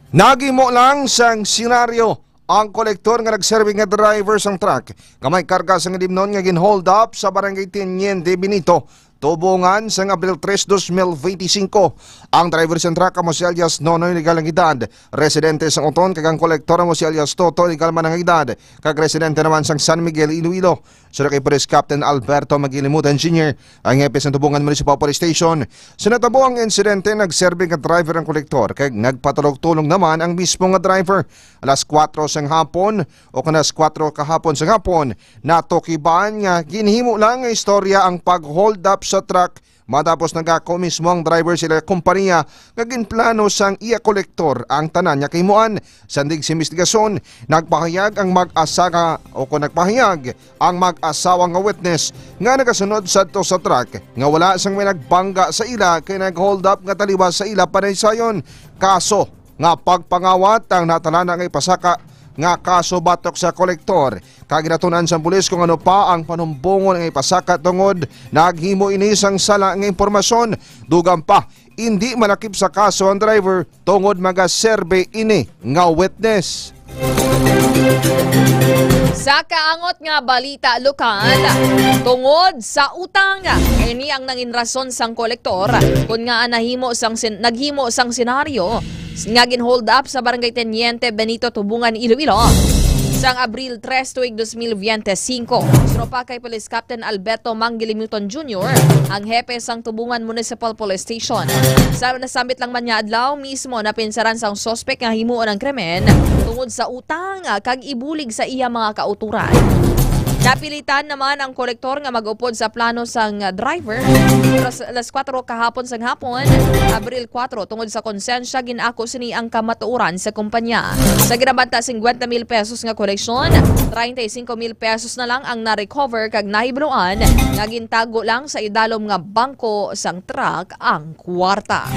Nagimo lang sang senaryo ang kolektor nga nagserbi nga driver sang truck nga may karga sang ilimnon nga gin-hold up sa Barangay Teniente Benito, Tubungan, sang Abril tres, dos mil benti singko. Ang driver sang truck amo si alias Nonoy, legal ang edad, residente sang Oton, kag ang kolektor amo si alias Toto, legal man ang edad, kag residente naman sang San Miguel, Iloilo. Suno kay Police Captain Alberto Magilimutan Junior, ang hepe sang Tubungan Municipal Police Station, sa natabo ang insidente, nagserbi nga driver ang kolektor, kag nagpatulog-tulog naman ang mismo nga driver. Alas kuwatro sang hapon, o kon alas kuwatro kahapon sang hapon, natukiban nga ginhimo lang nga istorya ang pag-hold up sa truck, matapos nagako mismo ang driver sa ila kompanya nga ginplano sang iya kolektor ang tanan nga kahimuan. Sandig sa imbestigasyon, nagpahayag ang mag-asawa o kon nagpahayag ang mag-asawa nga witness nga nagasunod sadto sa truck nga wala sang may nagbangga sa ila kay nag-hold up nga taliwas sa ila panaysayon. Kaso nga pagpangawat ang natalana nga ipasaka nga kaso batok sa kolektor, kag ginatun-an sang pulis kung ano pa ang panumbongon nga ipasakat tungod naghimo ini sang sala nga impormasyon. Dugang pa, indi malakip sa kaso ang driver tungod magaserbe ini nga witness. Sa kaangot nga balita lokal, tungod sa utang, ini ang nangin rason sang kolektor kon ngaa nahimo sang sen-, naghimo sang senaryo nga gin-hold up sa Barangay Teniente Benito Tubungan, Iloilo, sang Abril tres tuig dos mil biyente singko. Tropa kay Police Captain Alberto Manggilimuton Junior, ang hepe sang Tubungan Municipal Police Station. Sa nasambit lang man nga adlaw, mismo napinsaran sang suspek nga himuon ang krimen tungod sa utang, ah, kag ibulig sa iya mga kauturan. Napilitan naman ang kolektor nga mag-upod sa plano sang driver. Alas, alas kuwatro kahapon sang hapon, Abril kuwatro, tungod sa konsensya, gin-ako sini ang kamatuoran sa kumpanya. Sa ginabanta, singkwenta mil pesos nga koleksyon, treinta y cinco mil pesos na lang ang na-recover, kag nahibaloan nga gintago lang sa idalom nga bangko sang truck ang kwarta.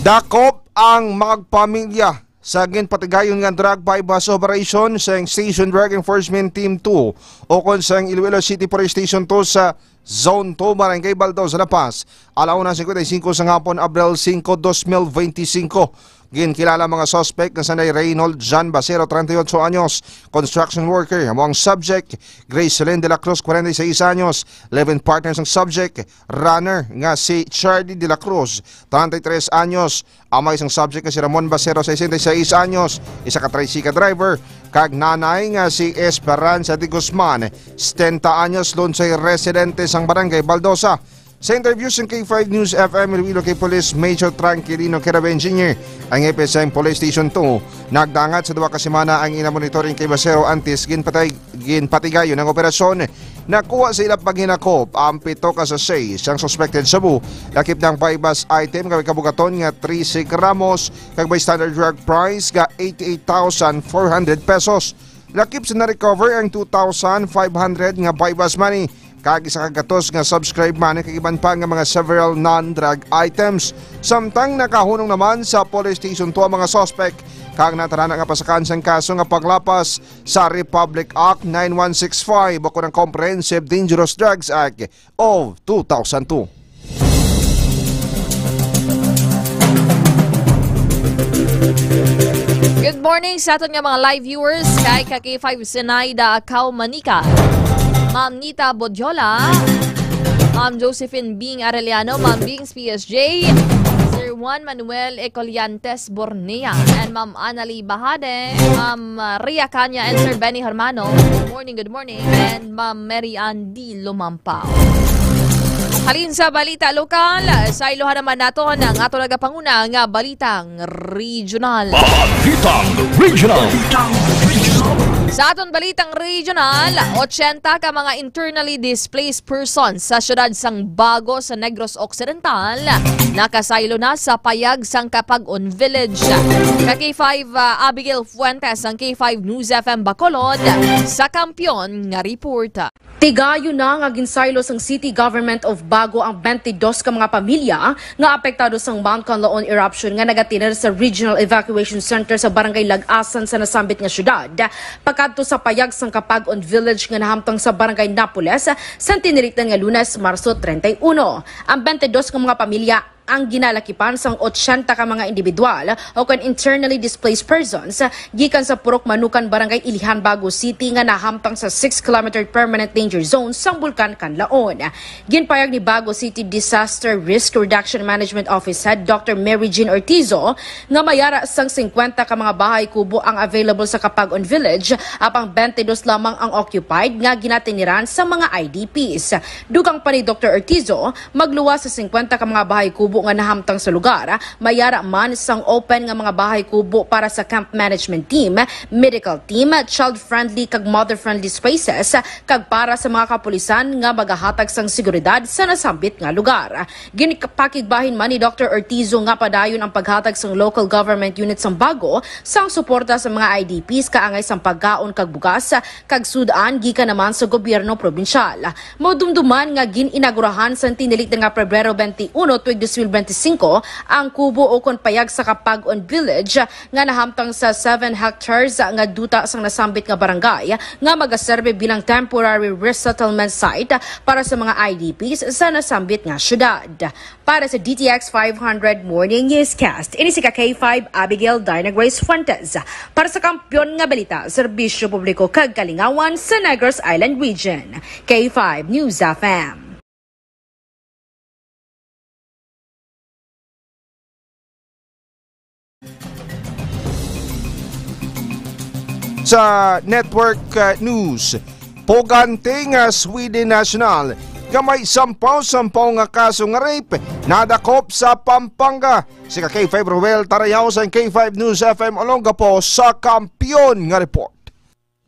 Dakop ang magpamilya sa ginpatigayon nga drug buy-bust operation sang Station Drug Enforcement Team two ukon sang Iloilo City Police Station two sa Zone two, Barangay Baldo, sa La Paz, alauna cincuenta y cinco sa hapon, Abril cinco, dos mil veinticinco. Ginkilala mga suspect nga sanay Reynold John Basero, treinta y ocho anyos, construction worker, amo ang subject. Gracelyn de la Cruz, cuarenta y seis anyos, live-in partner sang subject, runner nga si Charlie de la Cruz, treinta y tres anyos, amay sang subject nga si Ramon Basero, sesenta y seis anyos, isa ka tricycle driver, kag nanay nga si Esperanza de Guzman, setenta anyos, lonsay residente sang Barangay Baldosa. Sa interview sang K five News F M Iloilo kay Police Major Tranquilino Quirabin Junior, ang hepe sang Police Station two, nagdangat sa duha ka semana ang ila monitoring kay Basero antes ginpatay, ginpatigayon ang operasyon. Nakuha sa ila paghinakop ang pito ka sachet sang suspected shabu, lakip na ang buy-bust item nga may kabugaton nga trese gramos kag may standard drug price nga eighty-eight thousand four hundred pesos. Lakip sa na-recover ang two thousand five hundred nga buy-bust money kag isa ka gatos nga subscribe money kag iban pa nga mga several non-drug items. Samtang nakahunong naman sa Police Station two ang mga suspect kag natarana nga pasakan sang kaso nga paglapas sa Republic Act nine one six five ukon ang Comprehensive Dangerous Drugs Act of two thousand two. Good morning sa aton nga mga live viewers, kay ka K five Zenaida Acao Manica, Ma'am Nita Bodiola, Ma'am Josephine Bing Arellano, Ma'am Bing P S J, Sir Juan Manuel Ecoliantes Bornea, and Ma'am Annalie Bahade, Ma'am, uh, Ria Caña, and Sir Benny Hermano. Good morning, good morning. And Ma'am Mary Ann D. Lumampao. Halin sa balita lokal, saylohan naman naton ang ato nagapanguna nga balitang regional. Balitang regional. Sa aton balitang regional, ochenta ka mga internally displaced persons sa siyudad sang Bago sa Negros Occidental nakasaylo na sa payag sang Kapag-on Village. Ka K five, ah, Abigail Fuentes ang K five News F M Bacolod sa Kampiyon nga report. Tigayon na nga ginsaylo sang City Government of Bago ang twenty-dos ka mga pamilya nga apektado sang Mount Kanlaon eruption nga nagatinar sa Regional Evacuation Center sa Barangay Lag-asan sa nasambit nga syudad, pakadto sa payag sang Kapag-on Village nga nahamtang sa Barangay Napoles sa tinilitan nga Lunes, Marso treinta y uno. Ang twenty-dos nga mga pamilya ang ginalakipan sang ochenta ka mga individual o kon internally displaced persons gikan sa Purok Manukan, Barangay Ilihan, Bago City, nga nahamtang sa six kilometer permanent danger zone sang Bulkan Kanlaon. Ginpayag ni Bago City Disaster Risk Reduction Management Office Head Doctor Mary Jean Ortizo nga may ara sang singkwenta ka mga bahay kubo ang available sa Kapag-on Village, apang twenty-dos lamang ang occupied nga ginatiniran sa mga I D Ps. Dugang pa ni Doctor Ortizo, magluwas sa singkwenta ka mga bahay kubo nga nahamtang sa lugar, may ara man sang open nga mga bahay kubo para sa camp management team, medical team, child-friendly kag mother-friendly spaces, kag para sa mga kapulisan nga magahatag sang seguridad sa nasambit nga lugar. Ginpakigbahin man ni Doctor Ortizo nga padayon ang paghatag sang local government unit sang Bago sang suporta sa mga I D Ps kaangay sang pagkaon kag bugas, kag sud-an gikan naman sa gobyerno probinsyal. Madumduman nga gin-inaugurahan sang tinilikdan nga Pebrero twenty-one tuig twenty-five ang kubo ukon payag sa Kapag-on Village nga nahamtang sa seven hectares nga duta sang nasambit nga barangay nga magaserbe bilang temporary resettlement site para sa mga I D Ps sa nasambit nga syudad. Para sa D T X five hundred Morning Newscast, ini si ka K five Abigail Dyna Grace Fuentes para sa Kampiyon nga Balita, Serbisyo Publiko kag Kalingawan sa Negros Island Region, K five News F M. Sa network, uh, news, pugante nga Sweden national nga may sampaw-sampaw nga kaso nga rape nadakop sa Pampanga. Si ka K five Roel Tarayaw sa K five News F M Olongapo sa Kampiyon nga Report.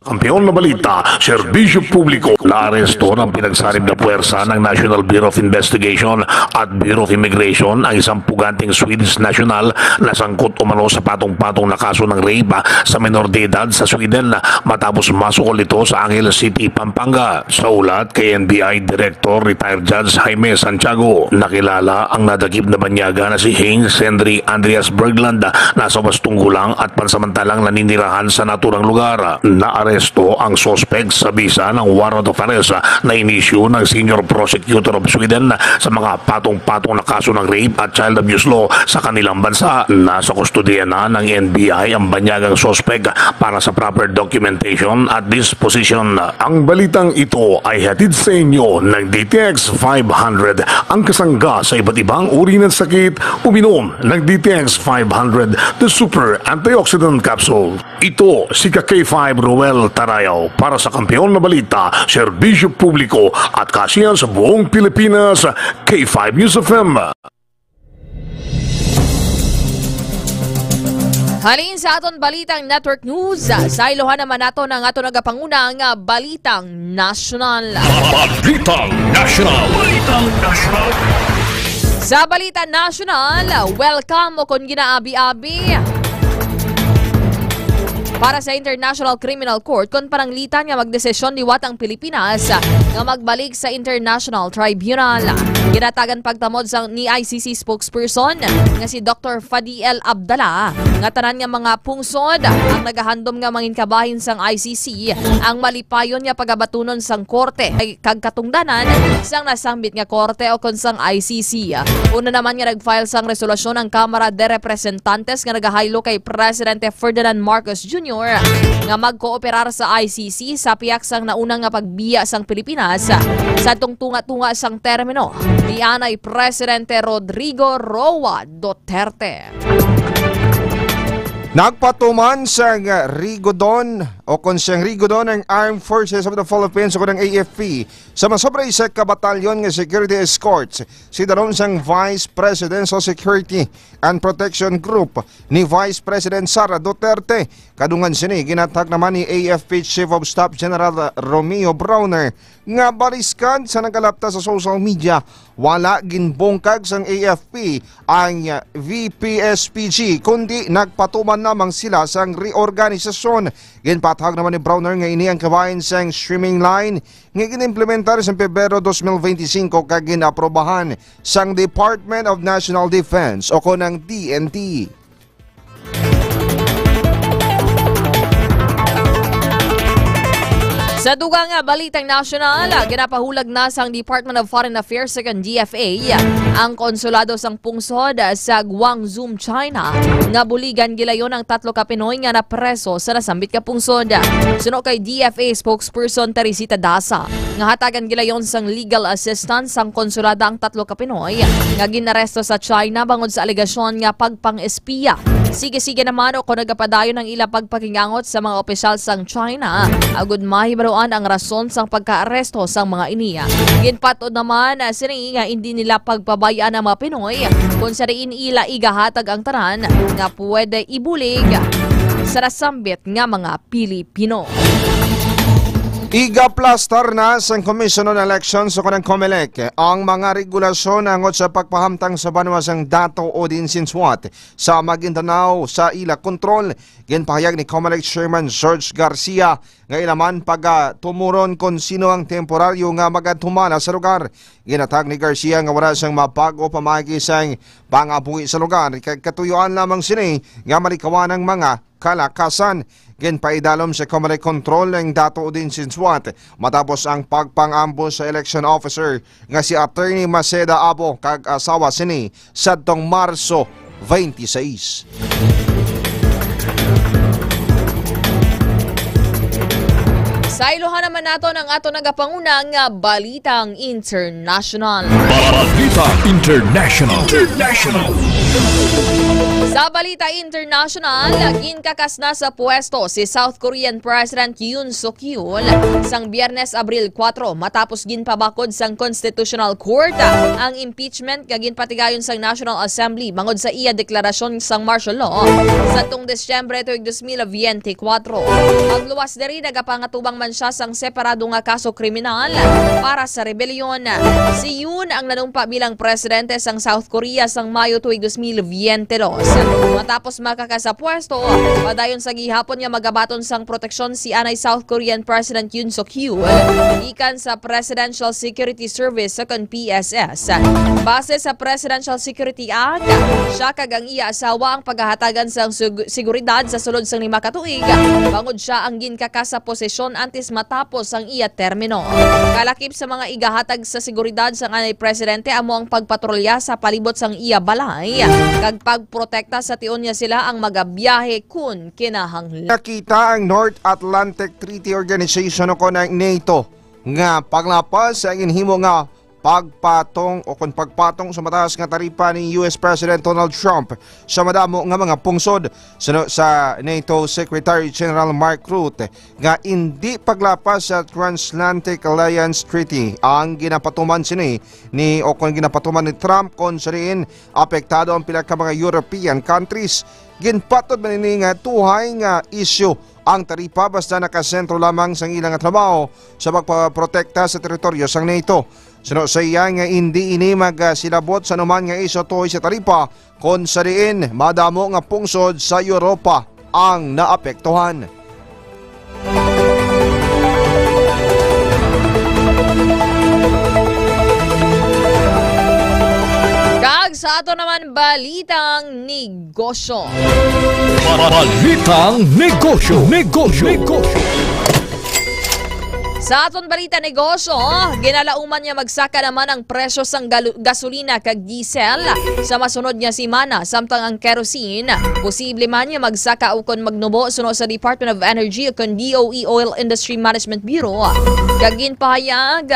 Kampiyon na balita, serbisyo publiko. Naaresto ng pinagsanib na puwersa ng National Bureau of Investigation at Bureau of Immigration ang isang puganteng Swedish national na sangkot umano sa patong-patong na kaso ng rape sa minor de edad sa Sweden matapos masukol ito sa Angeles City, Pampanga. Sa ulat kay N B I Director Retired Judge Jaime Santiago, nakilala ang nadakip na banyaga na si Heng Sendri Andreas Berglund na sa wastong gulang at pansamantalang naninirahan sa naturang lugar. Naaresto ang suspek sa bisa ng warrant of arrest na inisyu ng Senior Prosecutor of Sweden sa mga patong-patong na kaso ng rape at child abuse law sa kanilang bansa. Nasa kustodiya na ng N B I ang banyagang suspek para sa proper documentation at disposition. Ang balitang ito ay hatid sa inyo ng D T X five hundred, ang kasangga sa iba't ibang uri ng sakit. Uminom ng D T X five hundred, the super antioxidant capsule. Ito si ka K five Roel Tarayaw para sa Kampiyon na Balita, Serbisyo Publiko at Kasihan sa buong Pilipinas, K five News F M. Halin sa aton balitang network news, saylohan naman nato ang aton nagapanguna nga balitang nasyonal. Balitang nasyonal. Balitang nasyonal. Sa balita nasyonal, welcome o kon ginaabi-abi para sa International Criminal Court kon pananglitan nga magdesisyon liwat ang Pilipinas nga magbalik sa International Tribunal. Ginatagan pagtamod sang ni I C C spokesperson nga si Doctor Fadiel Abdallah nga tanan nga mga pungsod ang nagahandom nga mangin kabahin sang I C C ang malipayon nga pagabatunon sang korte kag katungdanan sang nasambit nga korte o kon sang I C C. Una naman nga nag-file sang resolusyon ang Kamara de Representantes nga nagahaylo kay Presidente Ferdinand Marcos Junior nga magkooperar sa I C C sa pihak sang nauna nga pagbiya sang Pilipinas sa tungtunga-tunga sang termino ni anay Presidente Rodrigo Roa Duterte. Nagpatuman sang Rigodon o kon siyang Rigodon ang Armed Forces of the Philippines o kon ang A F P sa masobra isa ka batalyon nga security escorts si daron sang Vice Presidential Security and Protection Group ni Vice President Sara Duterte. Kadungan sini, ginhatag naman ni A F P Chief of Staff General Romeo Brawner nga baliskad sa nagkalapta sa social media, wala ginbungkag sang A F P ang V P S P G, kundi nagpatuman lamang sila sang reorganisasyon. Ginpahayag naman ni Brawner nga ini ang kabahin sang streaming line nga ginimplementar sa Pebrero dos mil veinticinco kag ginaprobahan sang Department of National Defense o kon ang D N D. Sa dugang nga balitang nasyonal, ginapahulag na sang Department of Foreign Affairs o kon D F A ang konsulado sang pungsod sa Guangzhou, China, nga buligan gilayon ang tatlo ka Pinoy nga napreso sa nasambit nga pungsod. Suno kay D F A spokesperson Teresita Daza, nga hatagan gilayon sang legal assistance sang konsulada ang tatlo ka Pinoy nga ginaresto sa China bangod sa alegasyon nga pagpang-espiya. Sige-sige naman o kon nagapadayon ang ila pagpakingangot sa mga opisyal sang China agud mahibaluan ang rason sang pagkaaresto sang mga ini. Ginpatod naman sini nga indi nila pagpabay-an ang mga Pinoy kung sa diin ila igahatag ang tanan nga pwede ibulig sa nasambit nga mga Pilipino. Igaplastar na sang Commission on Elections o kanang COMELEC ang mga regulasyon angot sa pagpahamtang sa banwa sang dato o diin sin SWAT sa Maguindanao sa ila kontrol. Ginpahayag ni COMELEC Chairman George Garcia nga ila man pagatumuron kon sino ang temporaryo nga magatumala sa lugar. Ginhatag ni Garcia nga wala sang mabag-o pamaagi sang pangabuhi sa lugar, kag katuyuan lamang sini nga malikawan ang mga kalakasan. Ginpaidalom sa COMELEC kontrol ang dato diin sin SWAT matapos ang pagpang-ambush sa election officer nga si Attorney Maceda Abo kag asawa sini sadtong Marso twenty-six. Sa ilohan naman nato ang ato nagapanguna nga balitang international. Balita International. International. Sa balita international, ginkakas na sa pwesto si South Korean President Yoon Suk Yeol sang Biyernes, Abril kuwatro, matapos ginpabakod sang Constitutional Court ang impeachment nga ginpatigayon sang National Assembly bangod sa iya deklarasyon sang martial law sadtong Disyembre tuig dos mil biyente kuwatro. Pagluwas diri, nagapangatubang man siya sang separado nga kaso kriminal para sa rebelyon. Si Yoon ang nanumpa bilang presidente sang South Korea sang Mayo tuig dos mil biyente dos. Matapos makakasapwesto, padayon sa gihapon nga magabaton sang proteksyon si anay South Korean President Yoon Suk Yeol gikan sa Presidential Security Service o kon P S S. Base sa Presidential Security Act, siya kag ang iya asawa ang pagahatagan sang sug-, seguridad sa sulod sang lima ka tuig, bangod siya ang ginkakasa posisyon antes matapos ang iya termino. Kalakip sa mga igahatag sa seguridad sang anay presidente amo ang pagpatrolya sa palibot sang iya balay kag pagprotekta sa tion nga sila ang magabiyahe kun kinahanglan. Nakita ang North Atlantic Treaty Organization o kon ang NATO nga paglapas sa ginhimo nga pagpatong o kon pagpatong sa mataas nga taripa ni U S President Donald Trump sa madamo nga mga pungsod. Suno sa NATO Secretary General Mark Rutte nga indi paglapas sa Transatlantic Alliance Treaty ang ginapatuman sini ni o kon ginapatuman ni Trump kon sa diin apektado ang pila ka mga European countries. Ginpatod man ini nga tuhay nga isyu ang taripa basta nakasentro lamang sang ilang trabaho sa pagpaprotekta sa teritoryo sang NATO. Suno sa iya nga indi ini magasilabot sa anuman nga isyu tuhoy sa taripa, kon sa diin madamo nga pungsod sa Europa ang naapektuhan. Kag sa ato naman balitang negosyo. Balitang negosyo, negosyo, negosyo. Sa aton balita negosyo, ginalauman nga magsaka naman ang presyo sang galu-, gasolina kag diesel sa masunod nga semana, samtang ang kerosene posible man nga magsaka ukon magnubo, suno sa Department of Energy ukon D O E Oil Industry Management Bureau. Kag ginpahayag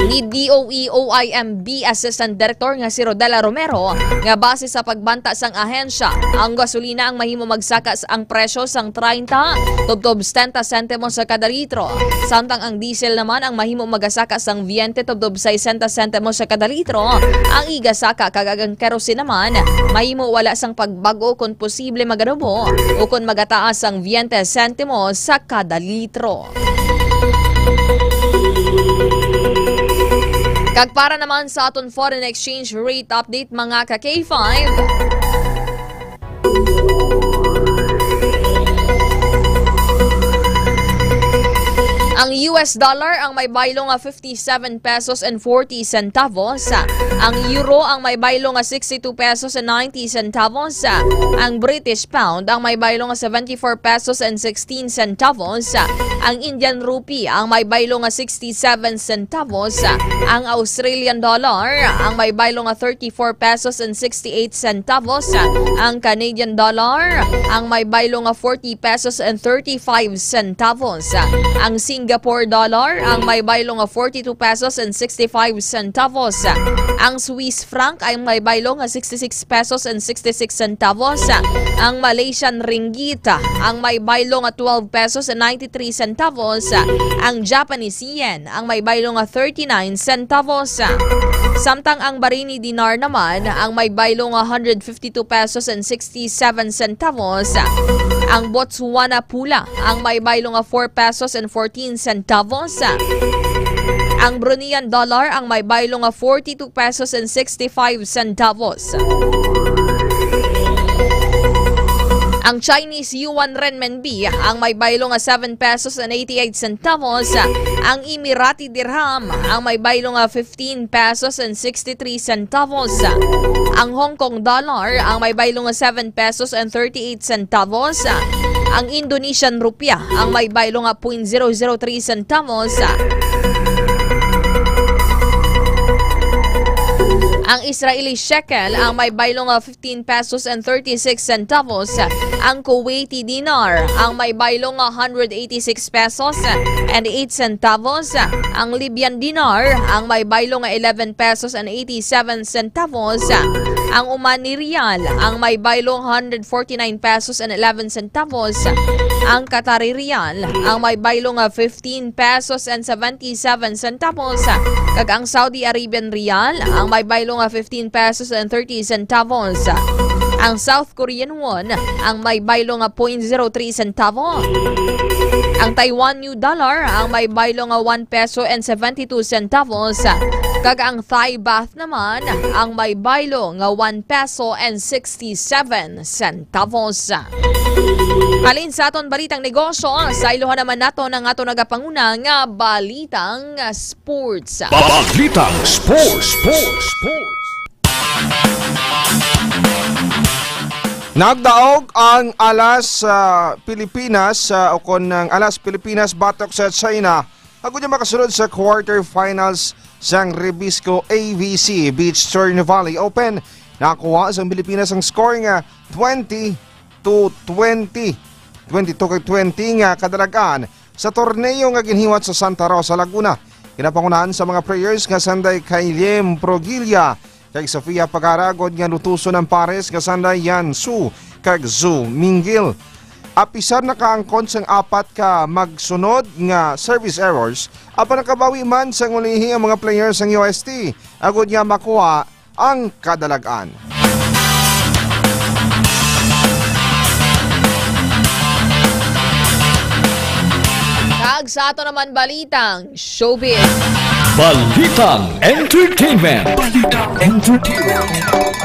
ni D O E O I M B Assistant Director nga si Rodela Romero nga base sa pagbanta sang ahensya, ang gasolina ang mahimo magsaka sa ang presyo sang treinta tubtob setenta sentimos sa kada litro, samtang ang diesel naman ang mahimo magasaka sang veinte tubtob sesenta sentimos sa kada litro ang igasaka, kag ang kerosene naman mahimo wala sang pagbag-o kon posible maganubo o kon magataas sang veinte sentimos sa kada litro. Kag para naman sa aton foreign exchange rate update, mga ka K five, ang U S dollar ang may baylo nga fifty-seven pesos and forty centavos. Ang euro ang may baylo nga sixty-two pesos and ninety centavos. Ang British pound ang may baylo nga seventy-four pesos and sixteen centavos. Ang Indian rupee ang may baylo nga sixty-seven centavos. Ang Australian dollar ang may baylo nga thirty-four pesos and sixty-eight centavos. Ang Canadian dollar ang may baylo nga forty pesos and thirty-five centavos. Ang Singapore dollar ang may baylo nga forty-two pesos and sixty-five centavos. Ang Swiss franc ay may baylo nga sixty-six pesos and sixty-six centavos. Ang Malaysian ringgit ang may baylo nga twelve pesos and ninety-three centavos. Ang Japanese yen ang may baylo nga thirty-nine centavos. Samtang ang Bahraini dinar naman ang may baylo nga hundred fifty-two pesos and sixty-seven centavos. Ang Botswana pula ang may baylo nga four pesos and fourteen centavos. Ang Bruneian dollar ang may baylo nga forty-two pesos and sixty-five centavos. Ang Chinese yuan renminbi ang may baylo nga seven pesos and eighty-eight centavos. Ang Emirati dirham ang may baylo nga fifteen pesos and sixty-three centavos. Ang Hong Kong dollar ang may baylo nga seven pesos and thirty-eight centavos. Ang Indonesian rupiah ang may baylo nga point zero zero three centavos. Ang Israeli shekel ang may baylo nga fifteen pesos and thirty-six centavos. Ang Kuwaiti dinar ang may baylo nga hundred eighty-six pesos and eight centavos. Ang Libyan dinar ang may baylo nga eleven pesos and eighty-seven centavos. Ang Omani riyal ang may baylo nga hundred forty-nine pesos and eleven centavos. Ang Qatari riyal ang may baylo nga fifteen pesos and seventy-seven centavos. Kag ang Saudi Arabian riyal ang may baylo nga fifteen pesos and thirty centavos. Ang South Korean won ang may baylo nga point zero three centavo. Ang Taiwan new dollar ang may baylo nga one peso and seventy-two centavos. Kag ang Thai baht naman ang may baylo nga one peso and sixty-seven centavos. Halin sa aton balitang negosyo, saylohan naman naton ang aton nagapanguna nga balitang sports. Balitang sports, sports, sports. Nagdaog ang Alas, ah, Pilipinas, ah, o kon ang Alas Pilipinas batok sa China, agud nga makasulod sa quarterfinals sang Rebisco A V C Beach Tour Nuvali Open. Nakuha sang Pilipinas ang score nga twenty to twenty, twenty-two kag twenty nga kadalagan sa torneo nga ginhiwat sa Santa Rosa, Laguna. Ginapangunahan sa mga players nga sanday kay Liem Progilla, kay Sofia Pagara, agod nga lutuson ang pares nga sanday Yan Su kag Zu Mingil. Apisar nakaangkon sang apat ka magsunod nga service errors, apan nakabawi man sang ulihi ang mga players sang U S T, agod nga makuha ang kadalagan. Kag sa ato naman balitang showbiz. Balitang entertainment. Balitang entertainment.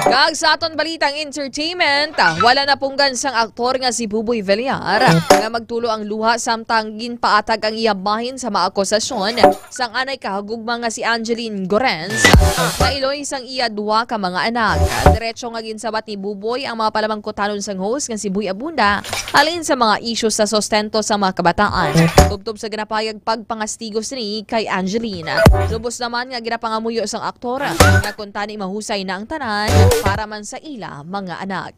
Kag sa aton balitang entertainment, ah, wala napunggan sang aktor nga si Buboy Villar nga magtulo ang luha samtang ginpaatag ang iya bahin sa mga akusasyon sang anay kahagugma nga si Angeline Gorens, nga iloy sang iya duha ka mga anak. Diretso nga ginsabat ni Buboy ang mga palamangkutanon sang host nga si Boy Abunda halin sa mga isyu sa sustento sa mga kabataan, tubtob sa ginapahayag pagpangastigos ni kay Angeline. Lubos naman nga ginapangamuyo sang aktor nga kuntani mahusay na ang tanan para man sa ila mga anak.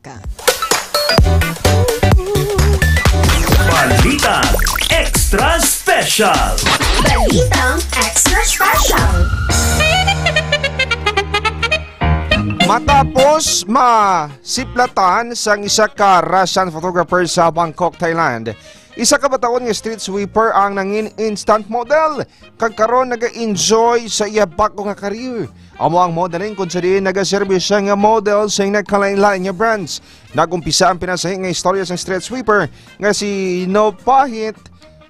Balita Extra Special. Balitang Extra Special. Matapos masiplatan sang isa ka Russian photographer sa Bangkok, Thailand, isa ka bataon nga street sweeper ang nangin instant model, kag karon naga-enjoy sa iya bag-o nga career. Amo ang modeling, kung sa diin nagaserbi siya nga model sa nagkalain-lain nga brands. Nag-umpisa ang pinasahi nga istorya sang street sweeper nga si Nopahit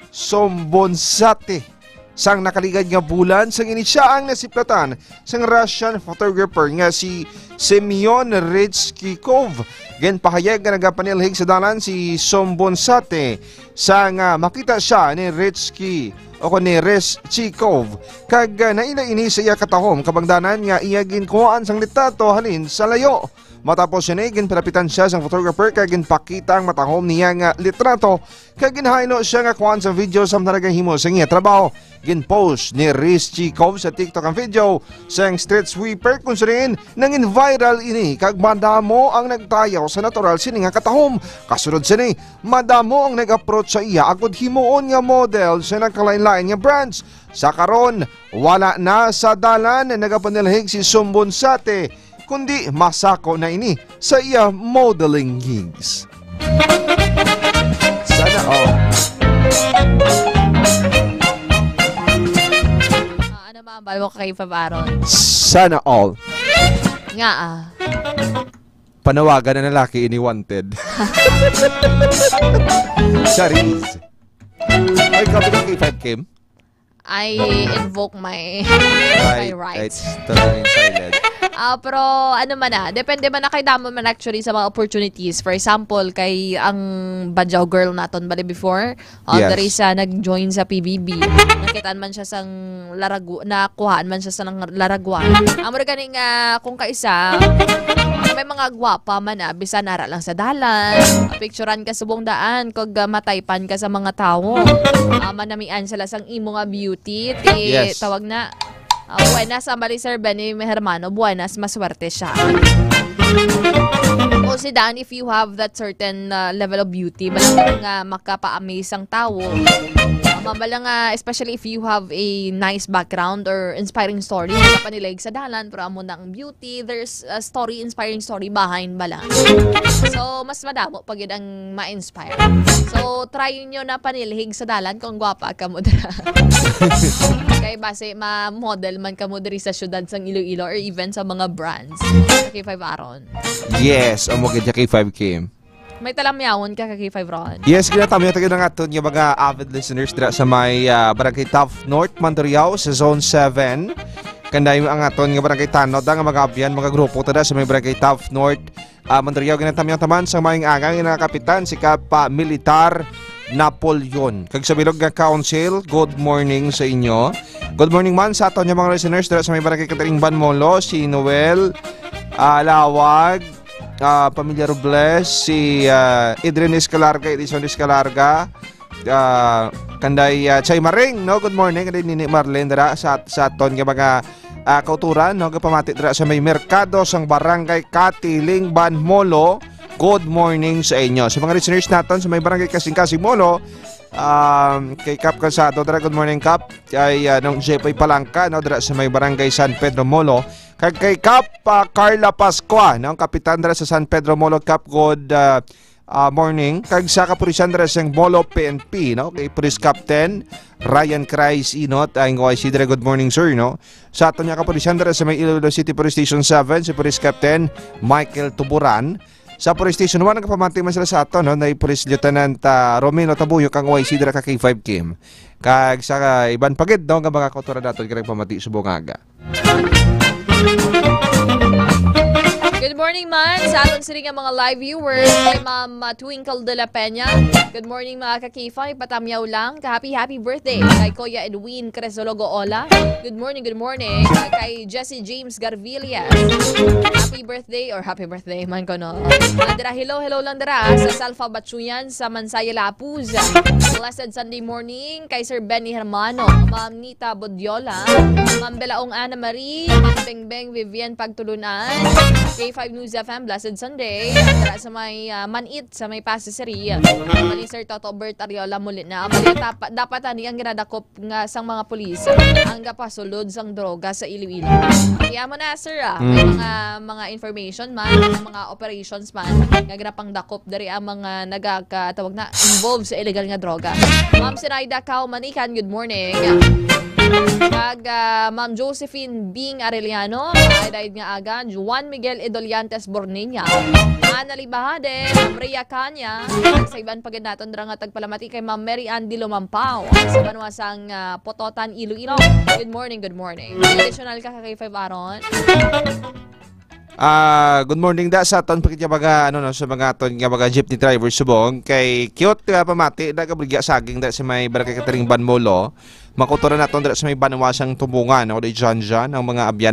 Sombonsate sang nakaligad nga bulan sang ini siya ang nasiplatan sang Russian photographer nga si Semyon Rechkikov. Ginpahayag nga nagapanilhig sa dalan si Sombonsate sang, ah, makita siya ni Rechki o kon ni Rechkikov, kag, ah, naila ini sa iya katahom kabangdanan nga iya ginkuhaan sang litrato halin sa layo. Matapos sini, ginpalapitan siya sang photographer kag ginpakita ang matahom niya nga litrato, kag ginhaylo siya nga kuhaan sang video samtang nagahimo sang iya trabaho. Ginpost ni Rechkikov sa TikTok ang video sang street sweeper, kung sa diin nangin viral ini kag madamo ang nagtayaw sa natural sini nga katahom. Kasunod sini, madamo ang nag-approach sa iya agud himuon nga model sa nagkalain-lain nga brands. Sa karon, wala na sa dalan nagapanilhig si Sombonsate, kundi masako na ini sa iya modeling gigs. Sana all. Ah, ano ba ang balo kay Fab Aaron? Sana all. Nga, ah. Panawagan ang lalaki ini wanted. Charis. Ay, grabe ka, K five, Kim. I invoke my, my Right, rights. Right. Totally silent. Ah, pero ano man na, depende man na kay damo man actually sa mga opportunities. For example, kay ang Badjao girl naton bali before, ah, Yes. Diri siya nag-join sa P B B. Nakitaan man siya sang laragwa, nakuhaan man siya sa nang laragwa. Amo ra gani nga kung kaisa, may mga gwapa man, ah, bisan ara lang sa dalan, picturan ka subong daan, kag, ah, mataypan ka sa mga tawo. Ah, manamian sila sang imo nga beauty, ti Yes. tawag na, ah, buenas, ang bali, Sir Benny, may hermano, buenas, maswerte siya. O si Dan, if you have that certain, ah, level of beauty, basta nga makapa-amaze ang tawo, ah, mabala nga, especially if you have a nice background or inspiring story, makapanilig sa dalan, pero amo na ang beauty, there's a story, inspiring story behind bala. So, mas madamo pa gyud ang ma-inspire. So, try nyo na panilhig sa dalan kung gwapa ka mo dira. Kay basi ma-model man ka mo diri sa syudad sang Iloilo or even sa mga brands. Sa K five Aaron. Yes, amo gid, K five Kim. May talamyawon ka ka K five Ron. Yes, ginatamyo tayo ng aton nga mga avid listeners dira sa may, ah, Barangay Taft North, Mandurriao, sa Zone seven. Kanday ang aton nga barangay tanod ang mga abyan, mga grupo tada sa may Barangay Taft North, ah, Mandurriao. Ginatamyo taman sa maayong aga nga nakapitan si Kap, ah, Militar Napoleon. Kag sa bilog nga council, good morning sa inyo. Good morning man sa aton nga mga listeners dira sa may Barangay Catering Banmolo, si Noel, ah, Lawag, ah, pamilya Robles, si, ah, Adrian Escalarga, Edison Escalarga, ah, kanday, ah, Chay Maring, no? Good morning, kanday Nini Marlene dira sa, sa aton nga mga, ah, kauturan, no? Gapamati dira sa may merkado sang Barangay Katiling Banmolo. Good morning sa inyo. Sa mga listeners naton sa may Barangay Kasing-Kasing Molo, um, kay Kap Calzado dira, good morning, Kap. Kay, ah, Nong Jeffrey Palangka, no, dira sa may Barangay San Pedro Molo. Kag kay Kap, ah, Carla Pascua, no, ang kapitan dira sa San Pedro Molo, Kap, good, ah, ah, morning. Kag sa kapulisan dira sa Molo P N P, no, kay Police Captain Ryan Christ Inot, ang O I C dira, good morning, sir, no. Sa aton nga kapulisan dira sa may Iloilo City Police Station seven, si Police Captain Michael Tuburan. Sa Police Station one, nagapamati man sila sa aton, no, na Police Lieutenant, ah, Romelo Tabuyok, ang O I C dira ka K five Kim. Kag sa iban pa gid, no, nga mga kautoran naton, kay nagpamati subong nga aga. Good morning man sa aton sini nga mga live viewers, kay Ma'am, uh, Twinkle de la Peña. Good morning, mga ka K five, patamyaw lang. Ka happy, happy birthday kay Kuya Edwin Cresologo Ola. Good morning, good morning. Kay Jesse James Garvillas. Happy birthday or happy birthday man ko, no? Andra, hello, hello lang dira sa Salfa Batsuyan sa Mansaya Lapuz. Blessed Sunday morning kay Sir Benny Hermano, Ma'am Nita Bodiola, Ma'am Belaong Ana Marie, Ma'am Bengbeng Vivian Pagtulunan, K five News F M, Blessed Sunday. Dira sa may, ah, Manit, sa may Pasisiri. Mali Sir Toto Bert Ariola Molina. Mali, tapa-, dapat ani ang ginadakop nga sang mga pulis ang gapasulod sang droga sa Iloilo. Kaya mo na, sir, ah, may Mm. mga, mga information man, mga operations man, nga ginapangdakop diri ang mga nagaka-, tawag na, involved sa illegal nga droga. Ma'am Sinaida Kao Manikan, good morning. Kag, ah, Ma'am Josephine Bing Arellano, ay daid nga aga, Juan Miguel Idoliantes Borniña, Ana Libahade, Ma'am Rhea Caña, sa iban pa gid naton dira nga tagpalamati kay Ma'am Mary Ann Dilumampaw, sa banwa sang, ah, Pototan, Iloilo. Good morning, good morning. May additional ka ka K five Aaron? Ah, good morning da sa aton pakityabaga, ano, no, sa mga aton nga mga jeepney driver subong kay cute nga pamati da, gabaligya saging da sa may Barangay Kataring Banmolo. Makuturan naton da sa may banwa sang Tumbungan, no, di John John, ang mga abyan